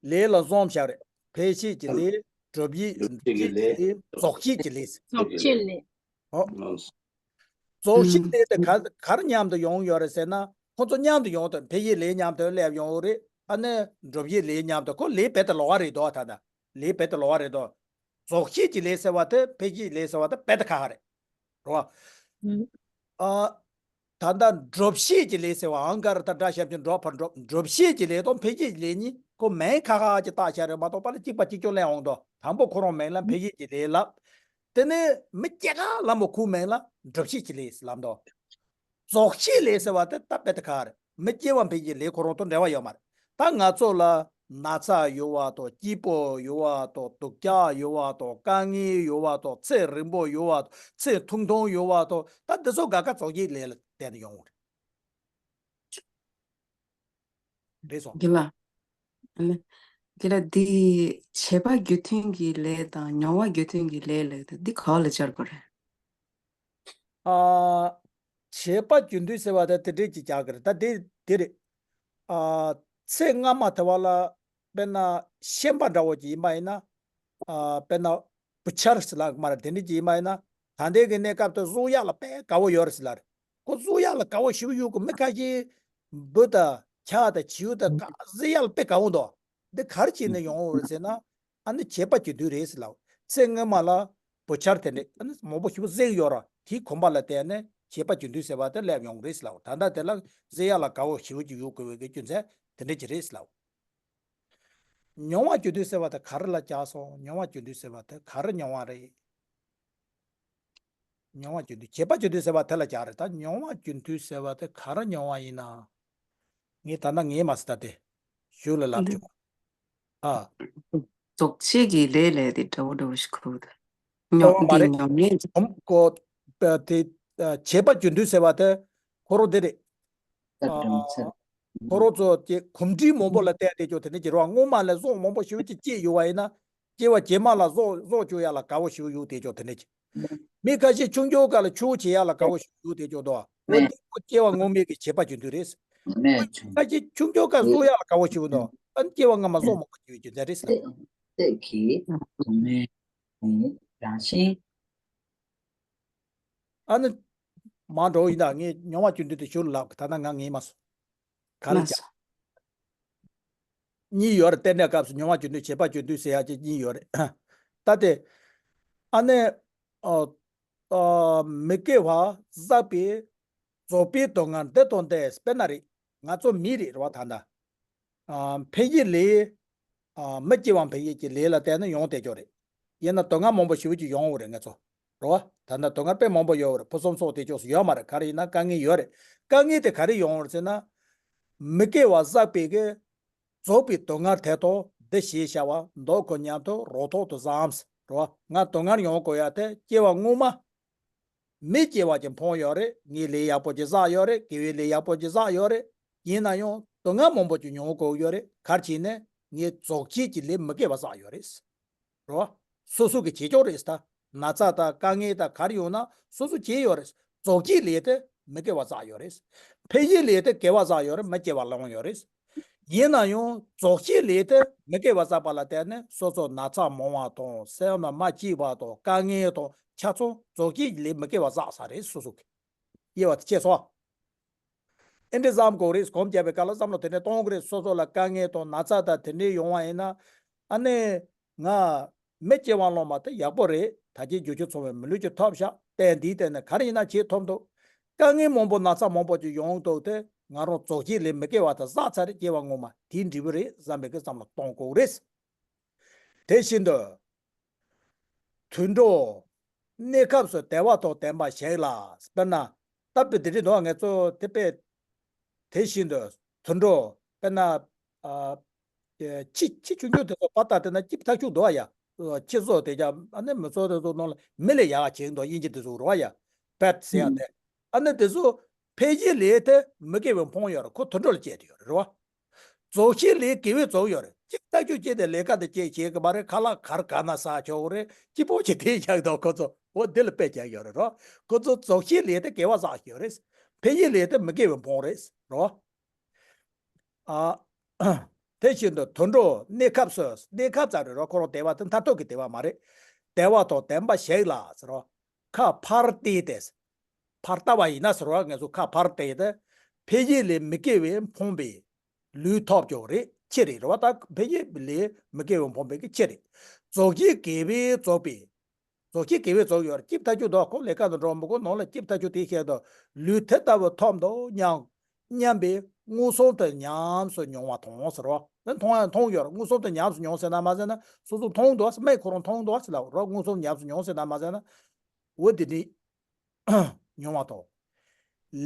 ལས་ལ་གསུམ་བྱ་རེད། འཕེལ་བྱེད་ཀྱི་ལས། སྒྲུབ་བྱེད། སྒྲུབ་བྱེད་ཀྱི་ལས། རྫོགས་བྱེད་ཀྱི་ལས། རྫོགས་བྱེད་ལས། ཨོ། རྫོགས་བྱེད་ལས་དེ་ག་གར་མཉམ་དུ་ཡོང་ཡོད་རེད་ཟེར་ན། ཁོང་ཚོ་མཉམ་དུ་ཡོང་དུས་འཕེལ་ཞིང་ལས་མཉམ་དུ་སླེབས་ཡོང་བ་རེད། ཨ་ནི་འགྲུབ་ཞིང་ལས་མཉམ་དུ། ཁོ་ལས་རྦད་དེ་ལོགས་ཀ་རེད་དོ། ད་ལྟ་ལས་རྦད་དེ་ལོགས་ཀ་རེད་དོ། རྫོགས་བྱེད་ཀྱི་ལས་ཟེར་བ་དེ་འཕེལ་ཞིང་ལས་ཟེར་བ་དེ་རྦད་དེ་ཁ་ཁ་རེད། རེད་བ། ཨ། ད་ལྟ་འགྲུབ་བྱེད་ཀྱི་ལས་ཟེར་བ། ཨང་ཀར་ད་སྒྲ་ཞབས་ཀྱུ་འགྲོ་བར་འགྲུབ། འགྲུབ་བྱེད་ཀྱི་ལས་དང་འཕེལ་བྱེད་ཀྱི་ལས་གཉིས་ཁོ་མིང་ཁ་ཁ་ཅིག་བཏགས་བཞག་རེད་མ་གཏོགས། པ་ལ་གཅིག་པ་གཅིག་རྐྱང་ལབ་འོང་དོ། དང་པོ་ཁོ་རང་མིང་ལ་འཕེལ་བྱེད་ཀྱི་ལས་ལབ། དེ་ནས་མི་སྐྱེ་ཁ་ལ་མོ་ཁོའི་མིང་ལ་འགྲུབ་བྱེད་ཀྱི་ལས་ལབ་དོ། རྫོགས་བྱེད་ལས་ཟེར་བ་དེ་ད་རྦད་དེ་ཁ་ཁ་རེད། མི་སྐྱེ་བ་འཕེལ་བྱེད་ཀྱི་ལས་ཁོ་རང་དང་འབྲེལ་བ་ཡོད་མ་རེད། ད་ང་ཚོ་ལ་ན་ཚ་ཡོད་པ་དང་། སྐྱིད་པོ་ཡོད་པ་དང་། སྡུག་ཅག་ཡོད་པ་དང་། དཀའ་ངལ་ཡོད་པ་དང་། ཚེ་རིང་པོ་ཡོད་པ་དང་། ཚེ་ཐུང་ཐུང་ཡོད་པ་དང་། ད་འདི་ཚོ་ག་ག་རྫོགས་བྱེད་ལས་ལ་བརྟེན་ནས་ཡོང་བ་རེད། རེད་སོང་། རྒན་ལགས། ཨ་ནི། རྒན་ལགས། འདི་བྱེད་པ་རྒྱུ་མཐུན་གྱི་ལས་དང་མྱོང་བ་རྒྱུ་མཐུན་གྱི་ལས་ལབ་དེ་འདི་ག་བ་ལ་སྦྱར་དགོས་རེད། ཨ། བྱེད་པ་རྒྱུ་མཐུན་ཟེར་བ་དེ་དེ་འདྲས་ཀྱི་རྒྱག་གི་རེད། ད་དེ་དེ་རེད། ཨ། ཚེ་སྔ་མ་དེ་བ་ལ་དཔེར་ན་ཤན་པ་འདྲ་བོ་ཅིག་ཡིན་པ་ཡིན་ན། ཨ། དཔེར་ན་བུ་ཆར་ཟེར་ལབ་ཀྱི་མ་རེད། དེ་འདྲས་ཅིག་ཡིན་པ་ཡིན་ན། ད་ལྟའི་གི་གནས་སྐབས་དུ་གཟུགས་ཡག་ལ་དཔེ་དགའ་བོ་ཡོད་རེད་ཟེར་ལབ་རེད། ཁོ་གཟུགས་ཡག་ལ་དགའ་བོ་ཞེ་པོ་ཡོད་གི། མི་ཁ་ཤས་འབུ་དང་ཁྲག་དང་བྱིའུ་དང་གཟུགས་ཡག་ལ་དཔེ་དགའ་བོ་འདུག། འདི་ག་རེ་བྱས་ནས་ཡོང་བ་རེད་ཟེར་ན། ཨ་ནི་བྱེད་པ་རྒྱུ་མཐུན་རེད་ཟེར་ལབ། ཚེ་སྔོན་མ་ལ་བུ་ཆར་དེ་འདྲས་ཨ་ནི་མང་པོ་ཞེ་པོ་གཟིགས་ཡོད་ར། དེའི་གོམས་པ་ལ་བརྟེན་ནས་བྱེད་པ་རྒྱུ་མཐུན་ཟེར་བ་དེ་སླེབས་ཡོང་གི་རེད་ཟེར་ལབ། ད་ལྟ་དེ་ལ་གཟུགས་ཡག་ལ་དགའ་བོ་ཞེ་པོ་ཅིག་ཡོད་དགོས་པའི་གི་རྒྱུ་མཚན་དེ་འདྲས་ཅིག་རེད་ཟེར་ལབ། མྱོང་བ་རྒྱུ་མཐུན་ཟེར་བ་དེ་ག་རེ་ལ་སྦྱར་སོང་། མྱོང་བ་རྒྱུ་མཐུན་ཟེར་བ་དེ་ག་རེ་མྱོང་བ་རེད། མྱོང་བ་རྒྱུ་མཐུན། བྱེད་པ་རྒྱུ་མཐུན་ཟེར་བ་དེ་ལ་སྦྱར་རེད། ད་མྱོང་བ་རྒྱུ་མཐུན་ཟེར་བ་དེ་ག་རེ་མྱོང་བ་ཡིན་ན། ངས་ད་ལྟ་ངས་མ་ཟེར། ད་དེ་གཞུག་ལ་ལབ་འདི་བྱུང་། ཨ། རྫོགས་བྱེད་ཀྱི་ལས་ལས་དེ་འདྲ་བོ་འདྲ་བོ་ཞིག་གོ་ད། མྱོང་ཨོ་མ་དེ་རེད། མྱོང་ངེས་ཀྱི། གོམས་གོ་དེ་བྱེད་པ་རྒྱུ་མཐུན་ཟེར་བ་དེ་ཁོ་རང་དེ་རེད། ད་ཨ། དྲང་ཚར། ཁོ་རང་ཚོ་དེ་གོམས་འདྲིས་མང་པོ་ལ་བརྟེན་ཏེ་ཅོ་དེ་འདྲ་ཅིག་རེད་བ། སྔོན་མ་ལ་བཟོ་མང་པོ་ཞེ་པོ་ཅིག་སྐྱེས་ཡོད་བ་ཡིན་ན། སྐྱེ་བ་རྗེས་མ་ལ་བཟོ་བཟོ་ཅོ་ཡག་ལ་དགའ་བོ་ཞེ་པོ་ཡོད་དེ་ཅོ་དེ་འདྲ་ཅིག། མི་ཁ་ཤས་ཆུང་ཆུང་སྐབས་ལ་ཆུ་བོ་བྱེད་ཡག་ལ་དགའ་བོ་ཞེ་པོ་ཡོད་དེ་ཅོ་དོ། འོ་དེ་ཁོ་སྐྱེ་བ་སྔོན་མའི་གི་བྱེད་པ་རྒྱུ་མཐུན་རེད། ཁ་ཤས་ཆུང་ཆུང་སྐབས་བཟོ་ཡག་ལ་དགའ་བོ་ཞེ་པོ་འདུག། ཨ་ནི་སྐྱེ་བ་སྔ་མ་བཟོ་མང་པོ་ཅོ་ཡག་རྒྱུ་མཚན་རེད་ཟེར་ལབ། ཨ་ནི་མ་འགྲོ་ཡིན་ད། ངས་མྱོང་བ་རྒྱུ་མཐུན་དེ་ཞུ་ལབ། ད་ལྟ་ང་ངས་མ་སོང་། ག་ལ་ལགས་སོ། གཉིས་ཡོད་རེད། གཏན་གནས་སྐབས་སུ་མྱོང་བ་རྒྱུ་མཐུན། བྱེད་པ་རྒྱུ་མཐུན་ཟེར་ཡག་ཅིག་གཉིས་ཡོད་རེད། ད་དེ་ཨ་ནི་ཨ། ཨ། མི་སྐྱེ་བ་བསགས་པའི་རྫོགས་པའི་སྡུག་བསྔལ་འདི་དང་འདི། དཔེར་ན་རེད། ང་ཚོ་མི་རེད་རེད་བ། ད་ལྟ། ཨ། འཕེལ་ཞིང་ལས། ཨ། མི་སྐྱེ་བ་འཕེལ་ཞིང་གི་ལས་ལ་བརྟེན་ནས་ཡོང་བསྡད་ཀྱོག་རེད། ཡིན་ན་སྡུག་བསྔལ་མང་པོ་ཞེ་པོ་ཅིག་ཡོང་བ་རེད་ང་ཚོ། རེད་བ། ད་ལྟ་སྡུག་བསྔལ་དཔེ་མང་པོ་ཡོད་རེད། ཕུན་སུམ་ཚོགས་བསྡད་ཀྱོག་སུ་ཡོད་མ་རེད། ག་རེ་ཡིན་ན་དཀའ་ངལ་ཡོད་རེད། དཀའ་ངལ་དེ་ག་རེ་ཡོང་བ་རེད་ཟེར་ན། མི་སྐྱེ་བ་བསགས་པའི་གི་རྫོགས་པའི་སྡུག་བསྔལ་དེ་དང་འདི་ཞེས་བྱ་བ་མདོ་ཁོ་མཉམ་དུ་རོ་ཐོག་ཏུ་བསམ། རེད་བ། ང་སྡུག་བསྔལ་ཡོང་དགོས་ཡག་དེ་སྐྱེ་བ་སྔོན་མ། མི་སྐྱེ་བ་ཅིག་འཕངས་ཡོད་རེད། ངས་ལས་ཡག་པོ་ཅིག་བསགས་ཡོད་རེད། དགེ་བའི་ལས་ཡག་པོ་ཅིག་བསགས་ཡོད་རེད། ཡིན་ན་ཡང་སྡུག་བསྔལ་མང་པོ་ཅིག་མྱོང་དགོས་ཡོད་རེད། ག་རེ་བྱས་ནས་ངས་རྫོགས་བྱེད་ཀྱི་ལས་མི་དགེ་བ་བསགས་ཡོད་རེད། རེད་བ། སོ་སོ་གི་བྱེད་ཀྱོག་རེད་ད། ན་ཚ་དང་དཀའ་ངལ་དང་ག་རེ་ཡོང་ན་སོ་སོ་བྱས་ཡོད་རེད། རྫོགས་བྱེད་ལས་དེ་མི་དགེ་བ་བསགས་ཡོད་རེད། འཕེལ་ཞིང་ལས་དེ་དགེ་བ་བསགས་ཡོད་རེད། མི་དགེ་བ་བསླངས་ཡོད་རེད། ཡིན་ན་ཡང་རྫོགས་བྱེད་ལས་དེ་མི་དགེ་བ་བསགས་པ་ལ་བརྟེན་ནས་སོ་སོ་ན་ཚ་མང་བ་དང་། སེམས་ལ་མ་སྐྱིད་པ་དང་། དཀའ་ངལ་དང་ཆ་ཚང་རྫོགས་བྱེད་ལས་མི་དགེ་བ་བསགས་ས་རེད། སོ་སོ་གི་དབྱེ་བ་དེ་ཕྱེ་སོང་། ཨེ་འདྲ་བསམ་དགོས་རེད། གོམས་བརྒྱབ་པའི་སྐབས་ལ་བསམ་བློ་དེ་འདྲ་གཏོང་དགོས་རེད། སོ་སོ་ལ་དཀའ་ངལ་དང་ན་ཚ་དང་དེ་འདྲ་ཡོང་བ་ཡིན་ན། ཨ་ནི། ང་མི་སྐྱེ་བ་སློང་བ་དེ་ཡག་པོ་རེད། ད་ཅིའི་རྒྱུ་ཆ་ཚང་བའི་མི་ལུས་ཅིག་ཐོབ་ཤག། ཏན་ཏིག་བལྟས་ནས་ག་རེ་ཡིན་ན་བྱེད་ཐུབ་འདུག། དཀའ་ངལ་མང་པོ་ན་ཚ་མང་པོ་ཅིག་ཡོང་འདུག་དེ། ང་རང་རྫོགས་བྱེད་ལས་མི་དགེ་བ་དེ་བསགས་ཚར་རེད། སྐྱེ་བ་སྔོན་མ་དེའི་འབྲས་བུ་རེད་བསམ་པའི་གི་བསམ་བློ་གཏོང་དགོས་རེད། དེ་བཞིན་དུ། དུད་འགྲོ། གནས་སྐབས་སུ་བདེ་བ་དང་ལྡན་པ་ཞིག་ལ། དཔེར་ན། སྟབས་བདེ་འདྲ་འདུག་ང་ཚོ་དེ་དཔེ། དེ་བཞིན་དུ་དུད་འགྲོ། དཔེར་ན། ཨ། ཁྱི་ཁྱི་ཆུང་ཆུང་དེ་ཚོ་ཕར་བལྟས་ན་སྐྱིད་པོ་ཐག་ཆོད་འདུག་ཨ་ཡ། ཁྱི་ཚོ་དེ་ཀྱང་ཨ་ནི་མི་ཚོ་དེ་ཚོ་ནང་ལ་མི་ལས་ཡག་ག་བྱེད་འདུག། དབྱིན་ཇི་དེ་ཚོ་རེད་བ་ཡ། པེ་ཊི་ཟེར་ཡ་དེ། ཨ་ནི་དེ་ཚོ་འཕེལ་ཞིང་ལས་དེ་མི་དགེ་བའི་འཕངས་ཡོད་རེད། ཁོ་དུད་འགྲོ་ལ་སྐྱེས་བསྡད་ཡོད་རེད། རེད་བ། རྫོགས་བྱེད་ལས་དགེ་བའི་རྫོགས་ཡོད་རེད། གཅིག་ལྟ་རྒྱུ་སྐྱེས་ཏེ་ལས་ཀ་དེ་སྐྱེས་བྱེད་གི་མ་རེད། ཁ་ལག་གར་ག་ན་ཟ་ཆོག་གི་རེད། སྐྱིད་པོ་ཅིག་དེ་བཞག་འདུག་ཁོ་ཚོ། འོ་འདི་ལ་དཔེ་བཞག་ཡོད་རེད་རོ། ཁོ་ཚོ་རྫོགས་བྱེད་ལས་དེ་དགེ་བ་བསགས་ཡོད་རེད། འཕེལ་ཞིང་ལས་དེ་མི་དགེ་བའི་འཕངས་རེད་རོ། ཨ། དེ་བཞིན་དུ་དུད་འགྲོ་གནས་སྐབས་སུ། གནས་སྐབས་ཙམ་རེད་རོ། ཁོ་རང་བདེ་བ་དེ་མཐར་ཐུག་གི་བདེ་བ་མ་རེད། བདེ་བ་དང་ལྡན་པ་ཞིག་ལ་ཟེར་རོ། ཁ་ཕར་བལྟས་ཏེ། ཕར་ལྟ་བ་ཡིན་ན་ཟེར་བ། ང་ཚོ་ཁ་ཕར་བལྟས་ཏེ། འཕེལ་འགྱུར་ལས་མི་སྐྱེ་བས་འཕངས་པའི་ལུས་ཐོབ་ཀྱང་རེད། ཁྱེད་རེད། རེད་བ། ད་འཕེལ་འགྱུར་ལས་མི་སྐྱེ་བས་འཕངས་པའི་གི་ཁྱེད་རེད། རྫོགས་ཆེན་དགེ་བས་རྫོགས་པའི། རྫོགས་ཆེན་དགེ་བས་རྫོགས་ཡོད་རེད། སྐྱིད་ཐག་ཆོད་འདུག་ཁོ་ལས་ཀ་དང་འགྲོ་མི་དགོས། ནང་ལ་སྐྱིད་ཐག་ཆོད་དེ་བཤད་དོ། ལུས་དེ་ལྟ་བུ་ཐོབ་འདུག་སྙམ། སྙམ་པའི་མངོན་སུམ་དུ་ཉམས་སུ་མྱོང་བ་དང་ཟེར་བ། ནི་མཐོང་ཡང་མཐོང་ཡོད་རེད། མངོན་སུམ་དུ་ཉམས་སུ་མྱོང་ཟེར་ན་མ་ཟེར་ན། སོ་སོ་མཐོང་འདུག་མིག་ཁོ་རང་མཐོང་འདུག་ཟེར་ལབ་རོགས། མངོན་སུམ་ཉམས་སུ་མྱོང་ཟེར་ན་མ་ཟེར་ན། འོ་དེ་ནི་མྱོང་བ་དང་།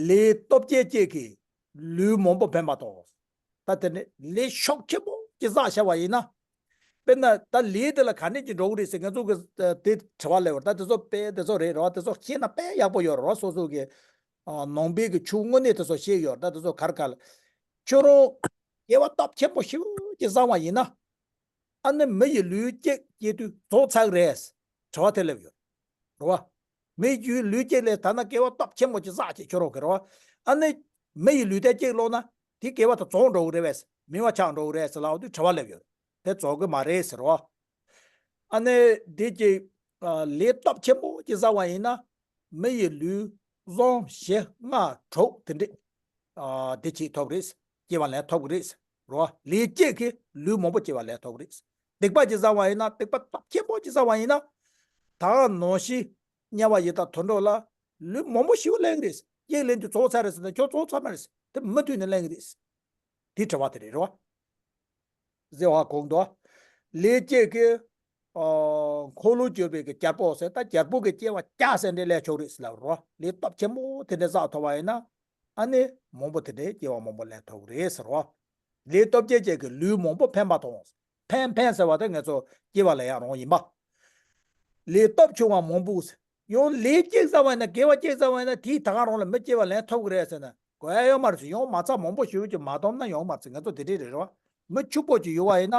ལས་སྟོབས་ཆེན་གཅིག་གིས་ལུས་མང་པོ་འཕེན་པ་དང་། ད་དེ་ནི་ལས་ཤུགས་ཆེན་པོ་ཅིག་བསགས་བྱ་བ་ཡིན་ན། དཔེར་ན་ད་ལས་དེ་ལ་ག་འདྲས་ཀྱི་འགྲོ་གི་རེད་ཟེར། ང་ཚོ་གི་དེ་དྲི་བ་སླེབས་པ་རེད། ད་དེ་ཚོ་དཔེ་དེ་ཚོ་རེད་རོ། དེ་ཚོ་ཤེས་ན་དཔེ་ཡག་པོ་ཡོད་རོ། སོ་སོ་གི་ནང་པའི་གི་ཆོས་དངོས་གནས་དེ་ཚོ་ཤེས་ཡོད། ད་དེ་ཚོ་ག་རེ་ག་རེ། ཁྱོད་རང་སྐྱེ་བ་སྟོབས་ཆེན་པོ་ཞེ་པོ་ཅིག་བསགས་པ་ཡིན་ན། ཨ་ནི་མི་ཡི་ལུས་གཅིག་སྐྱེ་དུས་རྫོགས་ཚར་རེད། དྲི་བ་དེ་སླེབས་ཡོད། རེད་བ། མི་ཡི་ལུས་གཅིག་ལས་ཐ་ན་སྐྱེ་བ་སྟོབས་ཆེན་པོ་ཅིག་བསགས་ཅིག་ཁྱོད་རང་གི་རེད་བ། ཨ་ནི་མི་ཡི་ལུས་དེ་གཅིག་ལོག་ན་དེ་སྐྱེ་བ་དེ་རྫོགས་འགྲོ་གི་རེད་བས། མེད་པ་ཆགས་འགྲོ་གི་རེད་ཟེར་ལབ་དུས་དྲི་བ་སླེབས་ཡོད། དེ་རྫོགས་གི་མ་རེད་ཟེར་བ། ཨ་ནི་དེ་གཅིག་ལས་སྟོབས་ཆེན་པོ་ཅིག་བསགས་པ་ཡིན་ན། མི་ཡི་ལུས་གསུམ་བཞི་ལྔ་དྲུག་དེ་འདྲས། ཨ་དེ་ཅིག་ཐོབ་རེད། སྐྱེ་བ་ལེན་ཐོབ་གི་རེད། རོ། ལས་གཅིག་གིས་ལུས་མང་པོ་སྐྱེ་བ་ལེན་ཐོབ་གི་རེད། སྡིག་པ་ཅིག་བསགས་པ་ཡིན་ན། སྡིག་པ་སྟོབས་ཆེན་པོ་ཅིག་བསགས་པ་ཡིན་ན། ད་ག་ནང་བཞིན་དམྱལ་བ་ཡི་དྭགས་དུད་འགྲོ་ལ་ལུས་མང་པོ་ཞེ་པོ་ལེན་གི་རེད། གཅིག་ལེན་དུས་རྫོགས་ཚར་རེད་ཟེར་ན། ཁྱོད་རྫོགས་ཚར་མ་རེད། དེ་མུ་མཐུད་ནས་ལེན་གི་རེད། དེ་དྲི་བ་དེ་རེད། རོ། ཟེར་བ་གོང་དུ། ལས་གཅིག་གིས་ཨ་འཁོར་ལོས་སྒྱུར་བའི་གི་རྒྱལ་པོ་ཟེར། ད་རྒྱལ་པོ་གི་སྐྱེ་བ་བརྒྱ་ཟེར་འདྲ་ལེན་ཆོག་རེད་ཟེར་ལབ་རོ། ལས་སྟོབས་ཆེན་པོ་དེ་འདྲ་བསགས་ཐུབ་པ་ཡིན་ན། ཨ་ནི་མང་པོ་དེ་འདྲའི་སྐྱེ་བ་མང་པོ་ལེན་ཐུབ་རེད་ཟེར་བ། ལས་སྟོབས་ཆེན་གཅིག་གིས་ལུས་མང་པོ་འཕེན་པ་དང་། འཕེན་འཕེན་ཟེར་བ་དེ་ང་ཚོ་སྐྱེ་བ་ལེན་ཡག་རང་ཡིན་པ། ལས་སྟོབས་ཆུང་བ་མང་པོ་ཟེར། ཡང་ལས་གཅིག་བསགས་པ་ཡིན་ན། དགེ་བ་གཅིག་བསགས་པ་ཡིན་ན། དེས་ད་ག་རང་ལ་མི་སྐྱེ་བ་ལེན་ཐུབ་ཀྱི་རེད་ཟེར་ན། དགོས་ཡ་ཡོད་མ་རེད་ཟེར། ཡང་མ་ཚད་མང་པོ་ཞེ་པོ་ཅིག་མ་བསྡོམས་ན་ཡོང་མ་རེད་ཟེར། ང་ཚོ་དེ་འདྲས་རེད་རོ། མི་ཕྱུག་པོ་ཅིག་ཡོད་པ་ཡིན་ན།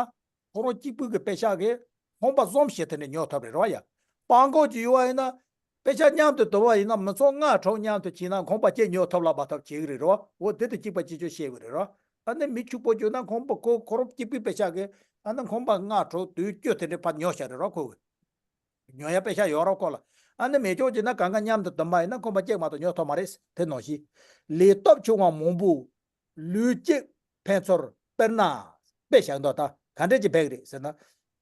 ཁོ་རང་གཅིག་པུའི་གི་པེ་ཤག་གིས་ཁང་པ་གསུམ་བཞི་དེ་འདྲས་ཉོ་ཐུབ་རེད་རོ་ཡ། སྤྲང་པོ་ཅིག་ཡོད་པ་ཡིན་ན། པེ་ཤག་མཉམ་དུ་བསྡོམས་པ་ཡིན་ན། མི་ཚོགས་ལྔ་དྲུག་མཉམ་དུ་ཕྱིན་ན་ཁང་པ་གཅིག་ཉོ་ཐུབ་ལ་མ་ཐུབ་བྱེད་ཀྱི་རེད་རོ། འོ་དེ་དང་གཅིག་པ་གཅིག་རྐྱང་བཤད་ཀྱི་རེད་རོ། ཨ་ནི་མི་ཕྱུག་པོ་ཅིག་ཡོད་ན་ཁང་པ་ཁོ་ཁོ་རང་གཅིག་པུའི་པེ་ཤག་གིས། ཨ་ནི་ཁང་པ་ལྔ་དྲུག་བདུན་བཅུ་དེ་འདྲས་ཕར་ཉོ་བཞག་རེད་རོ་ཁོ་གིས། ཉོ་ཡ་པེ་ཤག་ཡོད་རོགས་ཁོ་ལ། ཨ་ནི་མི་ཕྱུག་ཅིག་ན་གང་ག་མཉམ་དུ་བསྡོམས་པ་ཡིན་ན་ཁང་པ་གཅིག་མ་གཏོགས་ཉོ་ཐུབ་མ་རེད། དེ་ནང་བཞིན། ལས་སྟོབས་ཆུང་བ་མང་པོས་ལུས་གཅིག་འཕེན་ཚུལ། དཔེར་ན། དཔེ་བཞག་འདུག་ད་ག་འདྲས་ཅིག་འཕེན་གི་རེད་ཟེར་ན།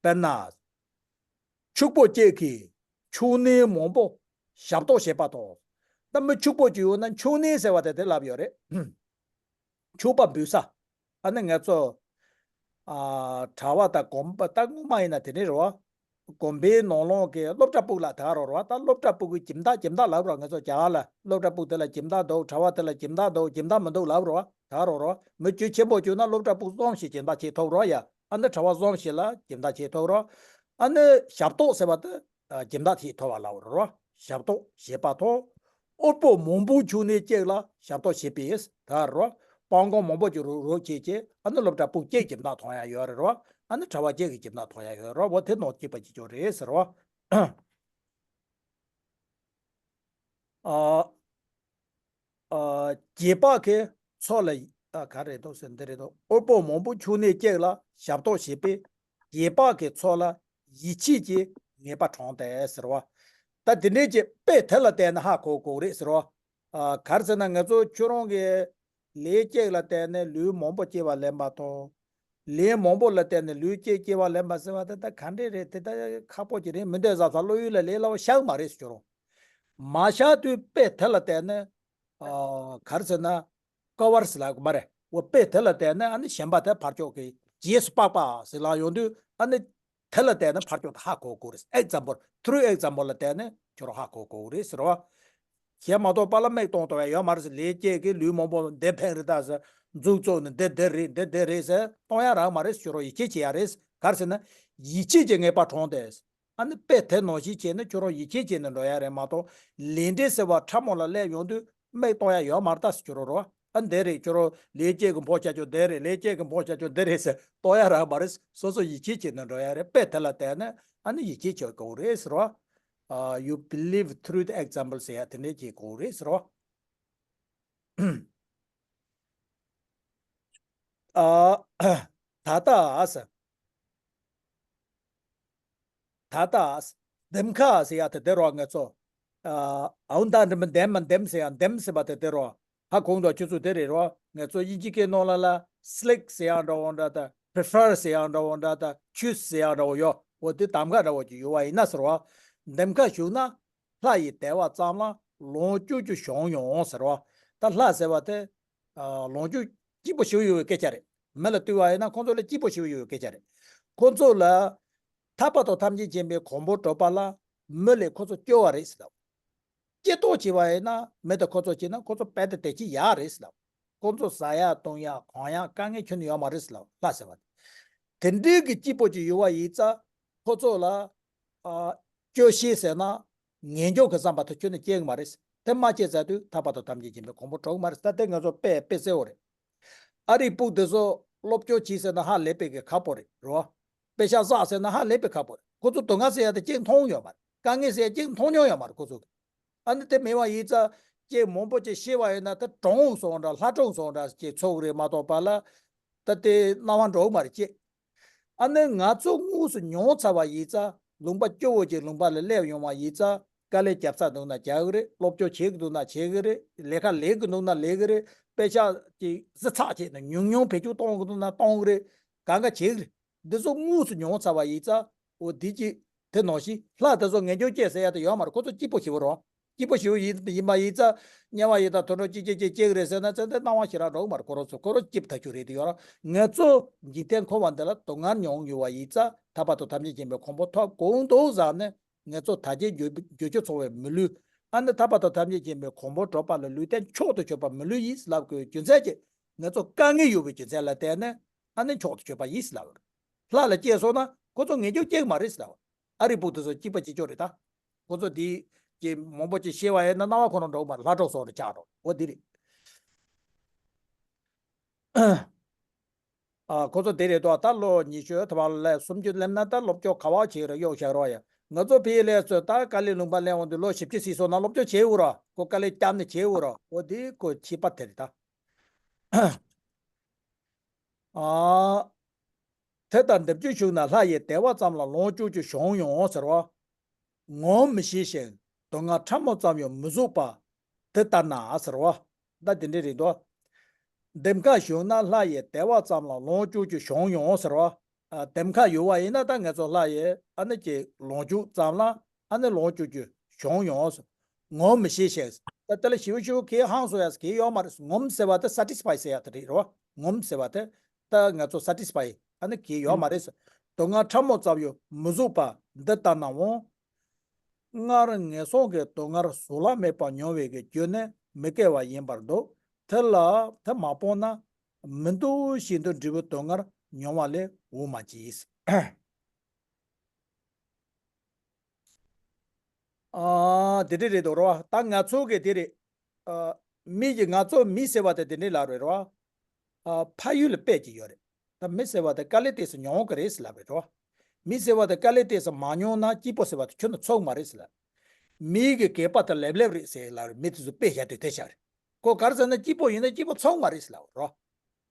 དཔེར་ན། ཕྱུག་པོ་གཅིག་གིས་ཕྱུགས་ནོར་མང་པོ་ཞབས་ཏོག་བྱེད་པ་དང་། ད་མི་ཕྱུག་པོ་ཅིག་ཡོད་ན་ཕྱུགས་ནོར་ཟེར་བ་དེ་དེ་ལབ་ཡོད་རེད། ཕྱུག་པ་འབུལ་ས། ཨ་ནི་ང་ཚོ་ཨ་གྲྭ་པ་དང་དགོན་པ། ད་སྔོན་མ་ཡིན་ན་དེ་འདྲས་རེད་བ། དགོན་པའི་ནང་ལོགས་ཀྱི་སློབ་གྲྭ་ཕྲུག་ལ་ད་རོགས་རེད་བ། ད་སློབ་གྲྭ་ཕྲུག་གི་སྦྱིན་བདག། སྦྱིན་བདག་ལབ་རོགས། ང་ཚོ་རྒྱ་གར་ལ་སློབ་གྲྭ་ཕྲུག་དེ་ལ་སྦྱིན་བདག་འདུག་གྲྭ་པ་དེ་ལ་སྦྱིན་བདག་འདུག་སྦྱིན་བདག་མི་འདུག་ལབ་རོགས། ད་རོགས་རོགས། མི་རྒྱུ་ཆེན་པོ་བྱུང་ན་སློབ་གྲྭ་ཕྲུག་གསུམ་བཞི་སྦྱིན་བདག་བྱེད་ཐུབ་རོགས་ཡ། ཨ་ནི་གྲྭ་པ་གསུམ་བཞི་ལ་སྦྱིན་བདག་བྱེད་ཐུབ་རོགས། ཨ་ནི་ཞབས་ཏོག་ཟེར་བ་དེ་སྦྱིན་བདག་བྱེད་ཐུབ་པ་ལབ་རོགས། ཞབས་ཏོག་བྱེད་པ་དང་། དབུལ་པོ་མང་པོས་ཕྱུགས་ནོར་གཅིག་ལ་ཞབས་ཏོག་བྱེད་པས་ད་རོགས། སྤྲང་པོ་མང་པོ་ཅིག་རུག་རུག་བྱེད་ཅེས། ཨ་ནི་སློབ་གྲྭ་ཕྲུག་གཅིག་སྦྱིན་བདག་ཐོབ་ཡ་ཡོད་རེད་རོགས། ཨ་ནི་གྲྭ་པ་གཅིག་གི་སྦྱིན་བདག་ཐོབ་ཡ་ཡོད་རོགས། འོ་དེ་ནང་གཅིག་པ་གཅིག་ཆོག་རེད་ཟེར་རོགས། ཨ། ཨ། རྗེས་དཔག་གི་ཚོགས་ལ། ཨ། ག་རེ་འདུག་ཟེར་འདི་རེད་འདུག་དབུལ་པོ་མང་པོས་ཕྱུགས་ནོར་གཅིག་ལ་ཞབས་ཏོག་བྱེད་པས། རྗེས་དཔག་གི་ཚོགས་ལ་ཡིད་ཆེས་ཀྱིས་ངེས་པ་དྲངས་ཏེ་ཟེར་བ། ད་དེ་འདྲས་ཀྱི་དཔེ་དེ་ལ་བལྟས་ན་ཧ་གོ་དགོས་རེད་ཟེར་བ། ཨ། ག་རེ་ཟེར་ན་ང་ཚོ་ཁྱོད་རང་གི་ལས་གཅིག་ལ་བརྟེན་ནས་ལུས་མང་པོ་སྐྱེ་བ་ལེན་པ་དང་། ལས་མང་པོ་ལ་བརྟེན་ནས་ལུས་གཅིག་སྐྱེ་བ་ལེན་པ་ཟེར་བ་དེ་ད་ག་འདྲས་རེད། དེ་ད་ཁག་པོ་ཅིག་རེད། མི་འདོད་བསམ་བསམ་བློ་ཡུལ་ལ་ལས་སླ་བོ་ཤར་མ་རེད་ཟེར་ཁྱོད་རང་། མ་ཤར་དུས་དཔེ་དེ་ལ་བརྟེན་ནས། ཨ། ག་རེ་ཟེར་ན། ཀ་བར་ཟེར་ལབ་དགོས་མ་རེད། འོ་དཔེ་དེ་ལ་བརྟེན་ནས་ཨ་ནི་གཞན་པ་དེ་ཕར་ཕྱོགས་ཀྱི་རྗེས་སུ་དཔག་པ་ཟེར་ལབ་ཡོང་དུས། ཨ་ནི་དེ་ལ་བརྟེན་ནས་ཕར་ཕྱོགས་དེ་ཧ་གོ་དགོས་རེད། ཨེག་ཛམ་པལ། ཐུ་རུ་ཨེག་ཛམ་པལ་ལ་བརྟེན་ནས་ཁྱོད་རང་ཧ་གོ་དགོས་རེད་ཟེར་བ། གཞན་མ་གཏོགས་པ་ལ་མིག་གཏོང་ཐུབ་ཡ་ཡོད་མ་རེད་ཟེར། ལས་གཅིག་གིས་ལུས་མང་པོ་འདི་འཕེན་རེད་ད་ཟེར། མཛུབ་བཙུགས་ནས་འདི་འདི་རེད། འདི་འདི་རེད་ཟེར་གཏོང་ཡ་རག་མ་རེད། ཁྱོད་རང་ཡིད་ཆེས་བྱེད་ཡ་རེད། ག་རེ་ཟེར་ན། ཡིད་ཆེས་ཀྱིས་ངེས་པ་དྲངས་ཏེ། ཨ་ནི་དཔེ་དེ་ནང་བཞིན་བྱས་ན་ཁྱོད་རང་ཡིད་ཆེས་བྱས་ནས་འགྲོ་ཡ་རེད་མ་གཏོགས། ལས་འབྲས་ཟེར་བ་ཕྲ་མོ་ལ་སླེབས་ཡོང་དུས་མིག་གཏོང་ཡ་ཡོད་མ་རེད་ད་ཟེར། ཁྱོད་རང་རོ། ཨ་འདི་རེད། ཁྱོད་རང་ལས་གཅིག་གི་འཕོ་བྱ་ཁྱོད་འདི་རེད། ལས་གཅིག་གི་འཕོ་བྱ་ཁྱོད་འདི་རེད་ཟེར་གཏོང་ཡ་རག་མ་རེད། སོ་སོ་ཡིད་ཆེས་བྱས་ནས་འགྲོ་ཡ་རེད། དཔེ་དེ་ལ་བལྟས་ནས་ཨ་ནི་ཡིད་ཆེས་བྱེད་དགོས་རེད་ཟེར་བ། ཨ། You believe through the example ཟེར་ཡ་དེ་འདྲས་བྱེད་དགོས་རེད་ཟེར་བ། ཨ། ད་ལྟ་ཟེར། ད་ལྟ་ཟླུམ་ཁ་ཟེར་ཡ་དེ་དེ་རོ། ང་ཚོ། ཨ། འོ་ད་འདེམས་མ་འདེམས་ཟེར་ཡ། འདེམས་ཟེར་བ་དེ་དེ་རོ། ཧ་གོ་འདུག་ཁྱོད་ཚོ་དེ་རེད་རོ། ང་ཚོ་དབྱིན་ཇི་སྐད་ནང་ལ་ལ་སི་ལེག་ཟེར་ཡག་འདྲ་བོ་འདྲ་དང་prefer ཟེར་ཡག་འདྲ་བོ་འདྲ་དང་choose ཟེར་ཡག་འདྲ་བོ་ཡོད། འོ་དེ་གདམ་ག་འདྲ་བོ་ཅིག་ཡོད་པ་ཡིན་ན་ཟེར་བ། འདེམས་ཁ་ཞུགས་ན། ལྷ་ཡི་བདེ་བ་ཙམ་ལ་ལོངས་སྤྱོད་རྒྱུ་བྱུང་ཡོང་ཟེར་བ། ད་ལྷ་ཟེར་བ་དེ། ཨ། ལོངས་སྤྱོད་སྐྱིད་པོ་ཞིག་ཡོད་པའི་སྐད་ཆ་རེད། མི་ལ་ལྟོས་པ་ཡིན་ན་ཁོང་ཚོ་ལ་སྐྱིད་པོ་ཞིག་ཡོད་པའི་སྐད་ཆ་རེད། ཁོང་ཚོ་ལ། ཐར་པ་དང་ཐམས་ཅད་མཁྱེན་པའི་གོ་འཕང་སྒྲུབ་པ་ལ་མི་ལས་ཁོ་ཚོ་སྐྱོ་བ་རེད་ཟེར་ལ། སྐྱིད་ཏོག་བྱས་པ་ཡིན་ན་མི་དང་ཁོ་ཚོ་བྱས་ན་ཁོ་ཚོ་དཔེ་དེ་དེ་ཅི་ཡག་རེད་ཟེར་ལ། ཁོ་ཚོ་ཟ་ཡག་འཐུང་ཡག་གོན་ཡག་དཀའ་ངལ་ཁྱོན་ནས་ཡོད་མ་རེད་ཟེར་ལ་ལྷ་ཟེར་བ། དེ་འདྲའི་གི་སྐྱིད་པོ་ཅིག་ཡོད་པ་ཡིན་ཙང་ཁོ་ཚོ་ལ། ཨ། སྐྱོ་ཤས་ཟེར་ན། ངན་སྐྱོ་གི་བསམ་པ་དེ་ཁྱོན་ནས་སྐྱེ་གི་མ་རེད། དེ་མ་སྐྱེས་ཚར་དུས་ཐར་པ་དང་ཐམས་ཅད་མཁྱེན་པའི་གོ་འཕང་འགྲུབ་གི་མ་རེད། ད་དེ་ང་ཚོ་དཔེ་དཔེ་གསལ་བོ་རེད། ཨ་རིའི་ཕྲུ་གུ་དེ་ཚོ་སློབ་སྐྱོར་བྱས་ཟེར་ན་ཧ་ལས་པའི་གི་ཁག་པོ་རེད་རོ། དཔེ་ཆ་བསགས་ཟེར་ན་ཧ་ལས་པའི་ཁག་པོ་རེད། ཁོ་ཚོ་སྡུག་བསྔལ་ཟེར་ཡ་དེ་གཅིག་མཐོང་ཡོད་མ་རེད། དཀའ་ངལ་ཟེར་ཡ་གཅིག་མཐོང་མྱོང་ཡོད་མ་རེད་ཁོ་ཚོ་གི། ཨ་ནི་དེ་མེད་པ་ཡིན་ཙང་ཅིག་མང་པོ་ཅིག་ཤེས་པ་ཡིན་ན་ད་གྲོངས་སོང་འདྲ་ལྷ་གྲོངས་སོང་འདྲ་ཅིག་ཚོར་གི་རེད་མ་གཏོགས་པ་ལ། ད་དེ་སྣང་བ་འགྲོ་གི་མ་རེད་ཅེས། ཨ་ནི་ང་ཚོ་དངོས་སུ་མྱོང་ཚར་བ་ཡིན་ཙང་ལུང་པ་སྐྱོ་བོ་ཅིག་ལུང་པ་ལ་སླེབས་ཡོང་བ་ཡིན་ཙང་དཀའ་ལས་རྒྱབ་ས་འདུག་ན་རྒྱག་གི་རེད། སློབ་སྐྱོར་བྱེད་ཀྱི་འདུག་ན་བྱེད་ཀྱི་རེད། ལས་ཀ་ལས་ཀྱི་འདུག་ན་ལས་ཀྱི་རེད། དཔེ་ཆ་ཅིག་བསྲི་ཚགས་བྱས་ན་ཉུང་ཉུང་བེད་སྤྱོད་གཏོང་གི་འདུག་ན་གཏོང་གི་རེད། གང་ག་བྱེད་ཀྱི་རེད། འདི་ཚོ་དངོས་སུ་མྱོང་ཚར་བ་ཡིན་ཙང་འོ་འདི་ཅི། དེ་ནང་བཞིན་ལྷ་དེ་ཚོ་ངན་སྐྱོན་སྐྱེས་ཟེར་ཡ་དེ་ཡོད་མ་རེད། ཁོ་ཚོ་སྐྱིད་པོ་ཞེ་པོ་རེད། སྐྱིད་པོ་ཞེ་པོ་ཡིན་ཡིན་པ་ཡིན་ཙང་དམྱལ་བ་ཡི་དྭགས་དུད་འགྲོ་ཅི་ཅི་ཅི་སྐྱེ་གི་རེད་ཟེར་ན་ཙན་དན་སྣང་བ་ཞེ་དྲག་འགྲོ་གི་མ་རེད། ཁོ་རང་ཚོ་ཁོ་རང་སྐྱིད་པོ་ཐག་ཆོད་རེད་དེ་ཡོད་ར། ང་ཚོ་འཇིག་རྟེན་འཁོར་བ་འདི་ལ་སྡུག་བསྔལ་མྱོང་ཡོད་པ་ཡིན་ཙང་ཐར་པ་དང་ཐམས་ཅད་མཁྱེན་པའི་གོ་འཕང་ཐོབ་དགོས་འདུག་བསམ་ནས་ང་ཚོ་ད་ཅི་འགྱོད་འགྱོད་ཆོ་ཚོང་བའི་མི་ལུས། ཨ་ནི་ཐར་པ་དང་ཐམས་ཅད་མཁྱེན་པའི་གོ་འཕང་སྒྲུབ་པ་ལ་ལུས་རྟེན་མཆོག་ཏུ་གྱུར་པ་མི་ལུས་ཡིན་ལབ་དགོས་རྒྱུ་མཚན་གྱིས་ང་ཚོ་དཀའ་ངལ་ཡོད་པའི་རྒྱུ་མཚན་ལ་བརྟེན་ནས་ཨ་ནི་མཆོག་ཏུ་གྱུར་པ་ཡིན་ལབ། ལྷ་ལ་སྐྱེས་སོང་ན་ཁོ་ཚོ་ངན་སྐྱོན་སྐྱེ་གི་མ་རེད་ཟེར་ལབ། ཨ་རིའི་བུ་དེ་ཚོ་སྐྱིད་པ་སྐྱིད་ཆོག་རེད་ད། ཁོ་ཚོ་དེ་ཀྱི་མང་པོ་ཅིག་ཤེས་པ་ཡིན་ན་སྣང་བ་ཁོ་རང་འགྲོ་གི་མ་རེད། ལྷ་གྲོགས་སོགས་རེད་ཆགས་འགྲོ་འོ་དེ་རེད། ཨ་ཁོ་ཚོ་དེ་རེད་དོ། ད་ལོ་ཉི་ཤུ་ཐོབ་པ་ལས་སུམ་ཅུ་སླེབས་ན་ད་སློབ་སྐྱོར་ག་བ་བྱེད་ར་གཡོག་བཞག་རོགས་ཡ། ང་ཚོ་ཕི་ལས་ཚོ་ད་དཀའ་ལས་ལུང་པ་ལས་འོང་དུས་ལོ་བཞི་བཅུ་ཟིན་སོང་ན་སློབ་སྐྱོར་བྱེད་འུ་ར་ཁོ་དཀའ་ལས་བརྒྱབ་ནས་བྱེད་འུ་ར་འོ་དེ་ཁོ་ཁྱད་པར་དེ་རེད་ད། ཨ། དེ་ལྟར་འདེམས་སྤྱོད་ཞུགས་ན་ལྷ་ཡི་བདེ་བ་ཙམ་ལ་ལོངས་སྤྱོད་རྒྱུ་བྱུང་ཡོང་ཟེར་བ། ངོམས་མི་ཤེས་ཤིང་སྡུག་བསྔལ་ཕྲ་མོ་ཙམ་ཡང་མི་བཟོད་པ། དེ་ལྟར་ན་ཟེར་བ། ད་དེ་འདྲ་རེད་དོ། འདེམས་ཁ་ཞུགས་ན་ལྷ་ཡི་བདེ་བ་ཙམ་ལ་ལོངས་སྤྱོད་རྒྱུ་བྱུང་ཡོང་ཟེར་བ། ཨ། འདེམས་ཁ་ཡོད་པ་ཡིན་ན་ད་ང་ཚོ་ལྷ་ཡི་ཨ་ནི་ཀྱི་ལོངས་སྤྱོད་ཙམ་ལ་ཨ་ནི་ལོངས་སྤྱོད་རྒྱུ་བྱུང་ཡོང་། ངོམས་མི་ཤེས་ཤིང་། ད་དེ་ལ་ཞེ་པོ་ཞེ་པོ་གལ་ཧང་སོ་ཡ་གལ་ཡོད་མ་རེད། ངོམས་ཟེར་བ་དེ་སེ་ཊི་སི་ཕའི་ཟེར་ཡ་དེ་རེད་རོ། ངོམས་ཟེར་བ་དེ་ད་ང་ཚོ་སེ་ཊི་སི་ཕའི་ཨ་ནི་གལ་ཡོད་མ་རེད། སྡུག་བསྔལ་ཕྲ་མོ་ཙམ་ཡང་མི་བཟོད་པ་འདི་ལྟར་ན་འོང་། སྔར་ངན་སོང་གི་སྡུག་བསྔལ་གཟུགས་ལ་དམིགས་པ་མྱོང་བའི་གི་རྒྱུ་ནི་མི་དགེ་བ་ཡིན་པར་འདོད། དེ་ལ་དེ་མ་སྤངས་ན་མི་འདོད་བཞིན་དུ་འབྲས་བུ་སྡུག་བསྔལ་མྱོང་བ་ལས་འོང་མ་མཆིས། ཨ། དེ་འདྲ་རེད་འདུག་རོ། ད་ང་ཚོ་གི་དེ་རེད། ཨ། མི་གི་ང་ཚོ་མི་ཟེར་བ་དེ་དེ་འདྲ་ལ་རེད་རོ། ཨ། ཕ་ཡུལ་ལ་དཔེ་ཅིག་ཡོད་རེད། ད་མི་ཟེར་བ་དེ་དཀའ་ལས་ཏོག་ཙམ་མྱོང་གི་རེད་ཟེར་ལབ་རེད་རོ། མི་ཟེར་བ་དེ་དཀའ་ལས་ཏོག་ཙམ་མ་མྱོང་ན་སྐྱིད་པོ་ཟེར་བ་དེ་ཁྱོན་ནས་ཚོར་གི་མ་རེད་ཟེར་ལབ། མི་གི་གད་པ་དེ་ལེབ་ལེབ་རེད་ཟེར་ལབ་རེད། མི་དེ་ཚོ་དཔེ་བཞག་དུས་དེ་བཞག་རེད། ཁོ་ག་རེ་ཟེར་ན་སྐྱིད་པོ་ཡིན་ན་སྐྱིད་པོ་ཚོར་གི་མ་རེད་ཟེར་ལབ་རོ།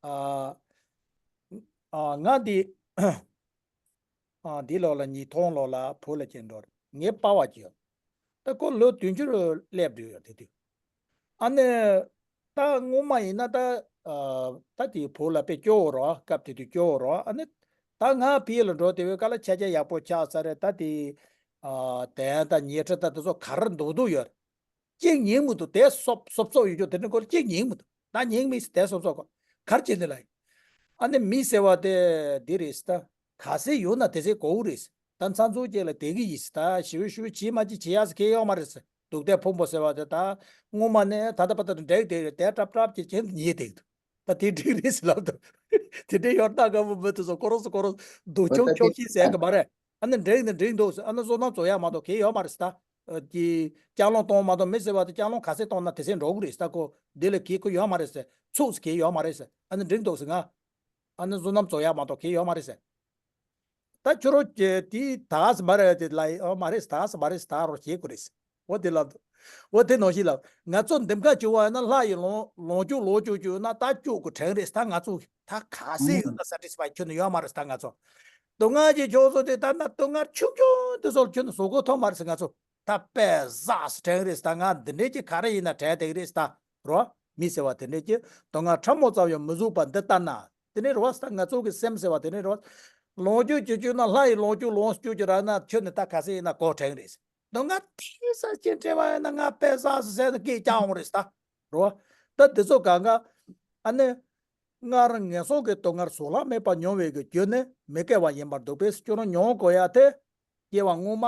ཨ། ཨ། ང་འདི། ཨ། འདི་ལོགས་ལ་ཉིས་སྟོང་ལོ་ལ་བོད་ལ་སྐྱེས་འགྲོ་རེད། ངའི་པ་ཕ་ཅིག་ཡོད། ད་ཁོ་ལོ་བདུན་ཅུ་རུ་སླེབས་འགྲོ་ཡོད་དེ་དུས། ཨ་ནི། ད་སྔོན་མ་ཡིན་ན་ད། ཨ། ད་དེ་བོད་ལ་དཔེ་སྐྱོ་བོ་རོ། སྐབས་དེ་དུས་སྐྱོ་བོ་རོ། ཨ་ནི། ད་ང་ཕ་ཡུལ་ལ་འགྲོ་དེ་བས་ག་ལ་ཆ་རྐྱེན་ཡག་པོ་ཆགས་ཚར་རེད། ད་དེ། ཨ། དེ་ད་ཉལ་ཁྲི་ད་དེ་ཚོ་ག་རེ་འདུག་འདུག་ཡོད། གཅིག་ཉན་མི་འདུག་དེ་སོབ་སོབ་སོབ་ཡོད་རྒྱུ་དེ་འདྲ་ཁོར་གཅིག་ཉན་མི་འདུག་ད་ཉན་མི་དེ་སོབ་སོབ་གོ་གར་བྱེད་འདི་ལ། ཨ་ནི་མི་ཟེར་བ་དེ་འདི་རེད་ད། ག་ཚོད་ཡོད་ན་དེ་ཚོད་གོ་གི་རེད། ད་མཚམས་མཚམས་ཅིག་ལ་དེ་གི་ཡིན་ད། ཞེ་པོ་ཞེ་པོ་བྱེད་མ་བྱེད་བྱེད་ཡག་ཟེར་གི་ཡོད་མ་རེད་ཟེར། སྡུག་དེ་ཕུང་པོ་ཟེར་བ་དེ་ད་སྔོན་མ་ནས་ད་ལྟ་བར་དུ་འགྲིག་དེ་རེད། དེ་ཀྲབ་ཀྲབ་ཀྱི་ཁྱེད་ཉེས་དེ་འདུག་ད་དེ་འགྲིག་རེད་ཟེར་ལབ་འདུག་དེ་འདྲའི་ཡོད་ན་དགའ་བོ་མི་དེ་ཚོ་ཁོ་རང་སྡུག་ཆུང་ཆོག་ཤེས་ཟེར་གི་མ་རེད། ཨ་ནི་འགྲིག་ནི་འགྲིག་འདུག་ཨ་ནི་བསོད་ནམས་རྫོགས་ཡག་མ་གཏོགས་གལ་ཡོད་མ་རེད་ཟེར་ད། ཨ། ཀྱི་ལྕགས་ལམ་གཏོང་མ་གཏོགས་མི་ཟེར་བ་དེ་ལྕགས་ལམ་ག་ཚོད་གཏོང་ན་དེ་ཚོད་འགྲོ་གི་རེད་ཟེར་ད། ཁོ་འདི་ལ་གལ་ཁོ་ཡོད་མ་རེད་ཟེར། ཚུགས་གལ་ཡོད་མ་རེད་ཟེར། ཨ་ནི་འགྲིག་འདུག་ཟེར་ང་། ཨ་ནི་བསོད་ནམས་རྫོགས་ཡག་མ་གཏོགས་གལ་ཡོད་མ་རེད་ཟེར། ད་ཁྱོད་རང་ཀྱི་དེ་ད་ཟེར་མ་རེད་དེ་ལ་ཨོ་མ་རེད་ད་ཟེར་མ་རེད་ད་རོ་བྱེད་དགོས་རེད་ཟེར། འོ་དེ་ལ། འོ་དེ་ནང་བཞིན་ལ། ང་ཚོ་འདེམས་ཁ་བྱུང་བ་ཡིན་ན་ལྷ་ཡི་ལོངས་ལོངས་སྤྱོད་ལོངས་སྤྱོད་བཅུག་ན་ད་སྤྱོད་དགོས་དྲན་རེད་ད། ང་ཚོ་ད་ག་ཚོད་ཡོད་ན་སེ་ཊི་སི་ཕའི་ཁྱོན་ནས་ཡོད་མ་རེད་ད་ང་ཚོ། སྡུག་བསྔལ་གྱི་ཕྱོགས་སུ་དེ་ལྟར་ན་སྡུག་བསྔལ་ཆུང་ཆུང་དེ་ཚོ་ཁྱོན་ནས་བཟོད་སྒོ་ཐོབ་མ་རེད་ཟེར། ང་ཚོ་ད་དཔེ་བཟང་ཟེར་དྲན་རེད་ད། ང་འདི་འདྲས་ཀྱི་ག་རེ་ཡིན་ན་དྲན་བསྡད་རེད་ད་རོ། མི་ཟེར་བ་དེ་འདྲས་ཀྱི་སྡུག་བསྔལ་ཕྲ་མོ་ཙམ་ཡང་མི་བཟོད་པ་འདི་ལྟར་ན། དེ་ནས་རེད་བ། ད་ང་ཚོ་གི་སེམས་ཟེར་བ་དེ་ནས་རེད་བ། ལོངས་སྤྱོད་ཅིག་སྤྱོད་ན། ལྷ་ཡི་ལོངས་སྤྱོད་ལོངས་སྤྱོད་ཀྱི་ར་ན། ཁྱོད་ནི་ད་ག་ཚད་ཡིན་ན་གོ་དྲན་རེད། སྡུག་བསྔལ་དེ་ས་ཅན་བྲལ་བ་ཡིན་ན། ང་དཔེ་བསགས་སུ་ཟེར་ནས་སྐད་རྐྱང་འོང་རེད་ད། རེད་བ། ད་དེ་ཚོ་གང་ག་ཨ་ནི། སྔར་ངན་སོང་གི་སྡུག་བསྔལ་གཟུགས་ལ་མེད་པ་མྱོང་བའི་གི་རྒྱུ་ནི་མི་སྐྱེ་བ་ཡིན་པར་འདུག་པས། ཁྱོད་རང་མྱོང་དགོས་ཡ་དེ། སྐྱེ་བ་སྔོན་མ་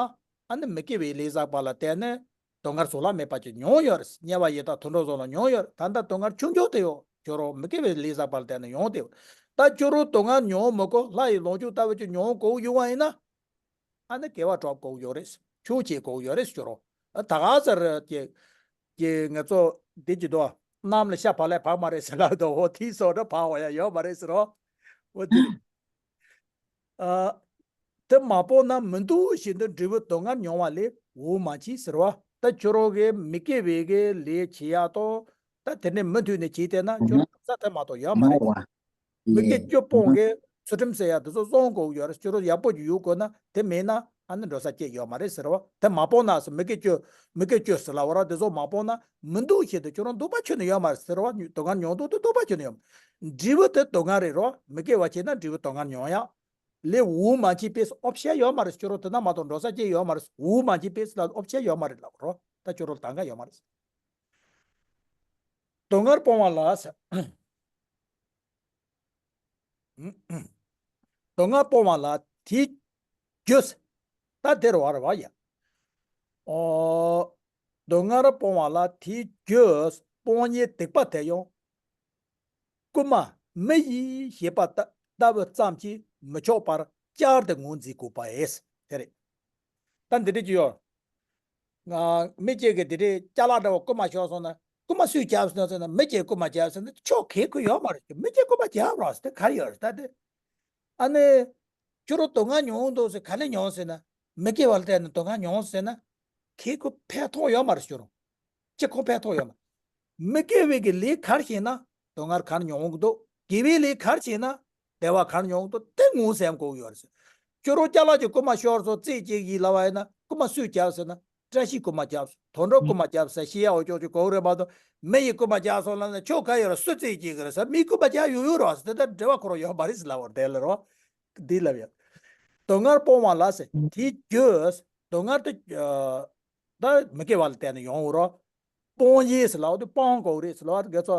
ཨ་ནི་མི་སྐྱེ་བའི་ལས་བསགས་པ་ལ་བརྟེན་ནས་སྡུག་བསྔལ་གཟུགས་ལ་མེད་པ་ཅིག་མྱོང་ཡོད་རེད། དམྱལ་བ་ཡི་དྭགས་དུད་འགྲོ་གསུམ་ལ་མྱོང་ཡོད་རེད། ད་ལྟ་སྡུག་བསྔལ་ཆུང་ཆུང་དེ་ཡོད། ཁྱོད་རང་མི་སྐྱེ་བའི་ལས་བསགས་པ་ལ་བརྟེན་ནས་མྱོང་དེ་ཡོད། ད་ཁྱོད་རང་སྡུག་བསྔལ་མྱོང་མི་དགོས། ལྷ་ཡི་ལོངས་སྤྱོད་ལྟ་བུ་ཅིག་མྱོང་དགོས་ཡོད་པ་ཡིན་ན། ཨ་ནི་དགེ་བ་སྒྲུབ་དགོས་ཡོད་རེད། ཆོས་བྱེད་དགོས་ཡོད་རེད་ཟེར་རོ། ཨ་ད་ག་ཟེར་གྱི་གྱི་ང་ཚོ་འདི་གྱི་དོ། གནམ་ལ་ཤ་བག་ལེབ་བག་མ་རེད་ཟེར་ལབ་དོ། འོ་དེའི་བཟོ་འདྲ་བག་འོ་ཡ་ཡོད་མ་རེད་ཟེར་རོ། འོ་དེ་རེད། ཨ་དེ་མ་སྤོང་ན་མི་འདུ་བྱེད་དུ་འབྲས་བུ་སྡུག་བསྔལ་མྱོང་བ་ལས་འོ་མ་མཆིས་ཟེར་བ། ད་ཁྱོད་རང་གི་མི་དགེ་བའི་གི་ལས་བྱེད་ཡ་དང་། ད་དེ་ནས་མུ་མཐུད་ནས་བྱས་བསྡད་ན་ཁྱོད་རང་འགྲོ་ས་དེ་མ་གཏོགས་ཡོད་མ་རེད། མི་དགེ་བཅུ་སྤོང་གི་ཚུལ་ཁྲིམས་ཟེར་ཡ་དེ་ཚོ་བསྲུང་དགོས་ཡོད་རེད། ཁྱོད་རང་ཡག་པོ་ཅིག་ཡོད་དགོས་ན། དེ་མེད་ན་ཨ་ནི་འགྲོ་ས་ཅིག་ཡོད་མ་རེད་ཟེར་བ། དེ་མ་སྤོང་ན་ཟེར། མི་དགེ་བཅུ། མི་དགེ་བཅུ་ཟེར་ལབ་པ་ར། དེ་ཚོ་མ་སྤོང་ན་མི་འདུ་བྱེད་དུ་ཁྱོད་རང་འདུ་བ་ཁྱོན་ནས་ཡོད་མ་རེད་ཟེར་བ། སྡུག་བསྔལ་མྱོང་སྟངས་དེ་འདུ་བ་ཁྱོན་ནས་ཡོད་མ་རེད། འབྲས་བུ་དེ་སྡུག་བསྔལ་རེད་རོ། མི་དགེ་བ་བྱས་ན་འབྲས་བུ་སྡུག་བསྔལ་མྱོང་ཡ། ལས་འོ་མ་མཆིས་པས་ཨོ་ཕྱེ་ཡོད་མ་རེད། ཁྱོད་རང་དེ་ན་མ་གཏོགས་འགྲོ་ས་ཅིག་ཡོད་མ་རེད། འོ་མ་མཆིས་པས་ལ་ཨོ་ཕྱེ་ཡོད་མ་རེད་ལབ་རོ། ད་ཁྱོད་རང་ལ་དང་ག་ཡོད་མ་རེད། སྡུག་བསྔལ་སྤོང་བ་ལ་ཟེར། སྡུག་བསྔལ་སྤོང་བ་ལ་དེའི་རྒྱུ། ད་དེ་རེད་བ་རེད་བ་ཡ། ཨོ། སྡུག་བསྔལ་སྤོང་བ་ལ་དེའི་རྒྱུ་སྤོང་བའི་སྡིག་པ་དེ་ཡང་རྐུན་མ་མི་ཡིས་བྱས་པ་ལྟ་ལྟ་བུ་ཙམ་གྱིས་མི་ཆོག་པར་བསྐྱར་དུ་ངོས་འཛིན་དགོས་པ་ཨེ། དེ་རེད། ད་འདི་འདྲ་ཅིག་ཡོད། ང་མི་གཅིག་གིས་དེ་འདྲའི་ཅ་ལག་འདྲ་བོ་རྐུན་མ་ཤོར་སོང་ན། རྐུན་མ་སུས་བརྒྱབ་སོང་ཟེར་ན། མི་གཅིག་རྐུན་མ་བརྒྱབ་ཟེར་ན་ཆོག་གི། ཁོ་ཡོད་མ་རེད། མི་གཅིག་རྐུན་མ་བརྒྱབ་རོགས་ཟེར་དེ་ག་རེ་ཡོད་རེད། ད་དེ་ཨ་ནི་ཁྱོད་རང་སྡུག་བསྔལ་མྱོང་འདུག་ཟེར། ག་ལེ་མྱོང་ཟེར་ན། མི་དགེ་བ་ལ་བརྟེན་ནས་སྡུག་བསྔལ་མྱོང་ཟེར་ན། ཁོ་ཁོ་ཕན་ཐོགས་ཡོད་མ་རེད། ཁྱོད་རང་ཅི་ཁོ་ཕན་ཐོགས་ཡོད་མ། མི་དགེ་བའི་གི་ལས་ག་རེ་བྱས་ན་སྡུག་བསྔལ་ག་རེ་མྱོང་གི་འདུག་དགེ་བའི་ལས་ག་རེ་བྱས་ན་བདེ་བ་ག་རེ་མྱོང་གི་འདུག་དེ་ངོས་ཟིན་དགོས་ཡོད་རེད། ཁྱོད་རང་ཅ་ལག་ཅིག་རྐུན་མ་ཤོར་སོང་། རྩིས་གཅིག་ཡིན་ལབ་པ་ཡིན་ན། རྐུན་མ་སུས་བརྒྱབ་ཟེར་ན། བཀྲ་ཤིས་རྐུན་མ་བརྒྱབ་སོང་། དོན་གྲུབ་རྐུན་མ་བརྒྱབ་ཟེར་བཤད་ཡ་འོ་ཅོག་ཅིག་གོ་གི་རེད་མ་གཏོགས། མི་ཡིས་རྐུན་མ་བརྒྱབ་སོང་ལབ་ན་ཆོག་ག་ཡོད་རེད། སུས་རྩིས་གཅིག་གི་རེད་ཟེར། མིས་རྐུན་མ་བརྒྱབ་ཡོད་ཡོད་རོགས་ཟེར། དེ་ལྟར་འབྲེལ་བ་ཁོ་རང་ཡོད་མ་རེད་ཟེར་ལབ་པ་རེད། དེ་ལ་རོ། འདི་ལབ་ཡ། སྡུག་བསྔལ་སྤོང་བ་ལ་ཟེར། དེའི་རྒྱུ། སྡུག་བསྔལ་དེ། ཨ། ད་མི་དགེ་བ་ལ་བརྟེན་ནས་ཡོང་བ་རོ། སྤོང་ཡས་ཟེར་ལབ་དུས་སྤང་དགོས་རེད་ཟེར་ལབ་དུས་ང་ཚོ་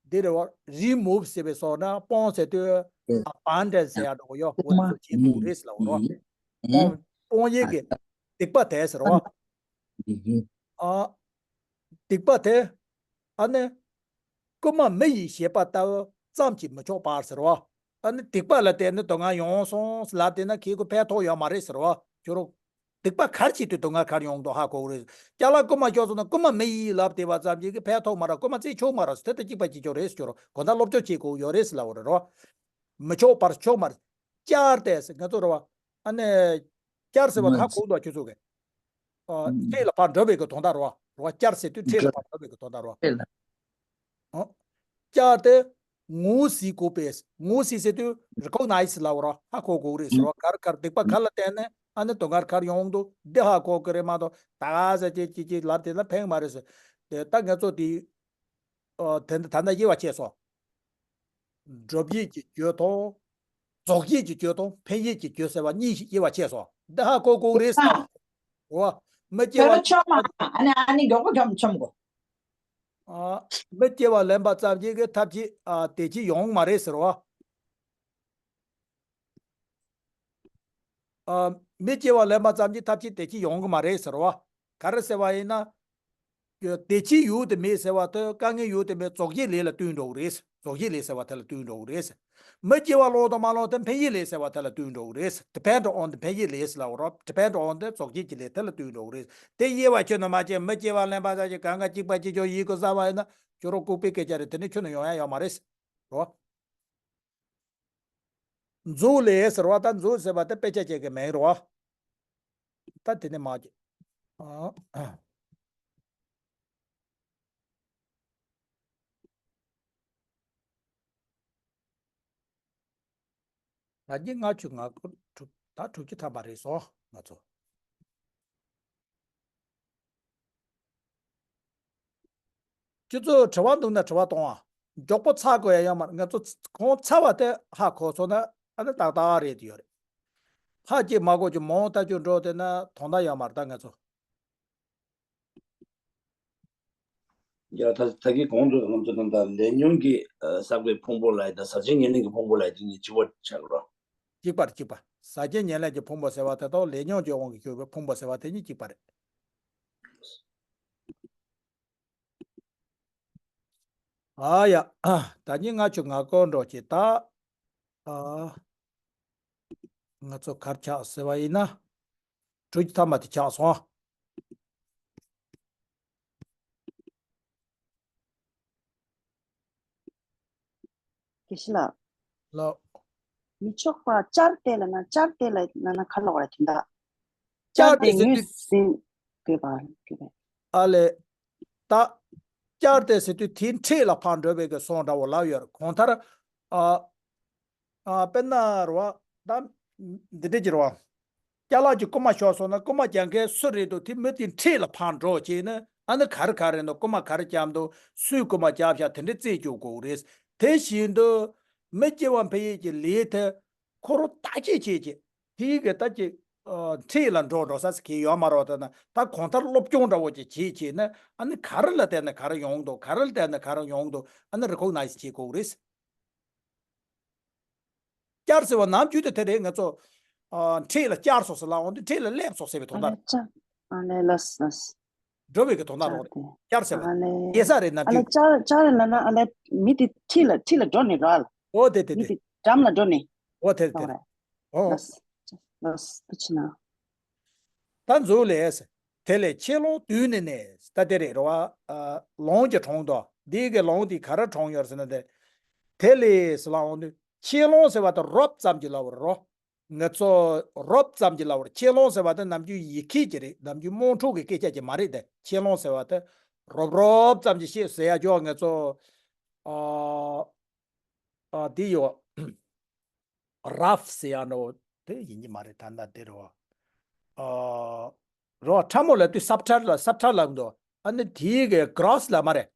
འདི་རེད་བ། རི་མུབ་ཟེར་བའི་སོགས་ན་སྤོང་ཟེར་དུས་ཨ་པན་ཌན་ཟེར་ཡ་འགྲོ་གི་ཡོད། འོ་དེ་ཚོ་བྱེད་དགོས་རེད་ཟེར་ལབ་རོ། སྤོང་སྤོང་ཡས་ཀྱི་སྡིག་པ་དེ་ཟེར་བ། ཨ། སྡིག་པ་དེ། ཨ་ནི། རྐུན་མ་མི་ཡིས་བྱས་པ་ལྟ་བུ་ཙམ་གྱིས་མི་ཆོག་པར་ཟེར་བ། ཨ་ནི་སྡིག་པ་ལ་བརྟེན་ནས་སྡུག་བསྔལ་ཡོང་སོང་ལབ་བསྡད་ན་ཁོ་ཁོ་ཕན་ཐོགས་ཡོད་མ་རེད་ཟེར་བ། ཁྱོད་རང་སྡིག་པ་ག་རེ་བྱས་དུས་སྡུག་བསྔལ་ག་རེ་ཡོང་འདུག་ཧ་གོ་གི་རེད། ཅ་ལག་རྐུན་མ་ཤོར་སོང་ན་རྐུན་མ་མི་ཡིས་ལབ་བསྡད་པ་ཙམ་གྱིས་ཀྱི་ཕན་ཐོགས་མ་རེད། རྐུན་མ་རྩིས་ཆོག་མ་རེད། དེ་ལྟར་གཅིག་པ་གཅིག་རྐྱང་རེད་ཟེར། ཁྱོད་རང་གོ་ད་སློབ་སྦྱོང་བྱེད་དགོས་ཡོད་རེད་ཟེར་ལབ་པ་རེད་རོ། མི་ཆོག་པར་ཆོག་མ་རེད། བསྐྱར་ཏེ་ཟེར་ང་ཚོ་རེད་བ། ཨ་ནི། བསྐྱར་ཟེར་བ་ཧ་གོ་འདུག་ཁྱོད་ཚོ་གི། ཨ། འཕྲལ་ལ་ཕར་འགྲོ་བའི་གི་དོན་དག་རེད་བ། རེད་བ། བསྐྱར་ཟེར་དུས་འཕྲལ་ལ་ཕར་འགྲོ་བའི་གི་དོན་དག་རེད་བ། ཨོ། བསྐྱར་ཏེ་ངོས་ཟིན་དགོས་པས། ངོས་ཟིན་ཟེར་དུས་རི་ཀོག་ནའི་ཛི་ལབ་པ་རེད་བ། ཧ་གོ་དགོས་རེད་ཟེར་བ། ག་རེ་ག་རེ་སྡིག་པ་ག་ལ་བརྟེན་ནས་ཨ་ནི་སྡུག་བསྔལ་ག་རེ་ཡོང་འདུག་འདི་ཧ་གོ་གི་རེད་མ་གཏོགས། ད་ག་ཟེར་ཅིག་ཅིག་ཅིག་ལབ་དེ་ལ་ཕན་མ་རེད་ཟེར། དེ་ད་ང་ཚོ་དེ། ཨ། དེ་འདི་ད་ལྟ་དབྱེ་བ་ཕྱེ་སོང་། སྒྲུབ་བྱེད་ཀྱི་རྒྱུ་དང་། རྫོགས་བྱེད་ཀྱི་རྒྱུ་དང་འཕེན་བྱེད་ཀྱི་རྒྱུ་ཟེར་བ་གཉིས་ཤིག་དབྱེ་བ་ཕྱེ་སོང་། འདི་ཧ་གོ་དགོས་རེད་ཟེར། འོ། མི་སྐྱེ་བ། ཁྱོད་ཆོམ་མ། ཨ་ནི་ཨ་ནི་མགྱོགས་པོ་ཁྱོམ་ཆོམ་གོ། ཨ། མི་སྐྱེ་བ་ལེན་པ་ཙམ་གྱིས་ཀྱི་ཐབས་ཅིག་ཨ། དེ་ཅིག་ཡོང་མ་རེད་ཟེར་བ། ཨ། མི་སྐྱེ་བ་ལེན་པ་ཙམ་གྱིས་ཐབས་ཅིག་དེ་ཅིག་ཡོང་གི་མ་རེད་ཟེར་བ། ག་རེ་ཟེར་བ་ཡིན་ན། དེ་ཅིག་ཡོད་དེ་མེད་ཟེར་བ་དེ་དཀའ་ངལ་ཡོད་དེ་མེད་རྫོགས་བྱེད་ལས་ལ་ལྟོས་འགྲོ་གི་རེད། རྫོགས་བྱེད་ལས་ཟེར་བ་དེ་ལ་ལྟོས་འགྲོ་གི་རེད། མི་སྐྱེ་བ་ལོང་དང་མ་ལོང་དེ་འཕེན་བྱེད་ལས་ཟེར་བ་དེ་ལ་ལྟོས་འགྲོ་གི་རེད། depend on དེ་འཕེན་བྱེད་ལས་ཟེར་ལབ་པ་རེད། depend on དེ་རྫོགས་བྱེད་ཀྱི་ལས་དེ་ལ་ལྟོས་འགྲོ་གི་རེད། དེ་དབྱེ་བ་ཁྱོན་ནས་མ་ཕྱེ། མི་སྐྱེ་བ་ལེན་པ་ཙམ་གྱིས་གང་ག་གཅིག་པ་གཅིག་རྐྱང་ཡིན་དགོས་བསམ་པ་ཡིན་ན། ཁྱོད་རང་ལྐུགས་པའི་སྐད་ཆ་རེད། དེ་ནི་ཁྱོན་ནས་ཡོང་ཡ་ཡོད་མ་རེད། རོ། མཛོད་ལས་ཟེར་བ་ད་མཛོད་ཟེར་བ་ད་དཔེ་ཆ་བཅས་ཀྱི་མིང་རེད་བ། ད་དེ་ནས་མ་བརྗེད། ཨ། ད་གིན་ལྔ་བཅུ་ང་དགུ་དྲུག་ད་དྲུག་ཅུ་ཐམ་པ་རེད་སོང་ང་ཚོ། ཁྱེད་ཚོ་དྲི་བ་འདུག་ན་དྲི་བ་གཏོང་ཨ། མགྱོགས་པོ་ཚར་དགོས་ཡ་ཡོད་མ་རེད། ང་ཚོ་གོང་ཚར་བ་དེ་ཧ་གོ་སོང་ན་ཨ་ནི་ཏག་ཏག་རེད་ཡོད་རེད། ཧ་ཅིག་མ་གོ་ཅིག་མང་ལྟ་རྒྱུ་འགྲོ་དེ་ན་དོན་དག་ཡོད་མ་རེད་ད་ང་ཚོ། ཡ་ད་ད་གིན་གོང་དུ་ང་ཚོ་ད་ལས་ཉོན་གྱི་ཨ་བསགས་པའི་ཕུང་པོ་ལ་ཡ་དང་ཟག་བཅས་ཉེར་ལེན་གྱི་ཕུང་པོ་ལ་ཡ་དེ་གཉིས་གཅིག་པ་ཆགས་རོ། གཅིག་པ་རེད་གཅིག་པ། ཟག་བཅས་ཉེར་ལེན་གྱི་ཕུང་པོ་ཟེར་བ་དེ་དང་ལས་ཉོན་གྱི་དབང་གིས་གྱུར་པའི་ཕུང་པོ་ཟེར་བ་དེ་གཉིས་གཅིག་པ་རེད། ཨ་ཡ། ད་ནི་ང་ཆུ་ང་ཀོ་འགྲོ་ཅིག་ད། ཨ། ང་ཚོ་གར་ཆགས་ཟེར་བ་ཡིན་ན། དྲུག་ཅུ་ཐམ་པ་དེ་ཆགས་སོང་། དགེ་བཤེས་ལགས། ལགས། མི་ཆོག་པ་བཅར་ཏེ་ལབ་ན་བཅར་ཏེ་ལབ་ན་ན་ག་ལབ་དགོས་རེད་དོན་དག་བཅར་བཅར་ཏེ་ཏེ་ཟེར་ངོས་དུས། ཟིན་དགོས་པ་དགོས་པས། ཨ་ལས། ད། བཅར་ཏེ་ཟེར་དུས་དེའི་འཁྲིས་ལ་ཕར་འགྲོ་བའི་གི་སོང་འདྲ་བོ་ལབ་ཡོད་རེད་གང་ལྟར། ཨ། ཨ་དཔེར་ན་རེད་བ། ད། འདི་འདྲ་ཅིག་རེད་བ། ཅ་ལག་གི་རྐུ་མ་ཤོར་སོང་ན་རྐུ་མ་རྒྱག་མཁན་སུ་རེད་འདུག་དེ་མི་དེའི་འཁྲིས་ལ་ཕར་འགྲོ་བྱས་ན་ཨ་ནི་ག་རེ་ག་རེ་འདུག་རྐུ་མ་ག་རེ་བརྒྱབ་འདུག་སུས་རྐུ་མ་བརྒྱབ་ཤག་དེ་འདྲ་རྩད་གཅོད་དགོས་རེད། དེ་བཞིན་དུ་མི་སྐྱེ་བ་འཕེལ་ཡུལ་གྱི་ལས་དེ་ཁོ་རང་བརྟག་དཔྱད་བྱས་ཀྱི་དེའི་གི་ད་ཀྱི་འཁྲིས་ལ་འགྲོ་འགྲོ་ས་ཟེར་གྱི་ཡོད་མ་རེད་བ། ད་ན་ད་གང་ལྟར་སློབ་སྦྱོང་འདྲ་བོ་ཅིག་བྱས་བྱས་ན་ཨ་ནི་ག་རེ་ལ་བརྟེན་ནས་ག་རེ་ཡོང་འདུག་ག་རེ་ལ་བརྟེན་ནས་ག་རེ་ཡོང་འདུག་ཨ་ནི་རི་ཀོག་ནའི་ཛི་བྱེད་དགོས་རེད། བསྐྱར་ཟེར་བ་ནམ་རྒྱུན་དུ་དེ་རེད་ང་ཚོ། ཨ། འཁྲིས་ལ་བསྐྱར་སོང་ཟེར་ལབ་འོང་དུས་འཁྲིས་ལ་སླེབས་སོང་ཟེར་བའི་དོན་དག་རེད། ཨ་ལས་ལགས་ལགས། འགྲོ་བའི་གི་དོན་དག་རོགས་རེད། བསྐྱར་ཟེར་བ། ཨ་ལས། སྐྱེ་ས་རེད་ནམ་ཨ་ལས་རྒྱུན། བསྐྱར་བསྐྱར་ལབ་ན་ཨ་ལས་མི་དེ་འཁྲིས་ལ་འཁྲིས་ལ་འགྲོ་ནས་ར། ཨོ་དེ་དེ་མི་དེ། དེ་འགྲམ་ལ་འགྲོ་ནས། ཨོ་དེ་དེ། ལགས་རེད། ཨོ། ལགས་ལགས་དེ་ཕྱི་ན། ད་འཛུགས་ལས། དེ་ལས་ཆེ་ལོང་དུས་ནས་ནས་ད་དེ་རེད་རོ། ཨ། ལོང་གི་གྲོང་དོ། འདི་གི་ལོང་འདི་ག་རེ་གྲོང་ཡོད་ཟེར་ན་དེ། དེ་ལས་ཟེར་ལབ་འོང་དུས་ཆེ་ལོང་ཟེར་བ་དེ་རོབ་ཙམ་གྱི་ལབ་པ་རེད་རོ། ང་ཚོ་རོབ་ཙམ་གྱི་ལབ་པ་རེད། ཆེ་ལོང་ཟེར་བ་དེ་ནམ་རྒྱུན་ཡིག་སྐད་ཀྱི་རེད། ནམ་རྒྱུན་དམངས་ཁྲོད་ཀྱི་སྐད་ཆ་ཅིག་མ་རེད་དེ། ཆེ་ལོང་ཟེར་བ་དེ་རོབ་རོབ་ཙམ་གྱི་བཤད་ཟེར་ཡ་ཅོ་ང་ཚོ། ཨ། ཨ། འདི་ཡོད། རབ་ཟེར་ཡ་འདྲ་བོ་དེ་ཡིན་གྱི་མ་རེད་ད་ལྟ་དེ་རེད་བ། ཨ། རོ་ཕྲ་མོ་ལབ་དུས་སབ་ཕྲ་ལ་སབ་ཕྲ་ལབ་འདུག་ཨ་ནི་དེའི་གི་གྷ་རོ་སི་ལབ་མ་རེད།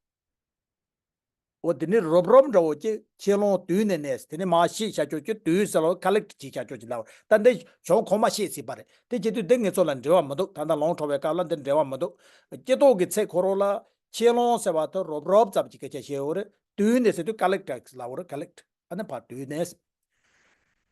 འོ་དེ་ནི་རོབ་རོབ་འདྲ་བོ་ཅིག་ཆེ་ལོང་དུས་ནས་ནས་དེ་ནི་མ་ཤེས་བྱ་ཆོག་ཅིག་དུས་ཟེར་ལོ་ཀ་ལེག་ཊི་བྱེད་བྱ་ཆོག་ཅིག་ལབ་ད་འདི་གཞུང་ཁོ་མ་ཤེས་ཟིན་པ་རེད། དེ་བྱེད་དུས་འདི་ངེད་ཚོ་ལ་འབྲེལ་བ་མི་འདུག་ད་ལྟ་ལོང་འཕྲོ་བའི་སྐབས་ལ་འདི་འབྲེལ་བ་མི་འདུག་སྤྱི་ལྡོག་གི་ཚེ་ཁོ་རོ་ལ་ཆེ་ལོང་ཟེར་བ་དེ་རོབ་རོབ་ཙམ་གྱི་སྐད་ཆ་བཤད་ཡོད་རེད། དུས་ནས་ཟེར་དུས་ཀ་ལེག་ཊི་ལབ་ཡོད་རེད། ཀ་ལེག་ཊི་ཨ་ནི་ཕར་དུས་ནས།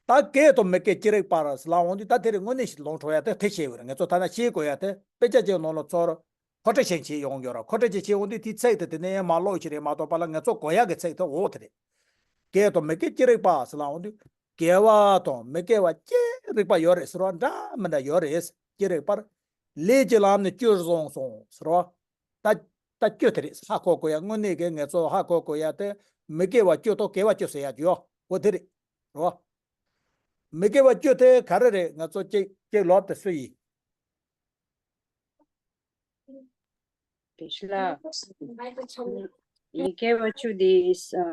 ད་སྐད་དང་མི་སྐད་ཅི་རིགས་པར་ལབ་འོང་དུས་ད་དེ་རིང་དངོས་གནས་ཤིག་ལོང་འཕྲོ་ཡ་དེ་དེ་བཤད་ཡོད་རེད། ངེད་ཚོ་ཐ་ན་ཤེས་དགོས་ཡ་དེ་དཔེ་ཆ་ཅིག་ནང་ལ་ཚོར། ཁོ་ཁྲ་ཤན་བྱེད་ཡོང་ཡོད་ར། ཁོ་ཁྲ་ཅིག་བྱེད་འོང་དུས་དེའི་ཚིག་དེ་དེ་ནས་མ་ཀློག་ཤི་རེད་མ་གཏོགས་པ་ལ་ངེད་ཚོ་གོ་ཡག་གི་ཚིག་དེ་འོ་དེ་རེད། སྐད་དང་མི་སྐད་ཅི་རིགས་པ་ཟེར་ལབ་འོང་དུས་དགེ་བ་དང་མི་དགེ་བ་ཅི་རིགས་པ་ཡོད་རེད་ཟེར་བ་འདྲ་མི་འདྲ་ཡོད་རེད། ཅི་རིགས་པར། ལས་ཀྱི་ལམ་ནི་བཅུ་བཟུང་སོང་ཟེར་བ། ད་ད་བཅུ་དེ་རེད། ཧ་གོ་དགོས་ཡ་དངོས་གནས་ཀྱི་ངེད་ཚོ་ཧ་གོ་དགོས་ཡ་དེ་མི་དགེ་བ་བཅུ་དང་དགེ་བ་བཅུ་ཟེར་ཡ་ཡོད་འོ་དེ་རེད། རེད་བ། མི་དགེ་བ་བཅུ་དེ་ག་རེ་རེད། ང་ཚོ་གཅིག་གཅིག་ལབ་དེ་སུ་ཡིན། དེ་ཤི་ལ། མི་དགེ་བ་བཅུ་དེ་ཨ་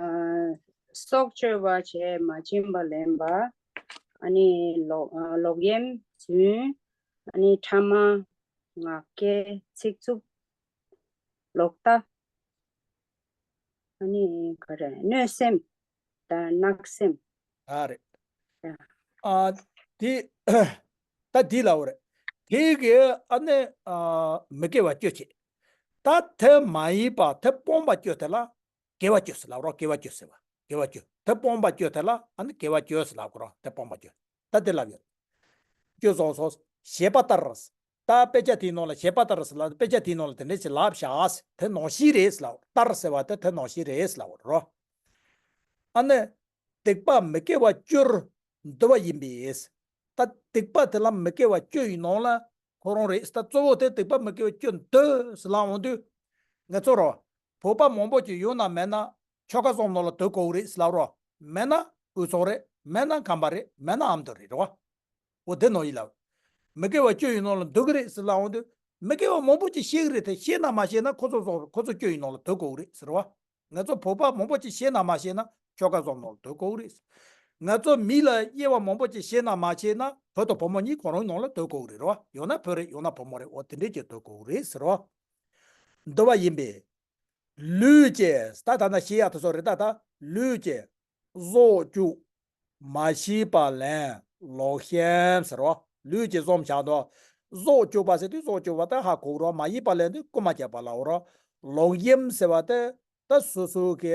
སྲོག་གཅོད་པ་བྱས་མ་བྱིན་པ་ལེན་པ། ཨ་ནི་ལོག་ཨ་ལོག་གཡེམ་རྫུན། ཨ་ནི་ཕྲ་མ། ངག་འཁྱལ་ཚིག་རྩུབ། ལོག་ལྟ། ཨ་ནི་ག་རེ་གནོད་སེམས་དང་གནག་སེམས། ཨ་རེད། ཡ། ཨ་དེ་ད་དེ་ལབ་པ་རེད། དེ་གི་ཨ་ནི་ཨ་མི་དགེ་བ་བཅུ་བྱེད། ད་དེ་མ་ཡིན་པ་དེ་སྤོང་བ་བཅུ་དེ་ལ་དགེ་བ་བཅུ་ཟེར་ལབ་རོགས། དགེ་བ་བཅུ་ཟེར་བ་དགེ་བ་བཅུ་དེ་སྤོང་བ་བཅུ་དེ་ལ་ཨ་ནི་དགེ་བ་བཅུ་ཟེར་ལབ་དགོས་རོགས། དེ་སྤོང་བ་བཅུ་ད་དེ་ལབ་ཡོད། བཅུ་སོང་སོང་བྱེད་པ་ལྟར། ད་དཔེ་ཆ་དེའི་ནང་ལ་བྱེད་པ་ལྟར་ཟེར་ལབ་དཔེ་ཆ་དེའི་ནང་ལ་དེ་འདྲ་ཞིག་ལབ་བཞག་དེ་ནང་བཞིན་རེད་ཟེར་ལབ། ལྟར་ཟེར་བ་དེ་དེ་ནང་བཞིན་རེད་ཟེར་ལབ་རོགས། ཨ་ནི། སྡིག་པ་མི་དགེ་བ་བཅུར་འདུ་བ་ཡིན་པས། ད་སྡིག་པ་དེ་ལ་མི་དགེ་བ་བཅུ་ཡི་ནང་ལ་ཁོ་རང་རེད། ད་གཙོ་བོ་དེ་སྡིག་པ་མི་དགེ་བ་བཅུ་འདུ་ཟེར་ལབ་འོང་དུས། ངེད་ཚོ་རོ། བོད་པ་མང་པོ་ཅིག་ཡོད་ན་མེད་ན་ཆོལ་ཁ་གསུམ་ནང་ལ་འདུ་དགོས་རེད་ཟེར་ལབ་རོ། མེད་ན་དབུས་གཙང་རེད། མེད་ན་ཁམས་པ་རེད། མེད་ན་ཨ་མདོ་རེད་རོ། འོ་དེ་ནང་ཡིན་ལབ། མི་དགེ་བ་བཅུ་ཡི་ནང་ལ་འདུ་གི་རེད་ཟེར་ལབ་འོང་དུས། མི་དགེ་བ་མང་པོ་ཅིག་ཤེས་ཀྱི་རེད་དེ་ཤེས་ན་མ་ཤེས་ན་ཁོ་ཚོ་ཚོ་ཁོ་ཚོ་བཅུ་ཡི་ནང་ལ་འདུ་དགོས་ཀྱི་རེད་ཟེར་བ། ང་ཚོ་བོད་པ་མང་པོ་ཅིག་ཤེས་ན་མ་ཤེས་ན་ཆོལ་ཁ་གསུམ་ནང་ལ་འདུ་དགོས་ཀྱི་རེད། ང་ཚོ་མི་ལ་དབྱེ་བ་མང་པོ་ཅིག་ཤེས་ན་མ་ཤེས་ན་བུ་དང་བུ་མོ་གཉིས་གང་རུང་ནང་ལ་འདུ་དགོས་ཀྱི་རེད་རོ། ཡང་ན་བུ་རེད་ཡང་ན་བུ་མོ་རེད། འོ་དེ་འདྲས་ཀྱི་འདུ་དགོས་ཀྱི་རེད་ཟེར་རོ། འདུ་བ་ཡིན་པས། ལུས་ཀྱི་ད་ད་ན་ཤེས་ཡག་དེ་ཚོ་རེད། ད་ད་ལུས་ཀྱི་བཟོ་བཅུག་མ་ཤེས་པ་ལན་ལོག་ཤེམ་ཟེར་བ། ལུས་ཀྱི་བཟོམ་བཞག་འདུག་བཟོ་བཅུག་པ་ཟེར་དུས་བཟོ་བཅུག་པ་ད་ཧ་གོ་རོགས། མ་ཡིན་པ་ལན་དུ་རྐུ་མ་བརྒྱབ་པ་ལ་འོ་རོགས། ལོག་ཤེམ་ཟེར་བ་དེ་ད་སོ་སོ་གི་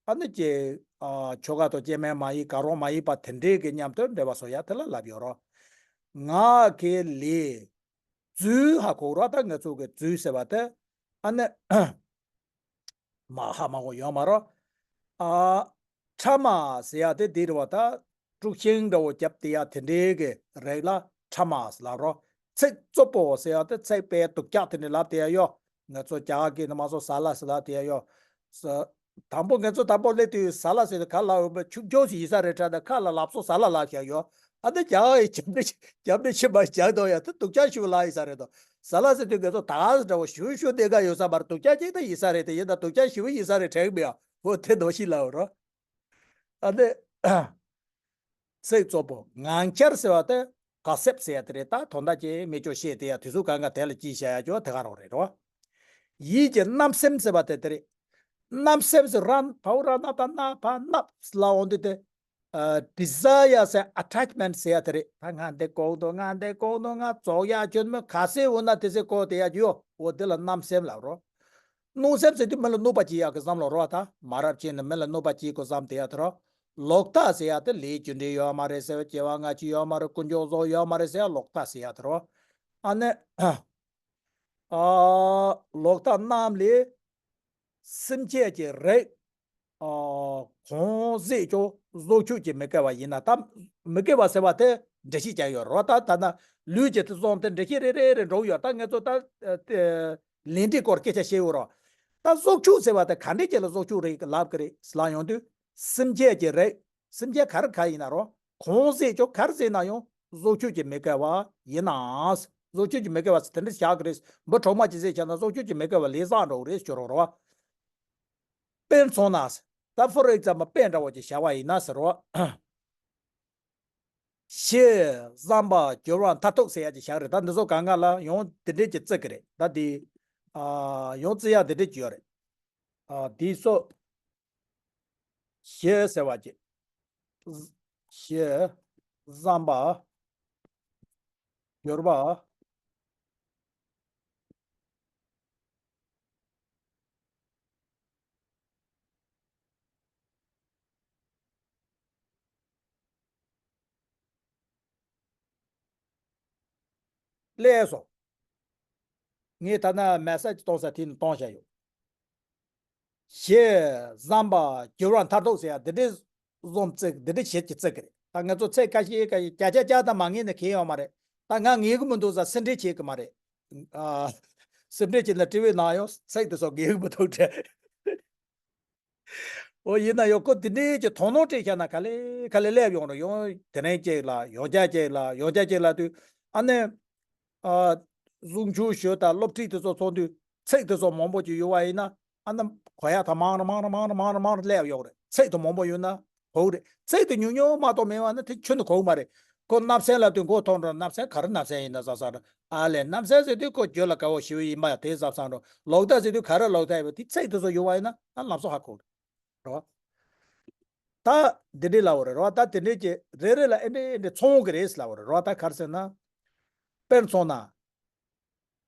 ཨ་ནི་ཀྱི་ཨ་ཆོ་ག་དང་སྐྱེ་དམན་མ་ཡིན་ག་རོགས་མ་ཡིན་པ་དེ་འདྲའི་གི་མཉམ་དུ་འབྲེལ་བ་བཟོ་ཡ་དེ་ལ་ལབ་ཡོད་རོགས། ངག་གི་ལས། རྫུས་ཧ་གོ་ར། ད་ང་ཚོ་གི་རྫུས་ཟེར་བ་དེ་ཨ་ནི་མ་ཧ་མ་གོ་ཡོད་མ་རོ། ཨ་ཕྲ་མ་ཟེར་ཡ་དེ་འདི་རེད་བ། ད་དཀྲུག་ཤིང་འདྲ་བོ་རྒྱབ་དེ་ཡ་དེ་འདྲའི་གི་རིགས་ལ་ཕྲ་མ་ཟེར་ལབ་རོ། ཚིག་རྩུབ་པོ་ཟེར་ཡ་དེ་ཚིག་པའི་སྡུག་ཅག་དེ་འདྲ་ལབ་དེ་ཡ་ཡོད། ང་ཚོ་རྒྱ་གར་གི་ནི་མ་སོ་ཟ་ལ་ཟེར་ལབ་དེ་ཡ་ཡོད། དང་པོ་ང་ཚོ་དང་པོ་སླེབས་དུས་ཟ་ལ་ཟེར་དུས་ག་ལ་འོས་པ་ཆུ་འགྱོགས་ཤིག་ཡིན་ས་རེད་དྲ་ད་ཁ་ལ་ལབ་སོ་ཟ་ལ་ལབ་ཤག་ཡོད། ཨ་ད་རྒྱ་ཡི་རྒྱབ་ནས་རྒྱབ་ནས་ཕྱི་མ་རྒྱག་དོ་ཡ་ད་སྡུག་ཅག་ཞུ་ལ་ཡིན་ས་རེད་དོ། ཟ་ལ་ཟེར་དུས་ང་ཚོ་ད་ག་འདྲ་བོ་ཞུ་ཞུ་དེ་ག་ཡོད་ས་མ་རེད། སྡུག་ཅག་ཅིག་ད་ཡིན་ས་རེད་དེ་ཡིན་ད་སྡུག་ཅག་ཞུ་ཡིན་ས་རེད་དྲན་མི་ཡ་འོ་དེ་ནོ་ཤི་ལ་འོ་རོ། ཨ་ནི། ཚིག་རྩུབ་པོ་ངང་འཁྱར་ཟེར་བ་དེ་ག་སེབ་ཟེར་ཡ་དེ་རེད། ད་དོན་དག་ཅིག་མི་ཅོ་ཤེས་དེ་ཡ་དུས་ཚོད་གང་ག་དེ་ལ་ཅི་བྱ་ཡ་ཅོ་དེ་ག་རང་རེད་རོ། ཡིད་ཀྱི་བརྣབ་སེམས་ཟེར་བ་དེ་དེ་རེད། བརྣབ་སེམས་ཟེར་ར་བའུ་ར་ན་ད་ན་བ་བརྣབ་ལ་འོང་དུས་དེ། ཨ་desire ཟེར་attachment ཟེར་ཡ་དེ་རེད། ད་ང་འདི་གོག་འདུག་ང་འདི་གོག་འདུག་ང་རྫོགས་ཡ་ཁྱོད་མི་ག་སེ་འོ་ན་དེ་སེ་གོ་དེ་ཡ་ཅོ་འོ་དེ་ལ་བརྣབ་སེམས་ལབ་རོ། གནོད་སེམས་ཟེར་དུས་མི་ལ་གནོད་པ་བྱེད་ཡག་གི་བསམ་བློ་རོ། ད་མ་རབས་ཅན་ནི་མི་ལ་གནོད་པ་བྱེད་དགོས་བསམ་དེ་ཡག་དེ་རོ། ལོག་ལྟ་ཟེར་ཡག་དེ་ལས་རྒྱུ་འབྲས་ཡོད་མ་རེད་ཟེར་བ། སྐྱེ་བ་སྔ་ཕྱི་ཡོད་མ་རེད། ཀུན་འབྱུང་བཟོ་ཡོད་མ་རེད་ཟེར་ཡག་ལོག་ལྟ་ཟེར་ཡག་དེ་རོ། ཨ་ནི། ཨ་ལོག་ལྟ་རྣམས་ལས་སེམས་ཅན་གྱི་རིགས། ཨ་གང་ཟེར་ཀྱང་བཟོ་བཅོས་ཀྱི་མི་དགེ་བ་ཡིན་ན་ད་མི་དགེ་བ་ཟེར་བ་དེ་འགྲེལ་བཤད་ཀྱང་ཡོད་རོ། ད་ད་ན་ལུས་ཀྱི་བཟོ་དེ་འགྲེལ་བཤད་རེ་རེ་རེ་འགྲོ་ཡོད། ད་ང་ཚོ་ད་ཨ་དེ་ལས་འབྲས་སྐོར་སྐད་ཆ་བཤད་ཡོད་རོ། ད་བཟོ་བཅོས་ཟེར་བ་དེ་ག་འདྲས་ཀྱི་ལ་བཟོ་བཅོས་རེད་ལབ་ཀྱི་རེད་ལབ་ཡོང་དུས་སེམས་ཅན་གྱི་རིགས། སེམས་ཅན་ག་རེ་ག་ཡིན་ན་རོ། གང་ཟེར་ཀྱང་ག་རེ་ཟེར་ན་ཡང་བཟོ་བཅོས་ཀྱི་མི་དགེ་བ་ཡིན་ན། བཟོ་བཅོས་ཀྱི་མི་དགེ་བ་དེ་འདྲ་བཞག་གི་རེད། འབུ་གྲོག་མ་ཅིག་ཟེར་བྱས་ན་བཟོ་བཅོས་ཀྱི་མི་དགེ་བ་ལས་བཟང་འགྲོ་གི་རེད་ཟེར་རོ་རོ། དཔེར་མཚོན་ན། ད་for example དཔེ་འདྲ་བོ་ཅིག་བཞག་པ་ཡིན་ན་ཟེར་རོ། ཞེས་བསམ་པ་འགྱུར་བ་མཐར་ཐུག་ཟེར་ཡ་ཅིག་བཞག་རེད། ད་འདི་ཚོ་གང་ག་ལ་ཡང་དེ་འདྲས་ཀྱི་བརྩི་གི་རེད། ད་འདི་ཨ་ཡང་བརྩི་ཡ་དེ་འདྲས་ཀྱི་ཡོད་རེད། ཨ་འདི་ཚོ། ཞེས་ཟེར་བ་ཅིག་ཞེས་བསམ་པ་འགྱུར་བ། ལས་སོ། ངས་ད་ནི་མེ་སེ་ཇི་གཏོང་ས་དེ་ནི་གཏོང་བྱ་ཡོད། ཞེས་བསམ་པ་འགྱུར་བ་མཐར་ཐུག་ཟེར་ཡ་འདི་འདྲའི་བཟོམ་བརྩི་འདི་འདྲའི་བྱེད་ཀྱི་བརྩི་གི་རེད། ད་ང་ཚོ་ཚིག་ཁ་ཤས་ཁ་ཤས་ཀྱ་ཀྱ་ཀྱ་ད་མ་ངེས་ནས་ཁེལ་ཡོད་མ་རེད། ད་ང་ངེས་གི་མི་འདུག་ཟ་སེམས་ཁྲལ་བྱེད་གི་མ་རེད། ཨ་སེམས་ཁྲལ་བྱེད་ན་དྲི་བའི་ནང་ཡོང་ཚིག་དེ་ཚོ་ངེས་གི་མི་འདུག་དྲན། འོ་ཡིན་ན་ཡང་ཁོ་འདི་འདྲའི་གི་དོ་སྣང་སྤྲད་བཞག་ན་ག་ལེ་ག་ལེ་སླེབས་ཡོང་རེད། ཡང་དེ་རིང་གཅིག་ལ་ཡང་བསྐྱར་གཅིག་ལ་ཡང་བསྐྱར་གཅིག་ལ་དུས་ཨ་ནི། ཨ་གཟུགས་འཆར་ཞུ་དང་སློབ་ཁྲིད་དེ་ཚོ་ཚོགས་དུས་ཚིག་དེ་ཚོ་མང་པོ་ཅིག་ཡོད་པ་ཡིན་ན་ཨ་ནི་གོ་ཡག་ད་མང་རུ་མང་རུ་མང་རུ་མང་རུ་མང་རུ་སླེབས་ཡོང་རེད། ཚིག་དེ་མང་པོ་ཡོད་ན་གོ་གི་རེད། ཚིག་དེ་ཉུང་ཉུང་མ་གཏོགས་མེད་པ་ན་དེ་ཁྱོན་ནས་གོ་གི་མ་རེད། ཁོ་བརྣབ་སེམས་ལབ་དུས་མགོ་ཐོན་འགྲོ། བརྣབ་སེམས་ག་རེ་བརྣབ་སེམས་ཡིན་ན་ཟ་ས་འགྲོ། ཨ་ལས་བརྣབ་སེམས་ཟེར་དུས་ཁོ་རྒྱུ་ལ་དགའ་བོ་ཞེ་པོ་ཡིན་པ་ཡ་དེ་ཟ་ས་འགྲོ། ལོག་ལྟ་ཟེར་དུས་ག་རེ་ལོག་ལྟ་ཡིན་པ་དེ་ཚིག་དེ་ཚོ་ཡོད་པ་ཡིན་ན་ཨ་ལམ་སང་ཧ་གོ་གི་རེད། རེད་བ། ད་འདི་འདྲའི་ལབ་པ་རེད། རེད་བ། ད་དེ་འདྲའི་ཀྱི་རེ་རེ་ལ་ཨེ་འདྲའི་ཨེ་འདྲའི་མཚུངས་ཀྱི་རེད་ལབ་པ་རེད། རེད་བ། ད་ག་རེ་ཟེར་ན། དཔེར་མཚོན་ན།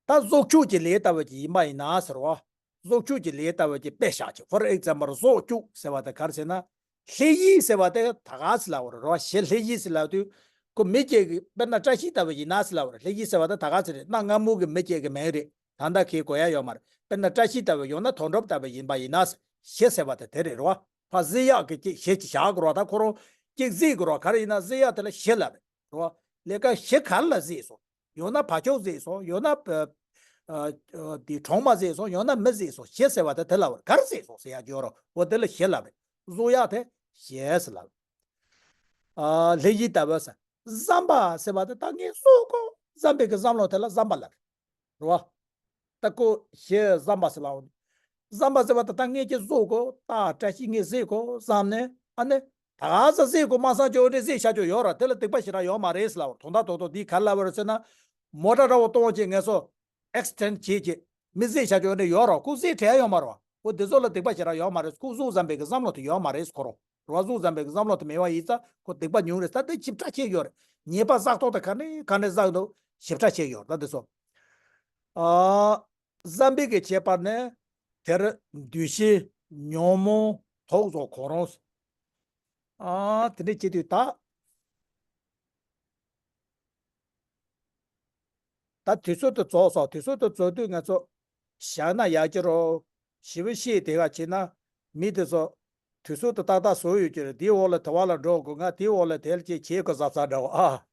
ད་བཟོ་བཅོས་ཀྱི་ལས་ལྟ་བུ་ཅིག་ཡིན་པ་ཡིན་ན་ཟེར་བ། བཟོ་བཅོས་ཀྱི་ལས་ལྟ་བུ་ཅིག་དཔེ་བཞག་ཅིག for example བཟོ་བཅོས་ཟེར་བ་དེ་ག་རེ་ཟེར་ན། ལྷ་ཡུལ་ཟེར་བ་དེ་ད་ག་ཟེར་ལབ་པ་རེད། རེད་བ། ཞེས་ལྷ་ཡུལ་ཟེར་ལབ་དུས། ཁོ་མི་སྐྱེ་གི་དཔེར་ན་བཀྲ་ཤིས་ལྟ་བུ་ཡིན་ན་ཟེར་ལབ་པ་རེད། ལྷ་ཡུལ་ཟེར་བ་དེ་ད་ག་ཟེར་རེད། གནའ་སྔ་མོ་གི་མི་སྐྱེ་གི་མིང་རེད། ད་ལྟ་ཁྱེད་གོ་ཡ་ཡོད་མ་རེད། དཔེར་ན་བཀྲ་ཤིས་ལྟ་བུ་ཡང་ན་དོན་གྲུབ་ལྟ་བུ་ཡིན་པ་ཡིན་ན་ཞེས་ཟེར་བ་དེ་དེ་རེད། རེད་བ། ཕར་གཟིགས་ཡག་གི་ཅིག་ཞེ་ཅིག་བཞག་དགོས་རེད་བ། ད་ཁོ་རང་ཅིག་གཟིགས་དགོས་རེད་བ། ག་རེ་ཡིན་ན་གཟིགས་ཡག་དེ་ལ་ཞེ་ལབ་རེད། རེད་བ། ལས་ཀ་ཞེ་ག་རེ་ལ་གཟིགས་སོང་། ཡང་ན་བ་ཕྱུགས་གཟིགས་སོང་། ཡང་ན་ཨ་ཨ་དེ་གྲོག་མ་གཟིགས་སོང་། ཡང་ན་མི་གཟིགས་སོང་། ཞེ་ཟེར་བ་དེ་དེ་ལབ་རེད། ག་རེ་གཟིགས་སོང་ཟེར་ཡག་ཡོད་རེད། འོ་དེ་ལ་ཞེ་ལབ་རེད། བཟོ་ཡག་དེ་ཞེས་ལབ། ཨ་ལྷ་ཡུལ་ལྟ་བུ་ཟེར། བསམ་པ་ཟེར་བ་དེ་ད་ངས་བཟོ་དགོས་བསམ་པའི་གི་བསམ་བློ་དེ་ལ་བསམ་པ་ལབ་རེད། རེད་བ། ད་ཁོ་ཞེས་བསམ་པ་ཟེར་ལབ་འོང་། བསམ་པ་ཟེར་བ་ད་ལྟ་ངས་ཀྱི་བཟོ་དགོས། ད་བཀྲ་ཤིས་ངས་གཟིགས་དགོས་བསམ་ནས་ཨ་ནི། ད་ག་ས་གཟིགས་དགོས་མ་བསམ་ཀྱི་འོ་འདྲས་གཟིགས་བྱ་རྒྱུ་ཡོད་ར། དེ་ལ་སྡིག་པ་ཞེ་དྲག་ཡོད་མ་རེད་ཟེར་ལབ་འོང་། དོན་དག་ཐོག་ཐོག་འདི་ག་རེ་ལབ་པ་རེད་ཟེར་ན། མོ་ཊ་འདྲ་བོ་གཏོང་བྱེད་ངས་སོ་ཨེག་སི་ཌེན་ཊི་བྱེད་ཀྱི་མི་གཟིགས་བྱ་རྒྱུ་འོ་འདྲས་ཡོད་ར། ཁོ་གཟིགས་བྲལ་ཡོད་མ་རེད་བ། ཁོ་འདི་ཚོ་ལ་སྡིག་པ་ཞེ་དྲག་ཡོད་མ་རེད། ཁོ་གཟུགས་བཟང་པོའི་གི་བསམ་བློ་དེ་ཡོད་མ་རེད་ཁོ་རང་། རོ་གཟུགས་བཟང་པོའི་གི་བསམ་བློ་དེ་མེད་པ་ཡིན་ཙང་ཁོ་སྡིག་པ་ཉུང་རེད། ད་དེ་ཞིབ་ཕྲ་བཤད་ཡོད་རེད། ཉེས་པ་བསགས་ཐོག་དེ་ག་ནས་ག་ནས་བསགས་འདུག་ཞིབ་ཕྲ་བཤད་ཡོད་རེད། ད་འདི་ཚོ། ཨ། བསམ་པའི་གི་ཁྱད་པར་ནི་དེར་འདུ་ཤེས་ཉོན་མོངས་དོགས་སོགས་གང་རུང་། ཨ། དེ་འདྲ་བྱེད་དུས་ད། ད་དུས་ཚོད་དུ་རྫོགས་སོང་། དུས་ཚོད་དུ་རྫོགས་དུས་ང་ཚོ་བཞག་ན་ཡག་གི་རོ། ཞེ་པོ་ཤེས་དེ་ག་བྱེད་ན་མི་དེ་ཚོ་དུས་ཚོད་དུ་ཏག་ཏག་བཟོ་ཡོད་ཀྱི་རེད། དེའི་འོག་ལ་དེ་བ་ལ་འགྲོ་དགོས། ང་དེའི་འོག་ལ་དེ་ལ་ཅིག་བྱེད་དགོས་བསམ་བསམ་འདྲ་བོ་ཨ།